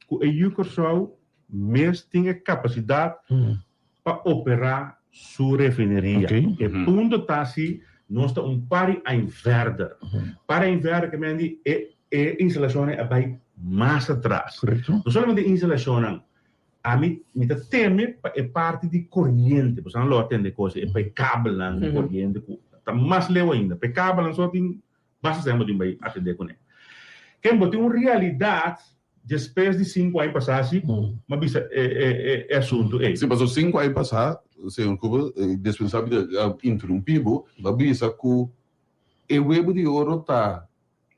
ku e yu Kòrsou mes tin e kapasidat pa operá su refineria. Oké. E punto ta si nos ta un par di aña verder. Par di aña verder ke men di e e instalashonnan a bai mas atras. Korekto. No solamente e instalashonnan, ami mi ta teme pa e parti di koriente, pasobra nan lo atende kos e pa e kabelnan di koriente ku ta mas leu ainda. Pa e kabelnan so tin basta tempo tin bai atende kuné. Ken bo tin un realidat despues di sinku aña pasá si ku mi a bisa e e e asuntu ei. Si, pasobra sinku aña pasá, señor Cooper, dispensá mi di a interumpí bo, bo a bisa ku e webu di oro ta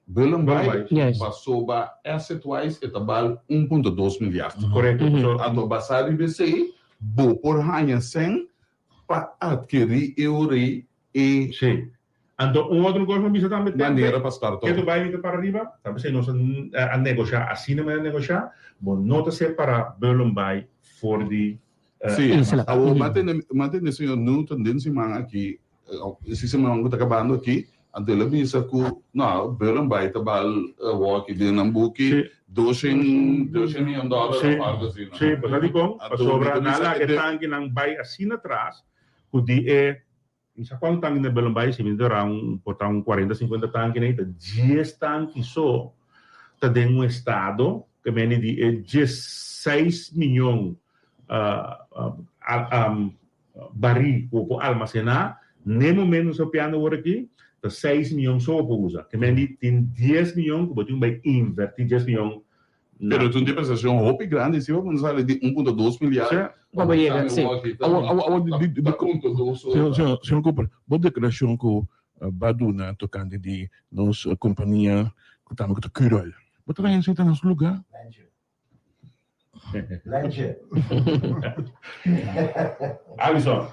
Bullenbaai pasobra asset wise e ta bal 1.2 milyard. Korekto. Anto basá riba esei bo por haña sèn pa adkerí e ora ei e. Sí. Anto un otro kos mi bisa tambe tempe Manera pa start ke tu bai mi ta para riba, ta p'esei nos a negoshá asina manera negoshá, bo no ta separá Bullenbaai for di Sí, awor mi a tende, mi a tende señor Newton den siman aki, si siman ku ta kabando aki, anto el a bisa ku no, Bullenbaai ta bal awor aki den nan buki doshen, doshen miyon dòler òf algu asina. Sí, bo sa dikon? Pasobra nan a laga e tankinan bai asina tras ku di e Mi sa kuantu tanki na Belombai, si mi ta dura un por ta un kuarenta sinkuenta tanki na ei, ta dies tanki so ta den un estado ke mende di e diesseis miyon barí ku bo por almasená, n'e momento nos ta papiando awor aki ta seis miyon so bo por usa, ke mende tin dies miyon ku bo tin ku bai invertí dies miyon Pero ta un depreciacion hopi grandi si bo por sali di un punto dos milyar. Pa bo yega, si. Awor, awor, di, di, di, Señor, señor, señor Cooper, bo declaracion cu ba duna tocante di nos compania cu tambe cu ta Curoil. Bo ta traha esey ta na su lugar? Lentje. Alison,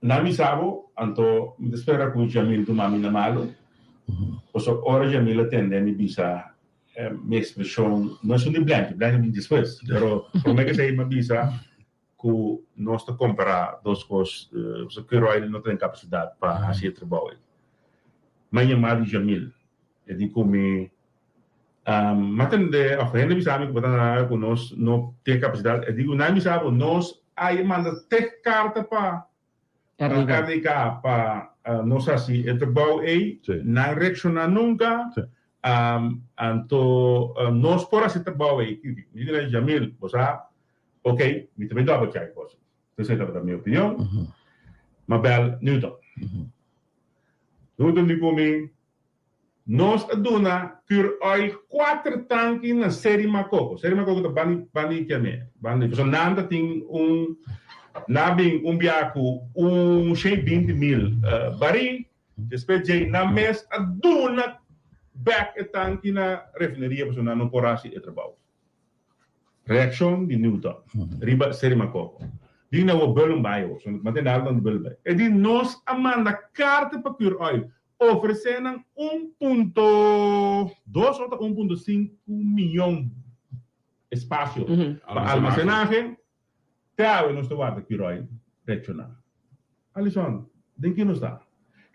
na mi sa bo, anto mi ta spera ku Jamil tuma mi na malu, pasobra ora Jamil a tende mi bisa mi ekspreshon, no esun di Blanche, Blanche a bin despues, pero promé ku esei mi a bisa ku nos ta kompará dos kos, pasobra Curoil no ta den kapasidat pa hasi e trabou ei. Mi a yama di Jamil, e di ku mi Ma tende of hende bisa mi ku bo ta na ku nos no tin e kapasidat. E di ku nan bisa bo nos a manda te karta pa RDK pa nos hasi e trabou ei. Nan reakshoná nunka. Anto nos por hasi e trabou ei. Mi di nan Jamil bo sa ok mi ta bin double check boso. Esei tabata mi opinion. Ma bel Newton. Newton di ku mi. Nos a duna Curoil kuater tanki na Seri Makoko. Seri Makoko ta banda banda di Kiamé. Banda di pasobra nan ta tin un nan a bin un bia ku un shen binti mil barí. Despues djei nan mes a duna bèk e tanki na refineria pasobra nan no por hasi e trabou. Reakshon di Newton riba Seri Makoko. Di na wo Bullenbaai awor. So mantende algu di Bullenbaai. E di nos a manda karta pa Curoil Ofresé nan un punto dos ota un punto sinku miyon espasio pa almasenahe. Te awe nos ta warda Curoil reakshoná. Alison, den ki nos ta?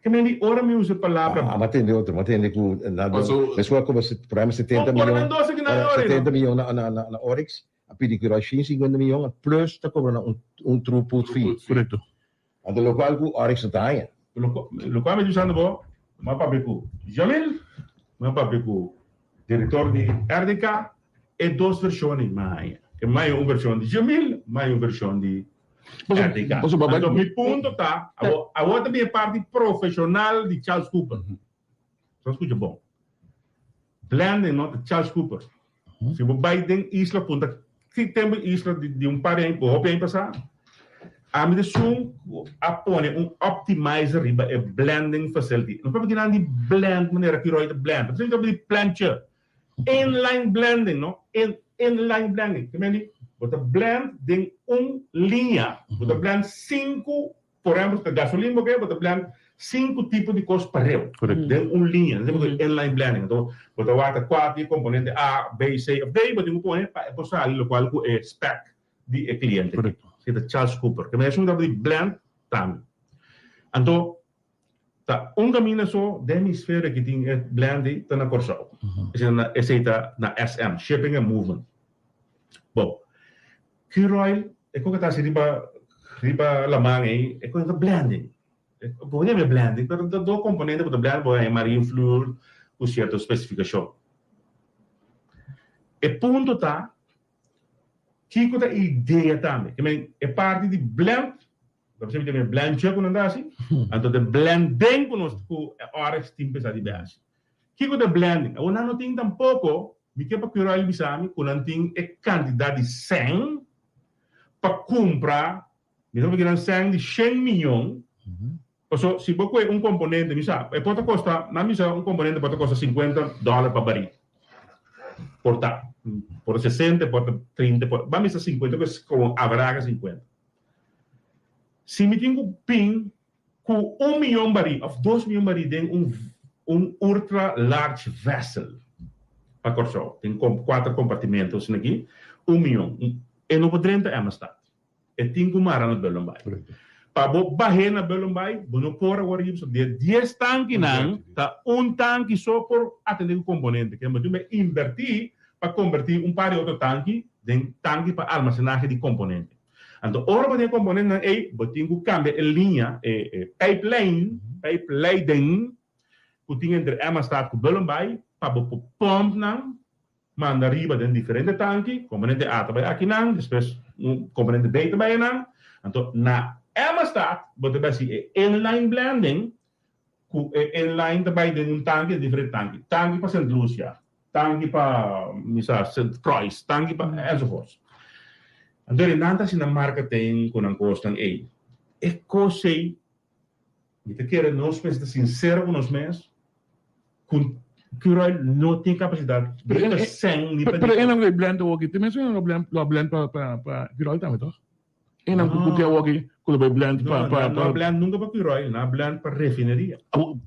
Ke men di ora mi usa e palabra. Ah, m'a tende otro, m'a tende ku na meskos a kobra por ehempel setenta miyon, setenta miyon na na Oryx, a pidi Curoil shin sinkuenta miyon plus ta kobra nan un throughput fee. Korekto. Anto lokual ku Oryx no ta haña. Lokual mi ta usando bo, mi a papia ku Jamil, mi a papia ku direktor di RDK, e dos vershonnan mi a haña. E mi a haña un vershon di Jamil, mi a haña un vershon di RDK. Anto mi punto ta, awor ta bin e parti profeshonal di Charles Cooper. Bo skucha bon. Blending no ta Charles Cooper. Si bo bai den isla punta ki tempu isla di un par di aña hopi aña pasá, ami ta esun ku a pone un optimizer riba e blending facility. No papia di nan di blend manera ki Roy ta blend. Ta papia di plancha. Inline blending no. Inline blending. Ke men di bo ta blend den un liña. Bo ta blend sinku Por ehempel, si ta gasolin bo ke, bo ta blend sinku tipo di kos pareu den un liña. Nan ta inline blending. Anto bo ta wak kua di e komponente A, B, C of D bo tin ku pone pa e por sali lokual ku e spec di e kliente ke. Esei ta Charles Cooper. Ke esun ta di blend tambe. Anto ta un kaminda so den hemisferio ki tin e blend ei ta na Kòrsou. Esei ta na SM, Shipping and Movement. Bon, Curoil, e ku ta hasi riba riba laman ei, e ku ta blending. Bo yama e blending, pero ta dos komponente ku ta blend, bo haña marine fluid ku sierto spesifikashon. E punto ta, kiko ta e idea tambe? Ke men e parti di blend, bo ta sibi e blendje ku nan ta hasi, anto ta e blending ku nos ku e Oryx tin pensa di bai hasi. Kiko ta blending? Awor nan no tin tampoko, mi ke pa Curoil bisa mi ku nan tin e kantidat di sèn pa kumpra, mi ta papia nan sèn di shen miyon, paso si bo kue un komponente, mi sa, e por ta kosta, nan bisa un komponente por ta kosta sinkuenta dòler pa barí, por ta, por ta sesenta, por ta trinta, por, ban bisa sinkuenta, komo averahe sinkuenta. Si mi tin ku bin Ku un miyon barí òf dos miyon barí den un un ultra large vessel pa Kòrsou, den kuater kompartimento asina aki, un miyon, e no por drenta Emmastad. E tin ku mara na Bullenbaai. Pa bo bah'é na Bullenbaai, bo no por awor riba so di e dies tankinan ta un tanki so por atendé ku komponente. Ke bo tin bai inbertí pa kombertí un par di otro tanki den tanki pa almasenahe di komponente. Anto ora bo tin e komponentnan ei, bo tin ku kambia e liña, e pijplijn, pijpleiding, ku tin entre Emmastad ku Bullenbaai, pa bo por pòmp nan manda riba den diferente tanki, komponente A ta bai akinan, despues un komponente B ta bai einan. Anto na Emmastad bo ta bai hasi e inline blending, ku e inline ta bai den un tanki, den diferente tanki, tanki pa Sint Lucia, Tanki pa mi sa Sint Croix, tanki pa enzovoorts. Anto di nan ta haci nan marketing cu nan cosnan ey. E cos ey, mi ta kere nos mester ta sincero cu nos mes, cu Curoil no tin capacidad ni pa seng ni pa. Pero e nan cu e blend awoki, te mes nan lo blend lo blend pa pa pa Curoil tambe toch? E nan cu te awoki cu lo bay blend pa pa pa. No, nan no blend nunca pa Curoil, nan a blend pa refineria.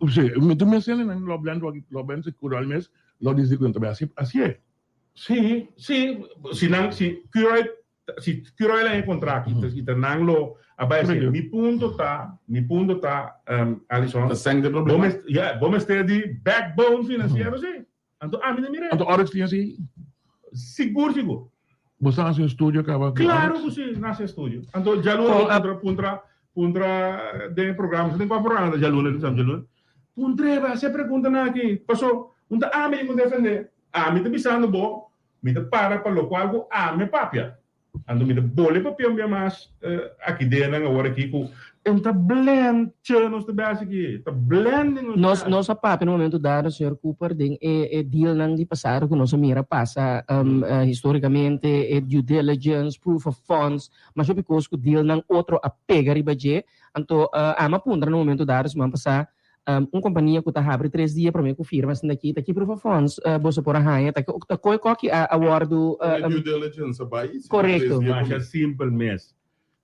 Si, mi te mes nan lo blend awoki, lo blend si Curoil mes lo dici cu nan ta bay haci hacié. Si, si, si nan, si Curoil, si Curoil a haña contract y ta nan lo a bay hacié. Mi punto ta, mi punto ta, Alison, Ta seng de problema. Ya, bo mester di backbone financiero si. Anto ami ta mira. Anto Oryx tin así? Sigur, sigur. Bo sa hasi un estudio kaba ku Claro ku si, na hasi estudio. Anto djaluna bo puntra, puntra, puntra den e programa, sa den kua programa ta djaluna, djaluna. Puntr'e, bo hasi e preguntanan aki. Paso, un ta ami tin ku defende. Ami ta bisando bo, mi ta para pa lokual ku ami a papia. Anto mi ta bole papia un bia mas aki den nan awor aki ku un ta blend che nos ta besi aki, ta blending nos ta besi. Nos a papia na momento dado señor Cooper den e e dealnan di pasado ku nos a mira pasa historicamente e due diligence, proof of funds, masha hopi kos ku dealnan otro a pega riba dje. Anto ami a puntra na momento dado siman pasa Un kompania ku ta habri tres dia promé ku firma esnan aki ta ki proof of funds boso por a haña ta ta koe koki a a wòrdu E due diligence a bai si Korekto. tres dia Masha simpel mes.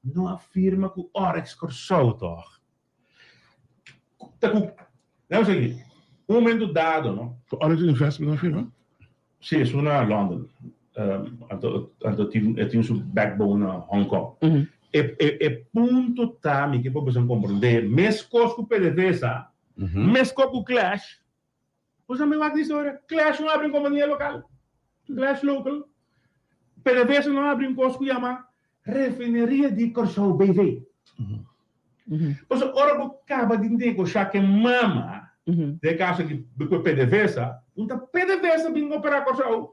No a firma ku Oryx Kòrsou tòg. Ta ku, laat me sigui, un momento dado no. Ku Oryx Investment a firma? Si, esun na London. Anto anto tin e tin su backbone na Hong Kong. E e e punto ta mi ke por boso komprondé, meskos ku PDVSA, meskos ku Clash, boso a mi wak di historia, Clash no abri un kompania lokal, Clash local. PDVSA no abri un kos ku yama Refineria di Kòrsou BV. Pasobra ora bo kaba di negoshá ku e mama, den e kaso aki ku e PDVSA, un ta PDVSA bin operá Kòrsou.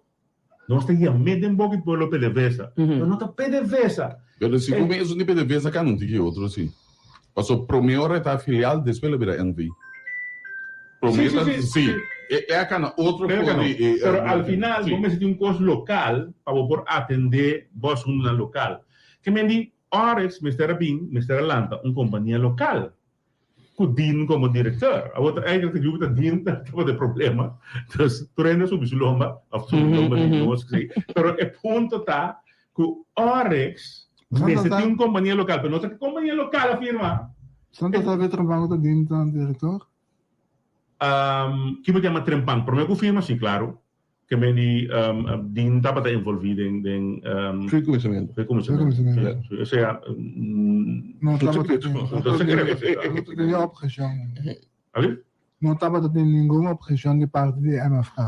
Nos ta yam'é den boka di pueblo PDVSA, pero no ta PDVSA. Pero si ku esun di PDVSA ka no tin ki otro si. Pasobra promé ora e ta filial, despues lo bira NV. Promé ta, si. E a kana otro for di e. Pero al final bo mester tin un kos lokal pa bo por atendé bo asuntunan lokal. Ke men di Oryx mester a bin, mester a lanta un kompania lokal ku Dean komo direktor. Awor ta eigenlijk ta yubi ta Dean tabata e problema. Dus tur hende a subi su lomba, òf subi lomba di nos ku Pero e punto ta ku Oryx mester tin un kompania lokal, pero no ta kompania lokal a firma. Santa sabi trempan ku ta Dean ta direktor? Ki bo yama trempan? Prome ku firma si, klaro. Ke men di Dean tabata envolvi den den Free kuminsamentu. Free kuminsamentu. Sí. Osea No tabata tin No ta sekreto si. No ta tin obheshon. Abi? No tabata tin ningun obheshon di parti di MFK.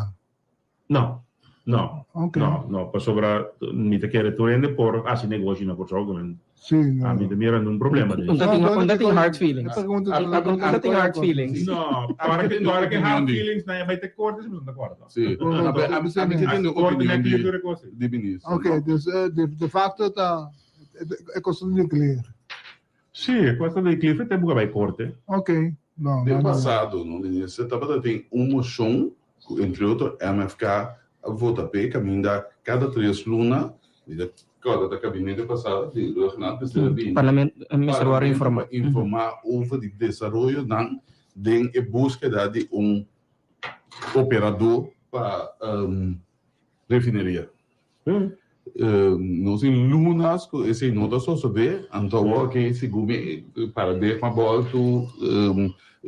No. No. Ok. No, no, pasobra mi ta kere tur hende por hasi negoshi na Kòrsou ku men. Sí, no. Ami ta mira nun problema den. Un ta tin, un ta tin hard feelings. Un ta tin hard feelings. No, ora ke ora ke hard feelings nan e bai te korte si boso ta korta. Sí. Ami ami ke tin opinion di di minister. Ok, dus de de facto ta e kosto di nuclear. Sí, e kosto di nuclear fe tempu ku a bai korte. Ok, no, Den pasado no minister tabata tin un moshon. ku entre otro MFK a vota p'e kaminda kada tres luna, mi ta kòrda ta kabinete pasado di Rhuggenaath mester a bini Parlamento mester wòrdu informá. pa informá over di desaroyonan den e búskeda di un operadó pa refineria. Nos tin lunas ku esei no ta sosodé, anto awor ke segun mi paradigma bòltu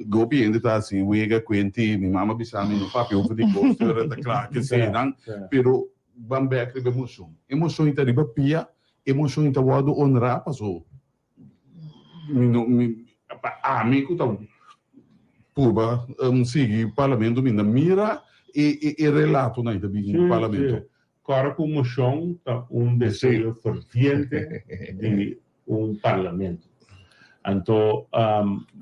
gopi hende ta hasi wega kuenti, mi mama bisa mi no papia over di kos te ora ta kla ke eseinan, pero ban bèk riba e moshon. E moshon i ta riba pia, e moshon i ta wòrdu honrá paso mi no mi pa ami ku ta purba sigui parlamento mi ta mira e e e relatonan ta bin Sí, parlamento. sí. Kòrda ku moshon ta un deseo ferviente di un parlamento. Anto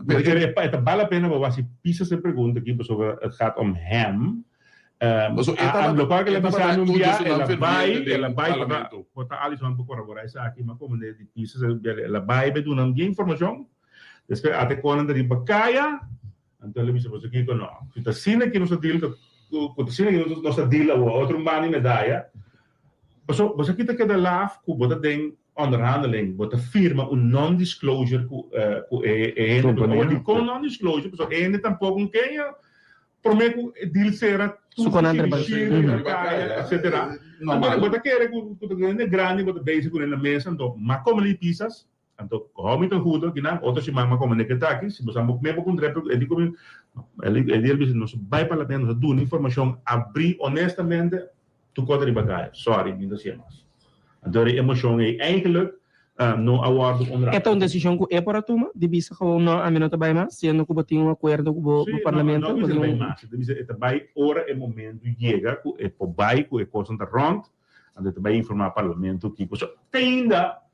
mi kere e ta bal la pena pa bo hasi Pisas e pregunta aki pasobra het gaat om hem. Paso e tabata Lokual ke el a e bisa tabata mi un un bia deseonan el a bai ferviente el a den bai pa parlamento. bo ta Alison por korobora esaki ma komo di Pisas el a bai pa duna un bien informashon despues ate konan ta riba kaya Anto el a bisa, Boso kiko no? Si ta asina ki nos ta deal ku ku ta asina ki nos nos ta deal awor, otro un banda di medaya. Paso boso aki ta keda laf ku bo ta den onderhandeling, bo ta firma un non-disclosure ku ku e e hende. Kompania. Awor dikon non-disclosure? Paso e hende tampoko un kenya promé ku e deal sera Su tur konan shiri riba. shiri riba kaya, etcetera. Normal. Anto bo ta kere ku ku ta hende grandi bo ta bezig ku nan na mesa, anto ma komo li pisas. Anto, hou mi ta hudo kinan, otro siman m'a kome neke taki, si bo sa bo me bo puntra e di ku mi, e di el bisa nos bai parlamento, nos a duna informashon abrí honestamente, tur kos ta riba kaya, sorry, mi no ta siña mas. Anto e emoshon ei eigenlijk no a wòrdu honrá. E ta un desishon ku e por a tuma, di bisa gewoon no, ami no ta bai mas, siendo ku bo tin un akuerdo ku bo Sí, no, parlamento, no bo bisa tin bai un. mas, e ta bisa e ta bai ora e momento yega ku e por bai, ku e kosnan ta rònt, anto e ta bai informá parlamento kiko. So, te ainda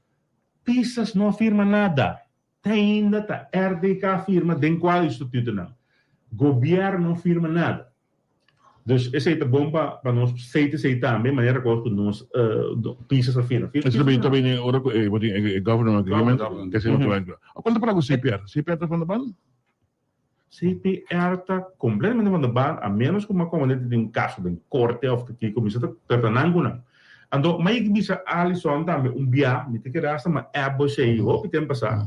Pisas no a firma nada. Te ainda ta RDK a firma den cual institutonan. Gobierno no firma nada. Dus esey ta bon pa pa nos sey esey tambe manera cos cu nos Pisas a firma. Esey ta bini ta bini ora cu e bo tin e government agreement Government. esey bo ta bai. Cuanto para cu CPR? CPR ta van de baan? CPR ta completamente van de baan a menos cu Macomanet tin un caso den corte of kico mi sa ta trata nan cu nan. Anto mi a yega bisa Alison tambe un bia mi ta keda hasta ma app bo esey hopi tempo pasa.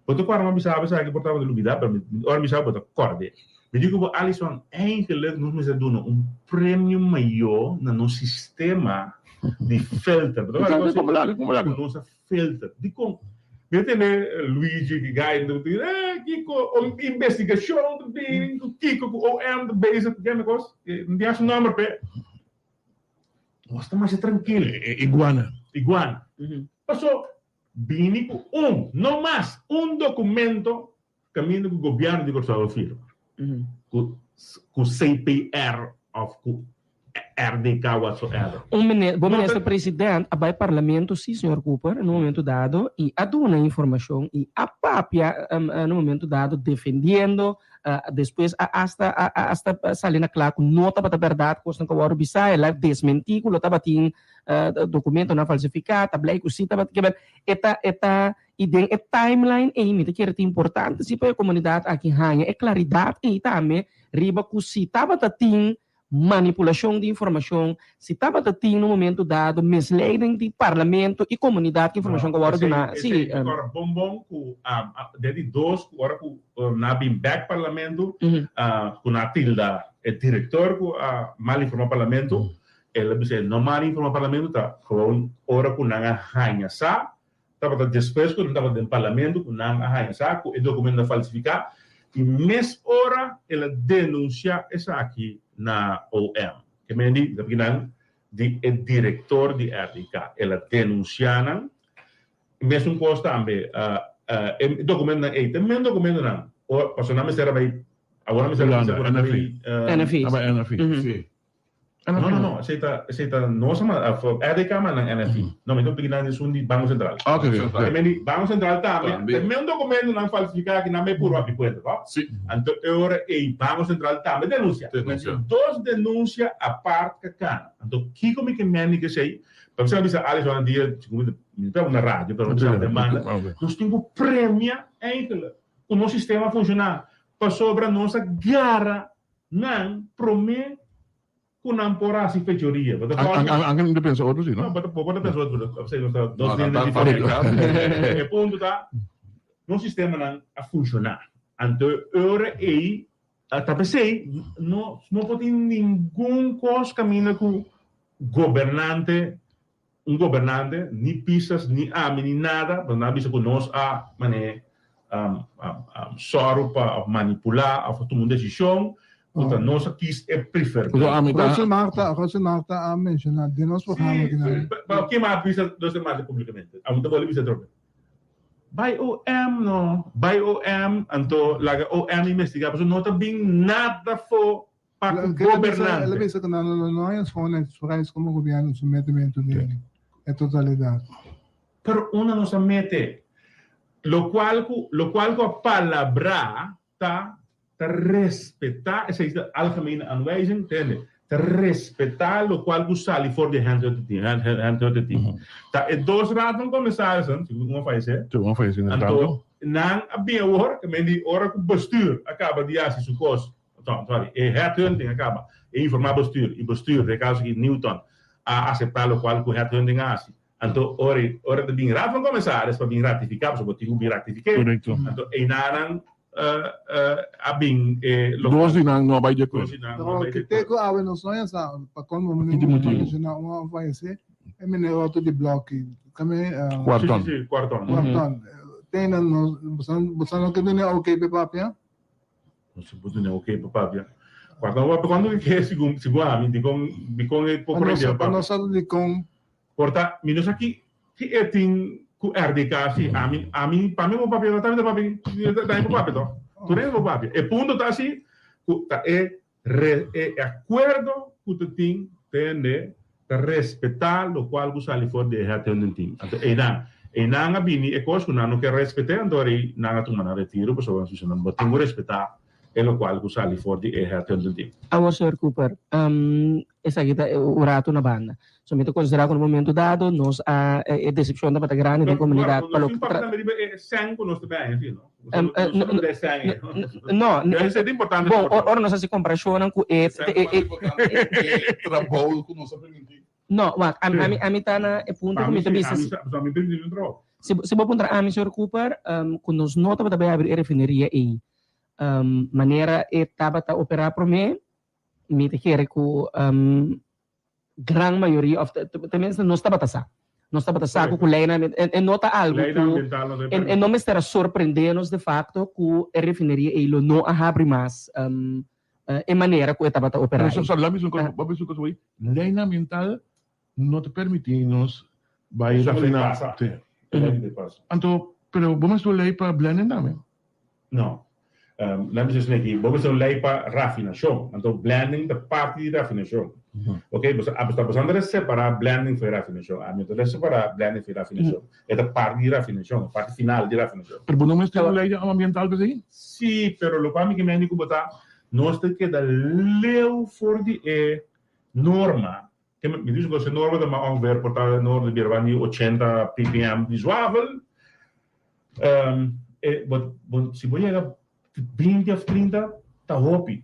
Bo ta corda mi a bisa bo esaki por tabata lubida pero ora mi bisa bo ta corde. Mi di cu bo Alison eigenlijk nos mester duna un premio mayor na nos sistema di filter. Bo ta corda cu cu nos a filter. Dikon? Mi a tende Luigi ki gai ta di, eh, kiko, un investigashon ta bini, ku kiko, ku OM ta bezig ku kende kos. No tin su nomber p'e. Nos ta masha trankil. Iguana. Iguana. Paso, bini ku un, no mas, un dokumento kaminda ku gobièrnu di Kòrsou a firma. Ku ku CPR òf ku RDK whatsoever. Un mene, bo minister president a bai parlamento si, señor Cooper, na un momento dado y a duna informacion y a papia na un momento dado defendiendo, despues a hasta a hasta sali na cla cu no tabata berdad cosnan cu a worde bisa, el a desmenti cu lo tabatin documentonan falsifica, ta blij cu si tabata, kiber e ta e ta Y den e timeline ey mi ta kere ta importante si pa e comunidad aki haña e claridad ey tambe riba cu si tabata tin manipulacion di informacion, si tabata tin na un momento dado misleiding di parlamento y comunidad cu informacion cu a wordo duna. Esey Si. ta kòrda bon bon cu den di dos cu ora cu nan a bin bek parlamento cu nan a tilda e director cu a mal informa parlamento, el a bisa e no mal informa parlamento ta gewoon ora cu nan a haña sa Tabata despues ku nan tabata den parlamento ku nan a haña sa ku e dokumento ta falsifiká i mes ora el a denunsiá esaki na OM. Ke men di ta nan di e direktor di RDK. El a denunsiá nan. Mesun kos tambe e dokumentonan ei ta e men dokumentonan pasobra nan mester a bai awor nan mester a bisa ku nan a bai NFI. A bai NFI, si. No, no, no, esei ta, esei ta nos a manda, RDK a manda nan NFI. No, mi ta pidi nan esun di Banko Sentral. Ok, ok, ok. E men di Banko Sentral tambe, Tambe. te men dokumentonan falsifiká ki nan bai puru abri kuenta, to? Si. Anto e ora ei Banko Sentral tambe denunsia. Denunsia. Dos denunsia apart ka kana. Anto kiko mi ke men di ke esei? Pasobra mi a bisa Alex ora dia, segun mi ta, mi ta na radio, pero mi ta bisa demanda, nos tin ku premia eigenlijk ku nos sistema a funshoná, pasobra nos a gara nan promé. Ku nan por hasi fechoria. Bo ta Anke mi ta pensa otro si, no? No, bo ta bo ta pensa otro, pero esei nos ta dos No, nan lineanan ta diferente. E punto ta, nos sistemanan a funshoná. Anto e ora ei, ta p'esei no no por tin ningun kos kaminda ku gobernante, un gobernante, ni Pisas, ni ami, ni nada, pasobra nan a bisa ku nos a manera sòru pa òf manipulá òf a tuma un desishon ku ta nos a kis e preferente. Rosel Marta, Rosel Marta a menshoná den nos programa Sí, kinan. pero ken a bisa Rosel Marta públikamente? Amo ta bolbe bisa atrobe. Bai OM no, bai OM, anto laga OM investigá pasobra no ta bin nada afó pa ku gobernante. El a bisa ku nan lo no haña schoonheid prijs komo gobièrnu su metementu den e totalidat. Pero unda nos a mete? Lokual ku lokual ku a palabrá ta ta respetá, esei ta algemene aanwijzing, tende, ta respetá lokual ku sali for di e handhouder team. Ta e dos raad van commissarissen, si un a fayesé, Si un a fayesé, anto nan a bin awor, ke men di ora ku bestuur a kaba di hasi su kos, Sorry, e headhunting a kaba. E informá bestuur i bestuur, den e kaso aki Newton, a aseptá lokual ku headhunting a hasi. Anto ora ora ta bin Raad van Commissaris pa bin ratifiká, pasobra bo tin ku bin ratifiké. Korekto. Anto einanan a bin e lokual. Dos di nan no a bai di akuerdo. Dos di nan no a Pero bai di ke te akuerdo. ku awe nos no ya sa pa kon bo Ki motibu? menshoná un a fayesé, e meneer Otto di Blòki, kame Kuarton. Si, si, si, Kuarton. Kuarton. Te nan nos, boso no ke duna oké p'e papia? Nos por duna oké pa papia. Cuando papia cuando ke ke segun segun ami dikon dikon e por Pa papia. nos sa dikon. Por ta mi no sa ki ki e tin ku RDK si ami ami pa mi por papia no ta mi ta papia ta mi por papia to. Tur hende por papia. E punto ta si ku ta e re e akuerdo ku ta tin tende ta respetá lokual ku sali for di e headhunting team. Anto einan, einan a bini e kos ku nan no ke respet'é, anto rei nan a tuma nan retiro pasobra nan bisa nan bo tin ku respetá e lokual ku sali for di e headhunting team. Awor señor Cooper, esaki ta un ratu na banda. So mi ta considera cu na momento dado nos a e decepcion tabata grandi den comunidad pa loke Nos tin papia tambe riba e sèn cu nos ta bay haña, si no? No, Esei ta importante. Bon, ora nos hasi comparacionnan cu e E trabou cu nos a permiti. No, wak, ami ami ta na e punto cu mi ta bisa si. Mi permiti un trabou. Si bo puntra ami, señor Cooper, cu nos no tabata bay abri e refineria ey manera e tabata opera prome, mi ta kere cu gran mayoria of tenminste nos tabata sa. Nos tabata sa ku ku leinan e no ta algu ku e no mester a sorprende nos de facto ku e refineria ei lo no a habri mas e manera ku e tabata opera ei. Sorry, laat me bisa un kos Leinan ambiental no ta permiti nos bai rafina. Anto, pero bo mester un lei pa blending tambe? No. Laat me bisa aki, bo mester un lei pa rafinashon. Anto blending ta parti di rafinashon. Ok, bo ta pasando a separa blending for rafinashon. Ami no ta separa blending for rafinashon. E ta parti di rafinashon, e parti final di rafinashon. Pero bo no mester un lei ambiental p'esei? Si, pero loke ami ke mende ku bo ta, nos ta keda leu for di e norma. Mi dici ku e norma ta mas ongeveer por ta norma di bira di ochenta ppm di zwavel. E bo bo si bo yega binti of trinta ta hopi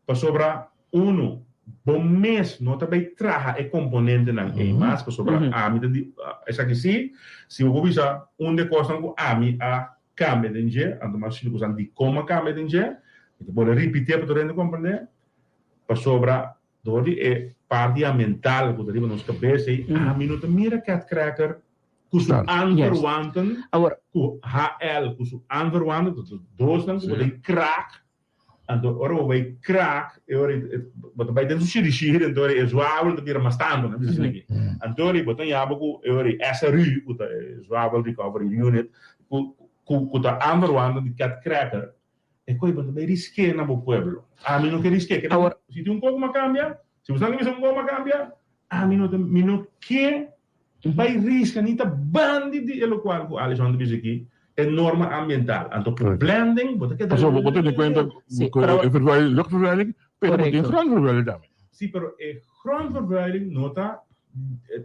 pasobra uno bo mes no ta bay traha e komponentenan ei mas pasobra ami ta di esaki si si bo por bisa un di e kosnan ku ami a kambia den dje anto mi a sinti ku san dikon mi a kambia den dje mi ta bolbe ripitié pa tur hende komprende pasobra dor di e parti ambiental ku ta riba nos kabes ei ami no ta mira cat cracker ku su aanverwanten, ku HL ku su aanverwanten, ta dosnan ku bo ta kraak, anto ora bo bai kraak e ora bo ta bai den su shirishiri, anto ora e zwavel ta bira mas tantu, nan bisa asina aki. Anto ora bo ta yaba ku e ora SRU, ku ta e Zwavel Recovery Unit, ku ku ta aanverwanten di cat cracker, e koe bo ta bai risk'é na bo pueblo. Ami no ke risk'é. Si tin un koko ma kambia, si bo sa ke bisa un koko ma kambia, ami no ta, mi no ke Bai riska ni ta bandi di e lokual ku Alison ta bisa aki, e norma ambiental. Anto ku blending bo ta keda Pasobra bo tene kuenta ku e vervuiling, luchtvervuiling, pero bo tin grondvervuiling tambe. Si, pero e grondvervuiling no ta,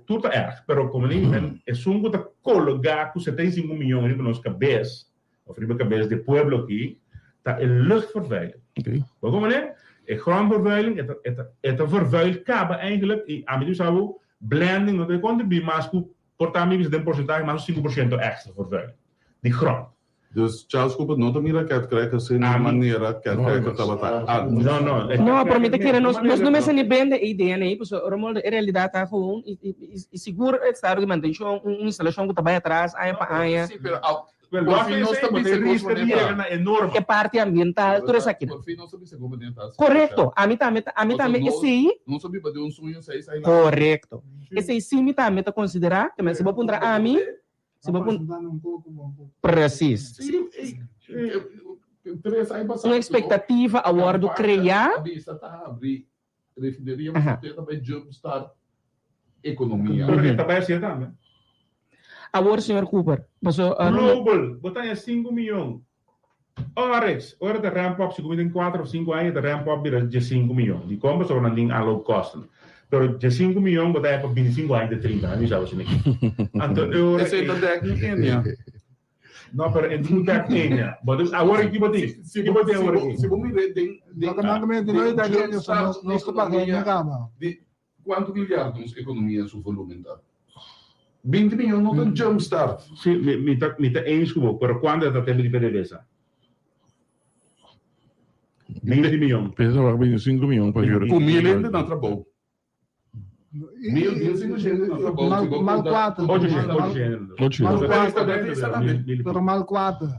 tur ta erg, pero komo ni men esun ku ta kologá ku 75 miyon riba nos kabes, of riba kabes di e pueblo aki, ta e luchtvervuiling. Bo komprende? E grondvervuiling e ta e ta e ta vervuil kaba eigenlijk i ami ta bisa bo blending no ta kontribuí mas ku por ta mi bisa den porsentahe mas ku 5% èkstra vervuiling di grond. Dus Charles Cooper no ta mira Cat Cracker sin e manera Cat Cracker tabata antes. No, no. No, pero mi ta kere nos nos no mester ni bende e idea nei, pasobra Romualdo e realidad ta gewoon i i sigur estado di mantencion un instalacion cu ta bay atras aña pa aña. Sí, pero por fin nos ta bisa cos manera ta. E parti ambiental tur esaki. Por fin nos ta bisa cos manera ta. Corecto, ami tambe ta ami tambe esey. Nos a biba den un sueño seis aña. Corecto. Esey si mi tambe ta considera, te men si bo puntra ami. Si bo pun Precies. Un expectativa a wordo crea. Awor señor Cooper, paso. Global, bo ta haña sinku miyon. Oryx, ora ta ramp up, si ku mi tin kuater of sinku aña, ta ramp up bira diesinku miyon. Dikon? Pasobra nan tin aanloopkosten. Pero diesinku miyon bo ta haña pa bintisinku aña te trinta, mi sa bo asina aki. Anto e ora Esei ta dèk mi enia. No, pero e no dèk enia. Bo ta, awor aki bo tin? Ki bo tin awor aki? Si bo mira den Loke nan ta menti no e dèk enia, so nos ta paga enia kaba. Di kuantu milyar nos ekonomia su volumen ta? 20 miyon no ta jump start. Sí, mi, mi ta, mi ta eens ku bo, pero kuantu ta tempu di PDVSA? 20 miyon. PDVSA wak 25 miyon pa huur. Ku mil hende na trabou. Mil, mil sinkoshen na trabou. Mal, mal kuater. Ocho shen, ocho shen. Ocho shen. Mal kuater. Pero mal kuater.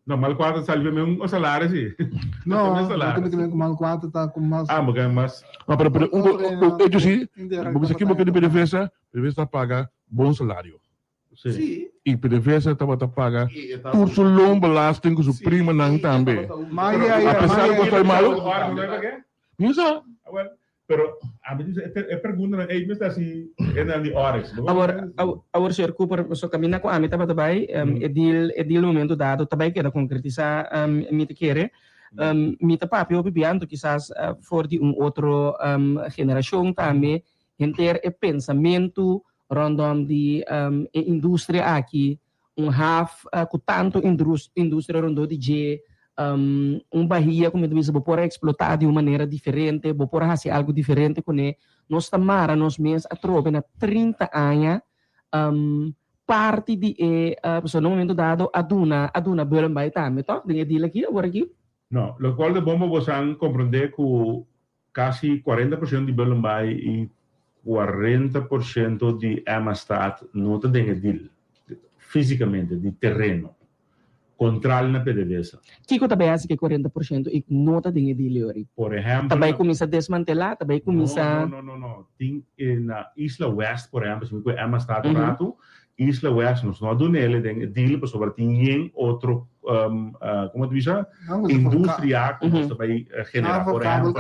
No, mal kuater sali pa mi un salario si. No, no ke men ku mal kuater ta ku mas. Ah, bo ke mas. No, pero pero un un hecho si, bo bisa ki bo ke di PDVSA, PDVSA ta paga bon salario. Si. I PDVSA tabata paga tur su loonbelasting ku su primanan tambe. A pesar ku kos ta malo. Mi sa. Pero ami di e preguntanan ey mester hasi e nan di Oryx. Awor, awor señor Cooper, so caminda cu ami tabata bay, e deal, e deal momento dado ta bay keda concretisa, mi ta kere. Mi ta papia hopi bianto kisas for di un otro generacion tambe, henter e pensamento rondom di e industria aki, un haf cu tanto industria rondó di dje, un bahia cu mi ta bisa bo por a explota di un manera diferente, bo por a haci algo diferente cune. Nos ta mara nos mes atrobe na 30 aña parti di e, pasobra na un momento dado a duna a duna Bullenbaai tambe toch den e deal aki awor aki? No, locual ta bon pa bosan comprende cu Kasi 40% di Bullenbaai i 40% di Emmastad no ta den e deal, físikamente, di tereno, kontrali na PDVSA. Kiko ta bai hasi ku e 40% i no ta den e deal yori? Por ehèmpel. Ta bai kuminsá desmantelá? Ta bai kuminsá. No, no, no, no. Tin na Isla West, por ehèmpel, si mi ku Emmastad un ratu, Isla West nos no a dunele den e deal pasobra tin yen otro como ta bisa industria cu nos ta bay genera. Por ehempel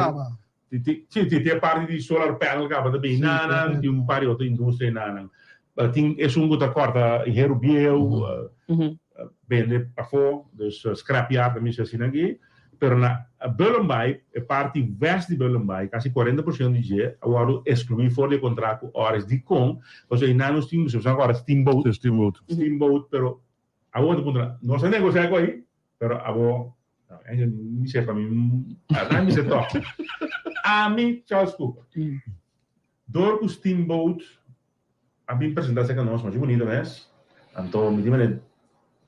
si tin e parti di solar panel caba ta bin nanan, tin un par di otro industria nanan. Tin esun cu ta corta heru bieu bende pafo, dus scrapyard ta mester asina aki. Pero na Bullenbaai, e parti west di Bullenbaai, kasi 40% di dje a wòrdu ekskluí for di e kontrakt ku Oris. Dikon? Pasobra einan nos tin, nos ku ora steamboat. Sí, steamboat. Steamboat, pero awor ta puntra, nos a negosiá ku ei, pero abo, mi sepa mi, mi bisa tòg. Ami, Charles Cooper, dor ku steamboat a bin presentá serka nos, masha bunita mes, anto mi tin mane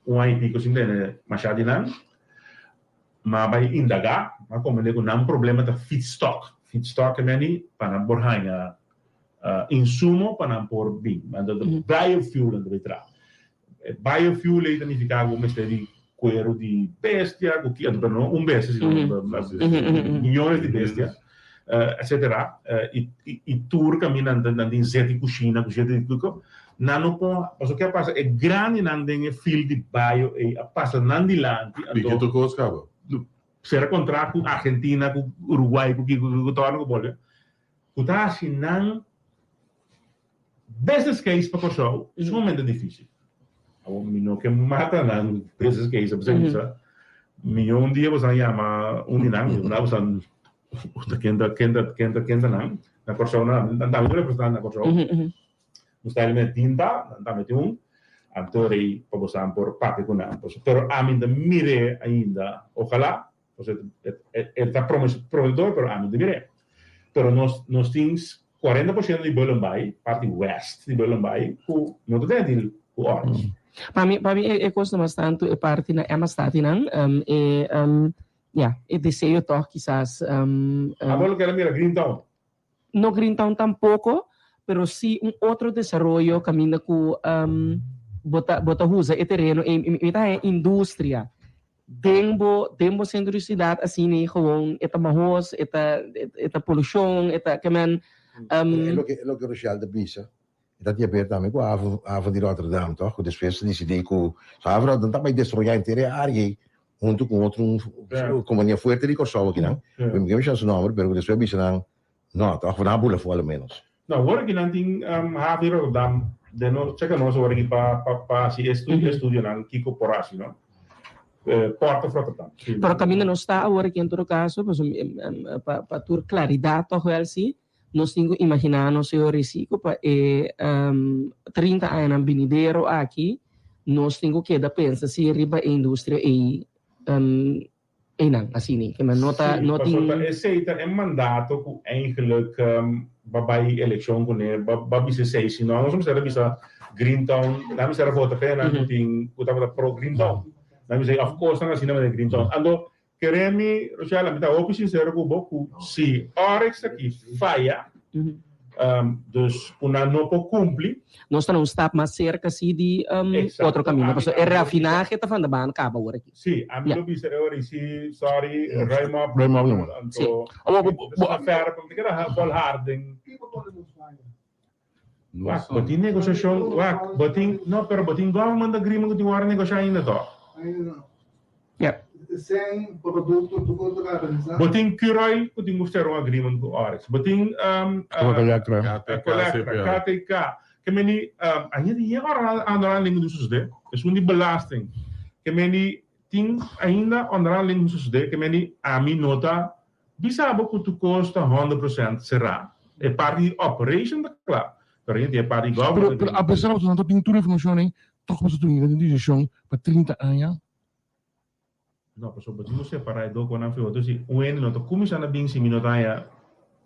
un aña i piko sin tene masha di nan, m'a bai indagá, m'a komprendé ku nan problema ta feedstock, feedstock ke meni pa nan por haña insumo pa nan por bin, anto ta biofuel nan ta bai traha. Biofuel ei ta nifiká ku bo mester di kueru di bestia, ku ki, pero no un bestia, sino miyones di bestia, etcetera. I tur kaminda nan tin zet di kushina, ku zet di kiko, nan no por, pasobra ke a pasa, e grandinan den e field di bio ei a pasa nan dilanti, Di anto ki tur kos kaba? sera kontrakt ku Argentina, ku Uruguay, ku kiko, ku torna ku bolbe, ku ta hasi nan Business case pa Kòrsou sumamente difísil. Awor mi no ke mata nan business case, a bisa mi un dia boso a yama un di nan, mi a boso ken ta ken ta ken ta ken ta nan na Kòrsou nan nan tambe tin representante na Kòrsou. Nos ta met tinta, nan tambe tin un, anto rei pa boso por papia ku nan. Pero ami ta mir'é ainda, ojalá. Pasobra e ta prometedor, pero ami no ta mir'é. Pero nos nos tin 40% di Bullenbaai, parti west di Bullenbaai, ku no ta den deal ku Orange. Pa mi, pa mi e kos ta mas tantu e parti na Emma Statinan, e ya, e deseo tòg kisas. Abo lo kere mira Greentown? No Greentown tampoco, pero si un otro desaroyo caminda cu bo ta bo ta usa e tereno ey mi ta haña industria den bo den bo centro di ciudad asina ey gewoon e ta mahos e ta e ta polucion e ta kemen. Pero e loke e loke Rochelle ta bisa e ta di haber tambe cu haven haven di Rotterdam toch cu despues a dicidi cu haven Rotterdam ta bay destroya henter e area ey hunto cu otro compania fuerte di Corsou akinan mi ke menciona su nomber pero despues a bisa nan no toch nan a bula afo alo menos. No awor aki nan tin haven di Rotterdam den nos cheka nos awor aki pa pa haci e estudionan kiko por haci no Port of Rotterdam. Pero caminda nos ta awor aki en todo caso pasobra pa tur claridad toch wel si Nos tin ku imaginá nos e risico pa e 30 añanan binidero aki nos tin ku keda pensa si riba e industria ei einan asina. Ke men no ta no tin. Pasobra esei ta e mandato ku eigenlijk ba bai elekshon kuné ba bisa esei si no nos mester a bisa Greentown nan mester a vota p'e nan ku tin ku tabata pro Greentown nan bisa of kosnan asina manera Greentown anto Kere mi, Rochelle, mi ta hopi sincero cu bo cu si Oryx aki faya, dus cu nan no por cumpli. Nos ta na un stap mas cerca si di otro caminda, pasobra e rafinahe ta van de baan caba awor aki. Si, ami lo bisa e ora si, sorry, ruim op, anto, ta fer, pero mi ta keda volharding. Wak, bo tin negosiashon, wak, bo tin, no, pero bo tin government agreement ku tin wòrdu negosiá ainda tòg? Ainda no. Ja. Sen produkto tur kos ta garantisa. Bo tin Curoil ku tin ku sera un agreement ku Oryx. Bo tin Collectra. Collectra, KTK. Ke meni, ainda tin yen onderhandeling ku tin sosodé. Esun di belasting. Ke meni tin ainda onderhandeling ku tin sosodé. Ke meni ami no ta Bisa bo ku tur kos ta 100% será. E parti di operation ta kla, pero ainda tin e parti di government. Pero apesar ku nan ta tin tur informashon ei, tòg boso ta yega den desishon pa 30 aña? No, pasobra bo tin ku separá e dos konan fiho. Entonces si un hende no ta kuminsá na bin si mi no ta haña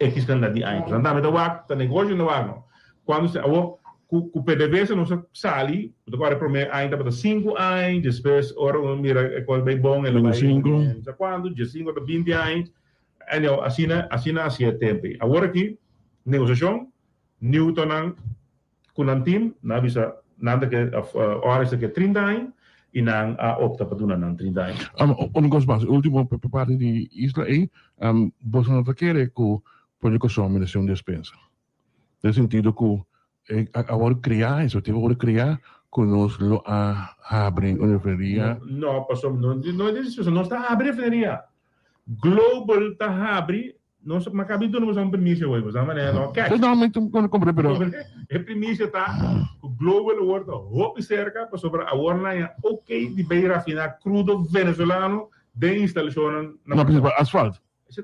X kantidat di aña. Pasobra nan tambe ta wak, ta negoshi nan ta wak no. Cuando se awor cu cu PDVSA nos a sali, bo ta corda e prome aña tabata cinco aña, despues ora uno mira e cos bay bon el a bay no sa cuanto, diescinco ta binti aña, anyhow asina asina a haci e tempo ey. Awor aki negociacion, Newtonnan cu nan team nan a bisa nan ta ke of Oryx ta ke 30 aña y nan a opta pa duna nan 30 aña. Un cos mas, ultimo pa parti di isla ey, boso no ta kere cu Pueblo Corsou merece un despensa? Den sentido ku a wòrdu kreá, e soti a wòrdu kreá ku nos lo a habri un refineria. No, pasobra no no e desishon, nos ta habri refineria. Global ta habri, nos ma kabi duna boso un primisia hoy, boso a manera no kèk. No, mi ta komprende pero. E primisia ta ku Global awor ta hopi serka pasobra awor nan a oké di bay rafiná krudo venezolano den instalashonnan na. No, asfalt.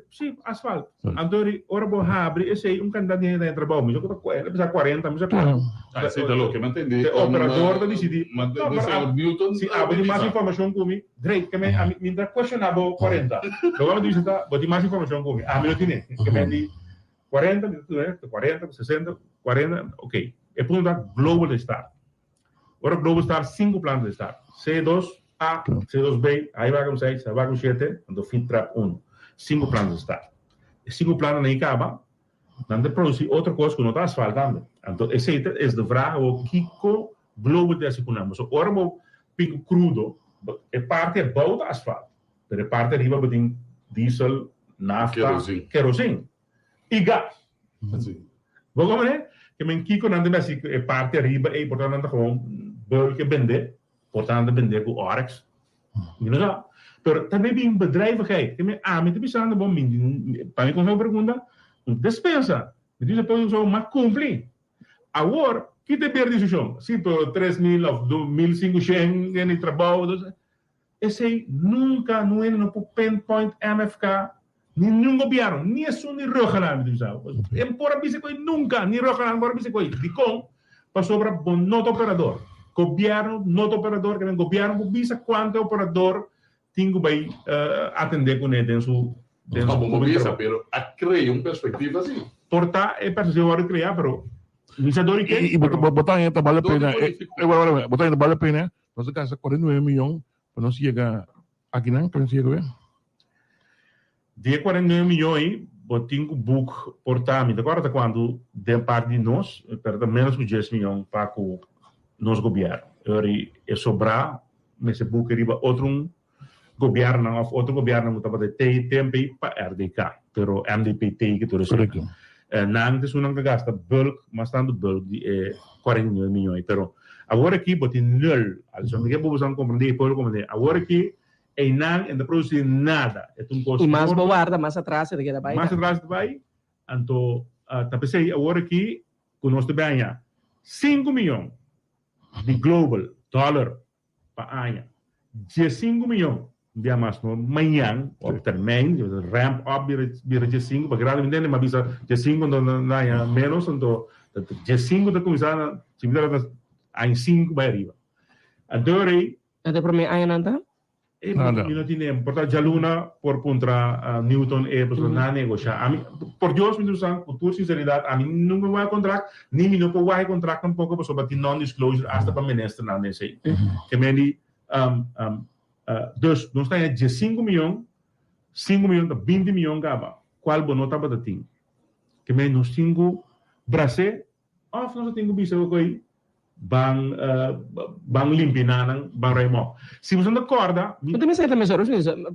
Sí, asfalt. Anto ri, ora bo habri esei un kantidat di hende ta entra bou. Mi sa ku ta ku bisa 40, mi sa kuantu. Ah, esei ta loke mi a tende. E operador ta disidí. Ma de señor Newton Si abo tin mas informashon ku mi, great. Ke men ami mi ta kuestioná bo 40. Loke mi ta bisa ta bo tin mas informashon ku mi. Ami no tine. Ke men di 40, mi ta tene 40, 60, 40, ok. E punto ta global ta start. Ora Global Star sinku planta di start, C2 A, C2 B, Haiwagen 6, Haiwagen 7, anto Feed Trap 1. Sinku planta di start. E sinku plantanan ei kaba, nan ta produsi otro kos ku no ta asfalt tambe. Anto esei ta es de vraag awor kiko Global ta hasi ku nan. Pasobra ora bo piki krudo, e parti abou ta asfalt, pero e parti ariba bo tin diesel, nafta, kerosin i gas. Bo comprende? Ke men kiko nan ta besi ku e parti ariba ei por ta nan ta gewoon beul ke bende, por ta nan ta bende ku Oryx. Mi no sa. Pero ta maybe in bedrijvigheid. Ke men ami ta bisando bo mi pa mi konsa bo pregunta, un despensa. Mi ta bisa pa un ma kumpli. Awor, ki ta e ber disishon? Si, pero 3000 of 1500 den e trabou. Esei nunca no hende no por pinpoint MFK ni niun gobierno, ni esun di Ruggenaan mi ta bisa bo. E por a bisa koe nunca, ni Ruggenaan por a bisa koe. Dikon? Pasobra bo no ta operador. Gobierno no ta operador, ke men gobierno por bisa kuantu e operador. Tin ku bai atendé kuné den su den su No, bo bisa, trabou. pero a krea un perspektiva si. Por ta e perspektiva wòrdu kreá, pero mi sa dor di ke, I bo pero. bo ta haña ta bale Dor di pena, polítiko. wara wara, bo ta haña ta bale pena nos a gasta 49 miyon pa nos yega akinan, pa nos yega wea? Di e 49 miyon ei, bo tin ku boek por ta, mi ta kòrda ta kuantu den parti di nos, pero ta ménos ku dies miyon pa ku nos gobièrnu. E ora ei e sobrá mester buka riba otro un gobièrnunan òf otro gobièrnu ku tabata e tempu ei pa RDK, pero MDPT ku tur esei. Korekto. Nan ta esunnan ku a gasta bulk, mas tantu bulk di e 49 miyon ei. Pero awor aki bo tin nul. Alison, mi ke bo boso a komprendé i pueblo komprendé. Awor aki einan e no ta produsí nada. E ta un kos I mas bo morto. warda, mas atras e ta keda bai Mas tambe. atras e ta bai. Anto ta p'esei awor aki ku nos ta bèña 5 miyon di global dollar pa aña, 15 miyon bia mas no mañan op termijn, ramp up bira 15, pa grandi mi tende, mi a bisa 15 anto na aña menos, anto 15 ta kuminsá na, si mi ta aña 5 bai ariba. Anto rei. Anto e promé añanan ta? E mi no tin e, por ta djaluna por puntra Newton e pasobra nan a negoshá. Ami, por Dios mi ta usa ku tur sinseridat, ami nunka wak e kontrakt, ni mi no por wak e kontrakt tampoko pasobra tin non-disclosure asta pa ministernan den esei. Ke men di, dus nos ta haña 15 miyon, 5 miyon ta 20 miyon kaba, kual bo no tabata tin. Ke men nos tin ku bras'é Of nos a tin ku bisa ku ei ban ban limpia nan, ban ruim op. Si boso no ta kòrda, mi. Bo ta mester ta mester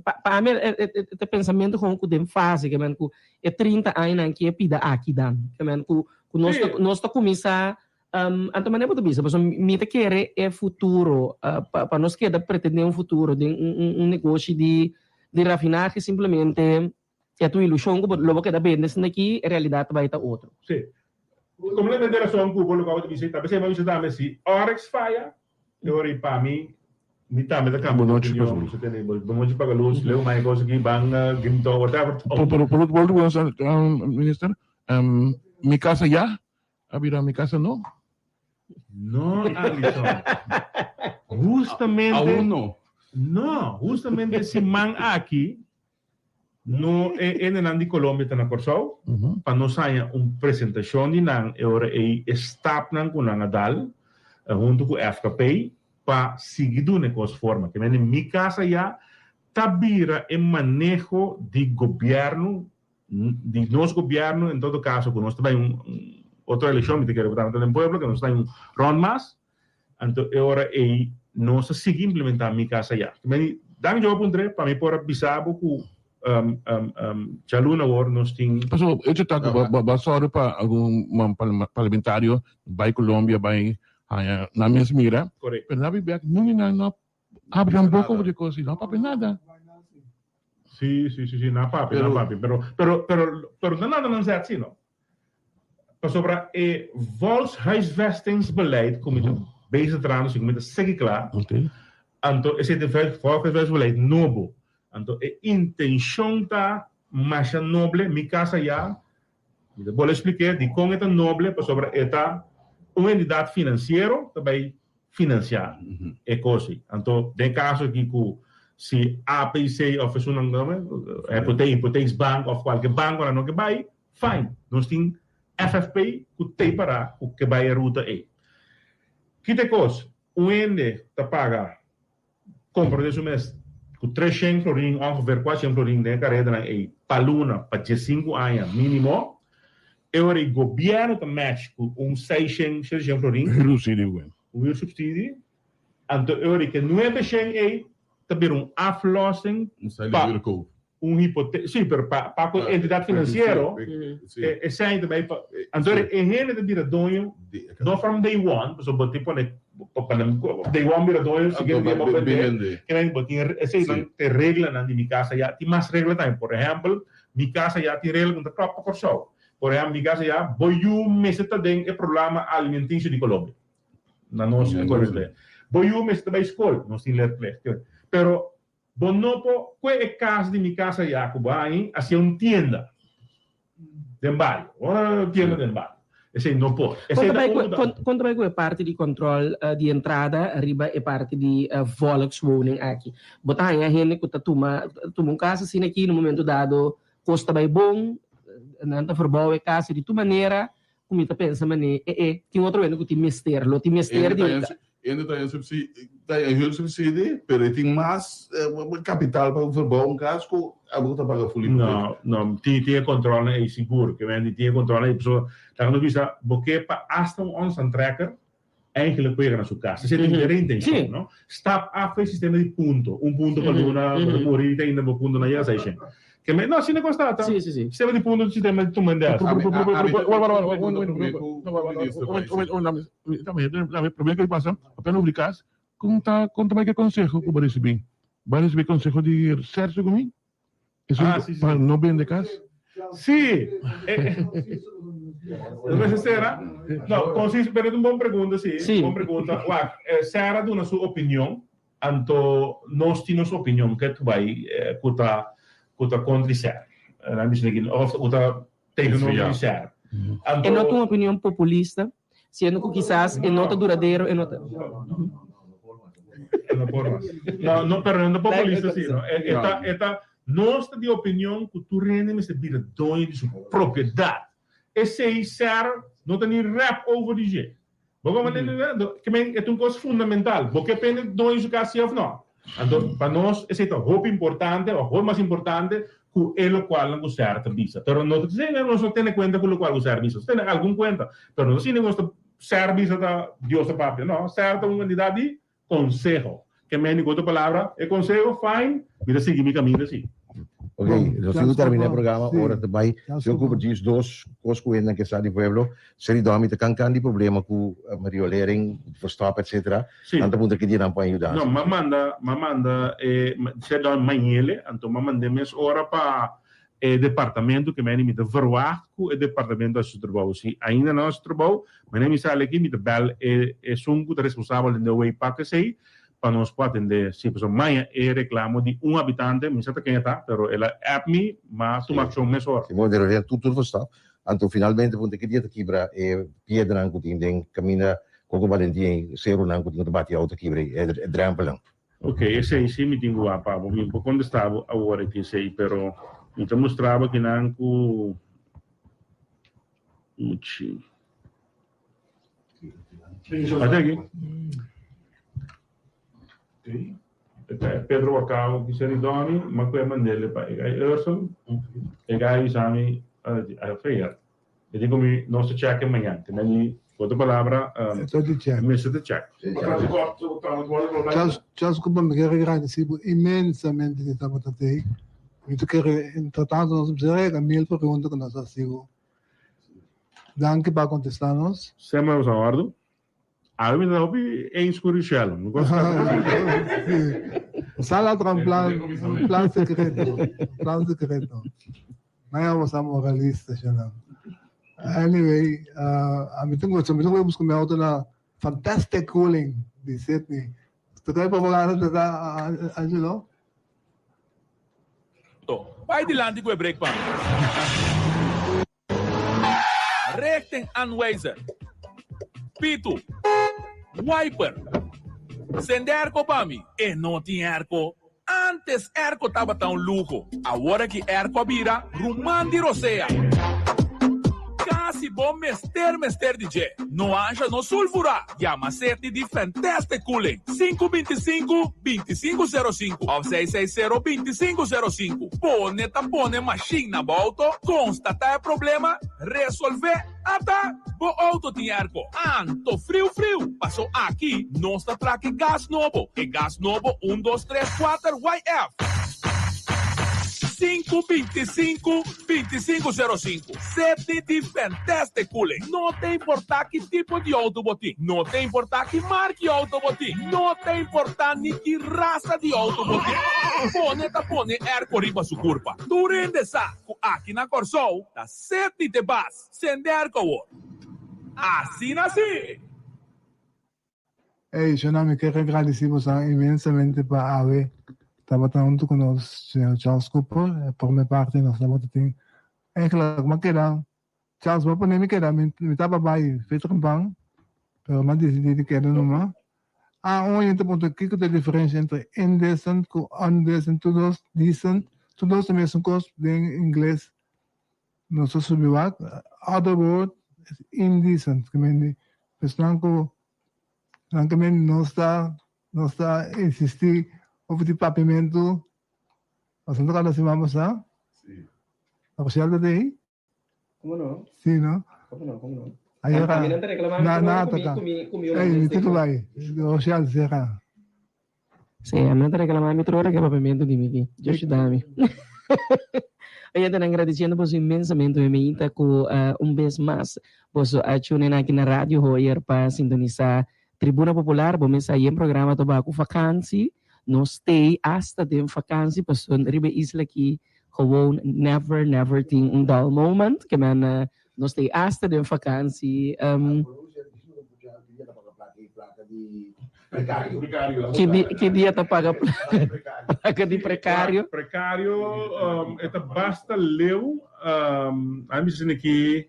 pa pa ami e ta pensamentu gewoon ku den fase ke men ku e 30 añanan ke pida aki dan ke men ku ku nos ta nos ta kuminsá anto manera bo ta bisa pasobra mi ta kere e futuro pa pa nos keda pretendé un futuro den un un negoshi di di rafinahe simplemente E ta un ilushon ku bo lo bo keda bende esaki aki, e realidat ta bai ta otro. Sí. Kompletamente rason ku bo loke bo ta bisa i ta pesei bo a bisa tambe si Oryx faya, e ora i pa mi, mi tambe ta kambia di opinion. Bo tende, bo nochi paga lus, leu mai kos aki, ban grinta whatever. Por por último, minister, mi casa ya a bira mi casa no? No, Alison. Hustamente. Aun no. No, hustamente siman aki No e hendenan di Colombia ta na Kòrsou pa nos haña un presentashon di nan e ora ei e stapnan ku nan a dal huntu ku FKP pa sigui duna e kos forma. Ke mende mi kas aya ta bira e maneho di gobièrnu di nos gobièrnu en todo kaso ku nos ta bai un otro elekshon mi ta kere ku ta den pueblo ke nos ta bai un rònt mas Anto e ora ei nos a sigui implementá Mi Casa Ya. Meni, dank Jehová puntr'é pa mi por a bisa bo ku djaluna awor nos tin. Pasobra echo ta ku bo a sòru pa algun parlamentario bai Colombia bai haña nan mes mira. Korekto. Pero nan a bin bek nunca nan no a habri nan boka over di kos i no a papia nada. Sí, sí, sí, sí, nan a papia, nan a papia. Pero, pero, pero, pero no nada nan zet sí no. Pasobra e volkshuisvestingsbeleid ku mi ta bezig trahando si ku mi ta seki kla, anto esei ta e volkshuisvestingsbeleid nobo. Anto e intenshon ta masha noble, mi kasa ya, mi ta bolbe splik'é dikon e ta noble, pasobra e ta un entidat finansiero ta bai finansiá e kos ei. Anto den e kaso aki ku si APC òf esunnan, Hypotheekbank òf kualke bankonan no ke bai, Fine, nos tin FFP ku tei pará ku ke bai e ruta ei. Kita e kos, un hende ta paga kompra den su mes ku 300 florin ongeveer 400 florin den e karetanan ei pa luna pa 15 aña mínimo, e ora ei gobièrnu ta match ku un 600, 700 florin. Huursubsidie ku e. Huursubsidie. Anto e ora ei ke 900 ei ta bira un aflossing pa. Un hipote, sí, pero pa pa ku entidat finansiero, e esei ta bai pa, anto e hende ta bira doño, no from day one, pasobra bo tin pone, pa nan day one bira doño, siguiente dia bo bende, kinan bo tin esei nan te reglanan di mi casa ya, tin mas regla tambe, por ehempel, mi casa ya tin regla ku ta klòp pa Kòrsou, por ehempel mi casa ya, bo yu mester ta den e programa alimentisio di Colombia, na nos, bo yu mester ta bai skol, nos tin leerplicht, pero Bo no por kue e kas di mi kas ayá ku bo a hañi hacia un tienda den bario, un tienda den bario. Esei no por. Esei Kon ta ta bai un ku ku ta. kon kon ta bai ku e parti di kòntròl di entrada riba e parti di volkswoning aki? Bo ta haña hende ku ta tuma tuma un kas asina aki na un momento dado kos ta bai bon, nan ta verbou e kas i di tur manera ku mi ta pensa manera e e tin otro hende ku tin mester, lo tin mester di un Hende ta haña subsidie, ta haña huursubsidie, pero e tin mas kapital pa verbou un kas ku abo ku ta paga full hipotek. No, no, tin tin e kontrolnan ei sigur, ke men tin e kontrolnan ei, pasobra laga nos bisa bo ke pa asta un onstantrekker eigenlijk por yega na su kas. Esei ta entera intenshon, no? Stap af e sistema di punto, un punto pa luna, bo ta muri te ainda bo punto no yega seishen. Ke men, no, asina kos ta ta. Sistema di punto ta sistema di tuma endes. Prome ku pasa, papia no kas, kon ta kon ta bai ku e konseho ku bo risibí? Bo a risibí konseho di Sergio ku mi? Ah, sí, sí. Pa no bende kas? Sí. Mester Sera? No, konsis, pero ta un bon pregunta, sí. Sí. Bon pregunta. Wak, Sera duna su opinion, anto nos tin nos opinion ke tu bai ku ta ku ta kontra di Sera. Nan bisa aki, of ku ta tegenover di Sera. Anto. E no ta un opinion populista, siendo ku kisas e no ta duradero, e no ta. No por mas. No, no, pero no ta populista si, no. E ta, e ta, nos ta di opinion ku tur hende mester bira doño di su propiedat. Esei ser no ta ni rep over di dje. Bo por manera di ke men e ta un kos fundamental. Bo ke pende doño di su kas si òf no? Anto pa nos esei ta hopi importante òf hopi mas importante ku e lokualnan ku ser ta bisa. Pero no ta disi nos no tene kuenta ku lokual ku ser bisa. Nos tene algun kuenta, pero no ta sinti ku nos ta Ser bisa ta Dios ta papia. No, ser ta un kandidat di konseho. Ke meni ku otro palabra, e konseho fine, mi ta sigui mi kaminda si. Ok, nos tin ku terminá e programa ora ta bai. Señor Cooper djis dos kos ku hendenan ke sa di pueblo. Seri Domi ta kan kan di problema ku riolering, verstop etcetera. Nan ta puntra ki dia nan por yudansa. No, m'a manda, m'a manda e Seri Domi mañele, anto m'a mand'é mes ora pa E departamento ke meni mi ta verwacht ku e departamento a hasi su trabou. Si ainda no a hasi su trabou, mene mi sali aki mi ta bel e esun ku ta responsabel den de way pak esei pa nos por atende. Si pasobra maña e reklamo di un habitante, mi sa ta ken e ta, pero el a app mi, m'a tuma akshon mesora. Si bo debe den tur tur verstap, anto finalmente punta ki dia ta kibra e piedranan ku tin den kaminda Coco Valentin, serunan ku tin ku ta bati outo kibra e drempelnan. Ok, esei si mi tin ku wak pa bo. Mi por kontestá bo awor aki esei, pero mi ta mustra bo kinan ku Uchi. Ata aki. Pedro Wakao ki seri dòmi, ma ku e mand'é pa e gai Ursel, e gai bisa mi, a feer. E di ku mi nos ta check e mañan. Te meni ku otro palabra mester ta check. Charles, Charles Cooper, mi kere gradisí bo inmensamente di tabata tei. Mi ta kere entretanto nos mester rega mil pregunta ku nos a hasi bo. Danki pa kontestá nos. Semper nos a òrdu. Awe mi ta hopi eens ku Richelle. Mi kos Sala tra un plan, un plan secreto, un plan secreto. Mañana vamos a moralista, Shannon. Anyway, uh, a mi tengo, mi tengo busca mi auto na Fantastic Cooling di Sydney. Tu kaya propaganda ta Angelo? Bai dilanti ku e break pa mi. Richting aanwijzer. Pitu. Wiper. Sende airco pa mi. E no tin airco. Antes airco tabata un luho. Awor aki airco a bira ruman di rosea. Casi bo mester mester di dje. No ansha no sulfura. Yama Seti di Fantastic Cooling, sinku 25, 25 sero sinku òf seis seis sero, 25 sero sinku. Pone ta pone mashin na bo outo, konstatá e problema, resolvé, ata bo outo tin airco. Anto friu friu, paso aki nos ta traki gas nobo, e gas nobo un dos tres kuater YF. Sinku 25, 25 sero sinku. Seti di Fantastic Cooling. No ta importá ki tipo di outo bo tin, no ta importá ki marki outo bo tin, no ta importá ni ki rasa di outo bo tin. Pone ta pone airco riba su kurpa. Tur hende sa ku aki na Kòrsou ta Seti te bas. Sende airco awor. Asina si! Ey, Shona, mi kier agradeci boso inmensamente pa awe tabata hunto cu nos, señor Charles Cooper. Por mi parti nos tabata tin eigenlijk, m'a keda. Charles, bo a pone mi keda, mi mi taba bai Veteranbank, pero mi a disidí di keda numa. Ah, un oyente puntra kiko ta e diferencia entre indecent ku undecent, tur dos decent, tur dos ta mesun kos den ingles. Nos ta subi wak, other word is indecent, ke men di esnan ku nan ke men nos ta nos ta insistí over di papiamentu, pasobra no ta siman pasá, Rochelle ta dei? Como no? Sí, no? Como no, como no? Ayera, A mi nan ta reclama na, mi na, ku mi, toca. ku mi, ku mi Ey, holandés mi te. bai. Rochelle, cera. Sí, a mi nan ta reclama mi tur ora ke papiamento di mi ki. Dios yuda mi. Oyentenan gradiciendo boso inmensamente mi meinta ku un bes mas boso a tune in aki na Radio Hoyer pa sintonisa Tribuna Popular. Bo mes sa yen programa ta baku vakansi. Nos stay hasta den vakansi pasobra riba e isla aki Gewoon never never tin un dull moment ke men nos ta hasta den vakantie. Ki dia ta paga plaka di precario? Precario e ta basta leu. Ami bisa aki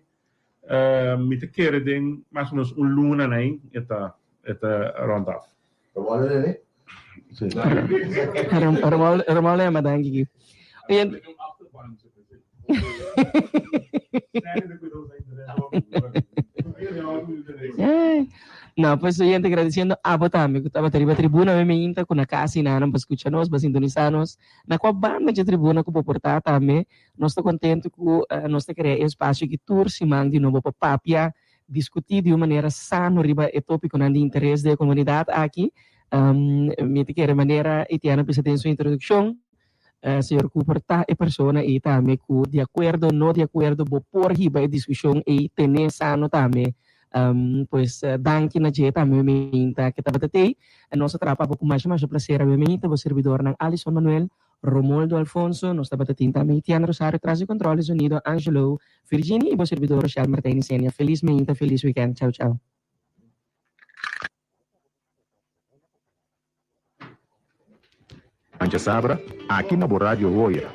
mi ta kere den mas o menos un luna nai e ta e ta rond af. Romualdo yama danki ki. No, pues oyente agradeciendo abo tambe ku tabata riba tribuna mi minta ku na kasi nanan pa skucha nos, pa sintonisa nos. Na kua banda dje tribuna ku bo por ta tambe. Nos ta kontento ku nos ta krea e espasio aki tur siman di nobo pa papia Diskutí di un manera sano riba e tópikonan di interes den e komunidat aki. Mi ta kere manera Etienne a bisa den su introdukshon, señor Cooper ta e persona ei tambe ku di akuerdo o no di akuerdo bo por hiba e diskushon ei tené sano tambe. Pues danki na dje tambe mi ta ke tabata tei. Nos a trapa bo ku masha masha plaser awe mi ta bo sirbidornan Alison Manuel, Romoldo Alfonso, nos tabata tin tambe Etienne Rosario tras di control di sonido, Angelo Virgini y bo servidor Rochelle Martijn Isenia. Feliz meinta, feliz weekend. Chao chao. Ancha Sabra, aki na bo Radio Hoyer.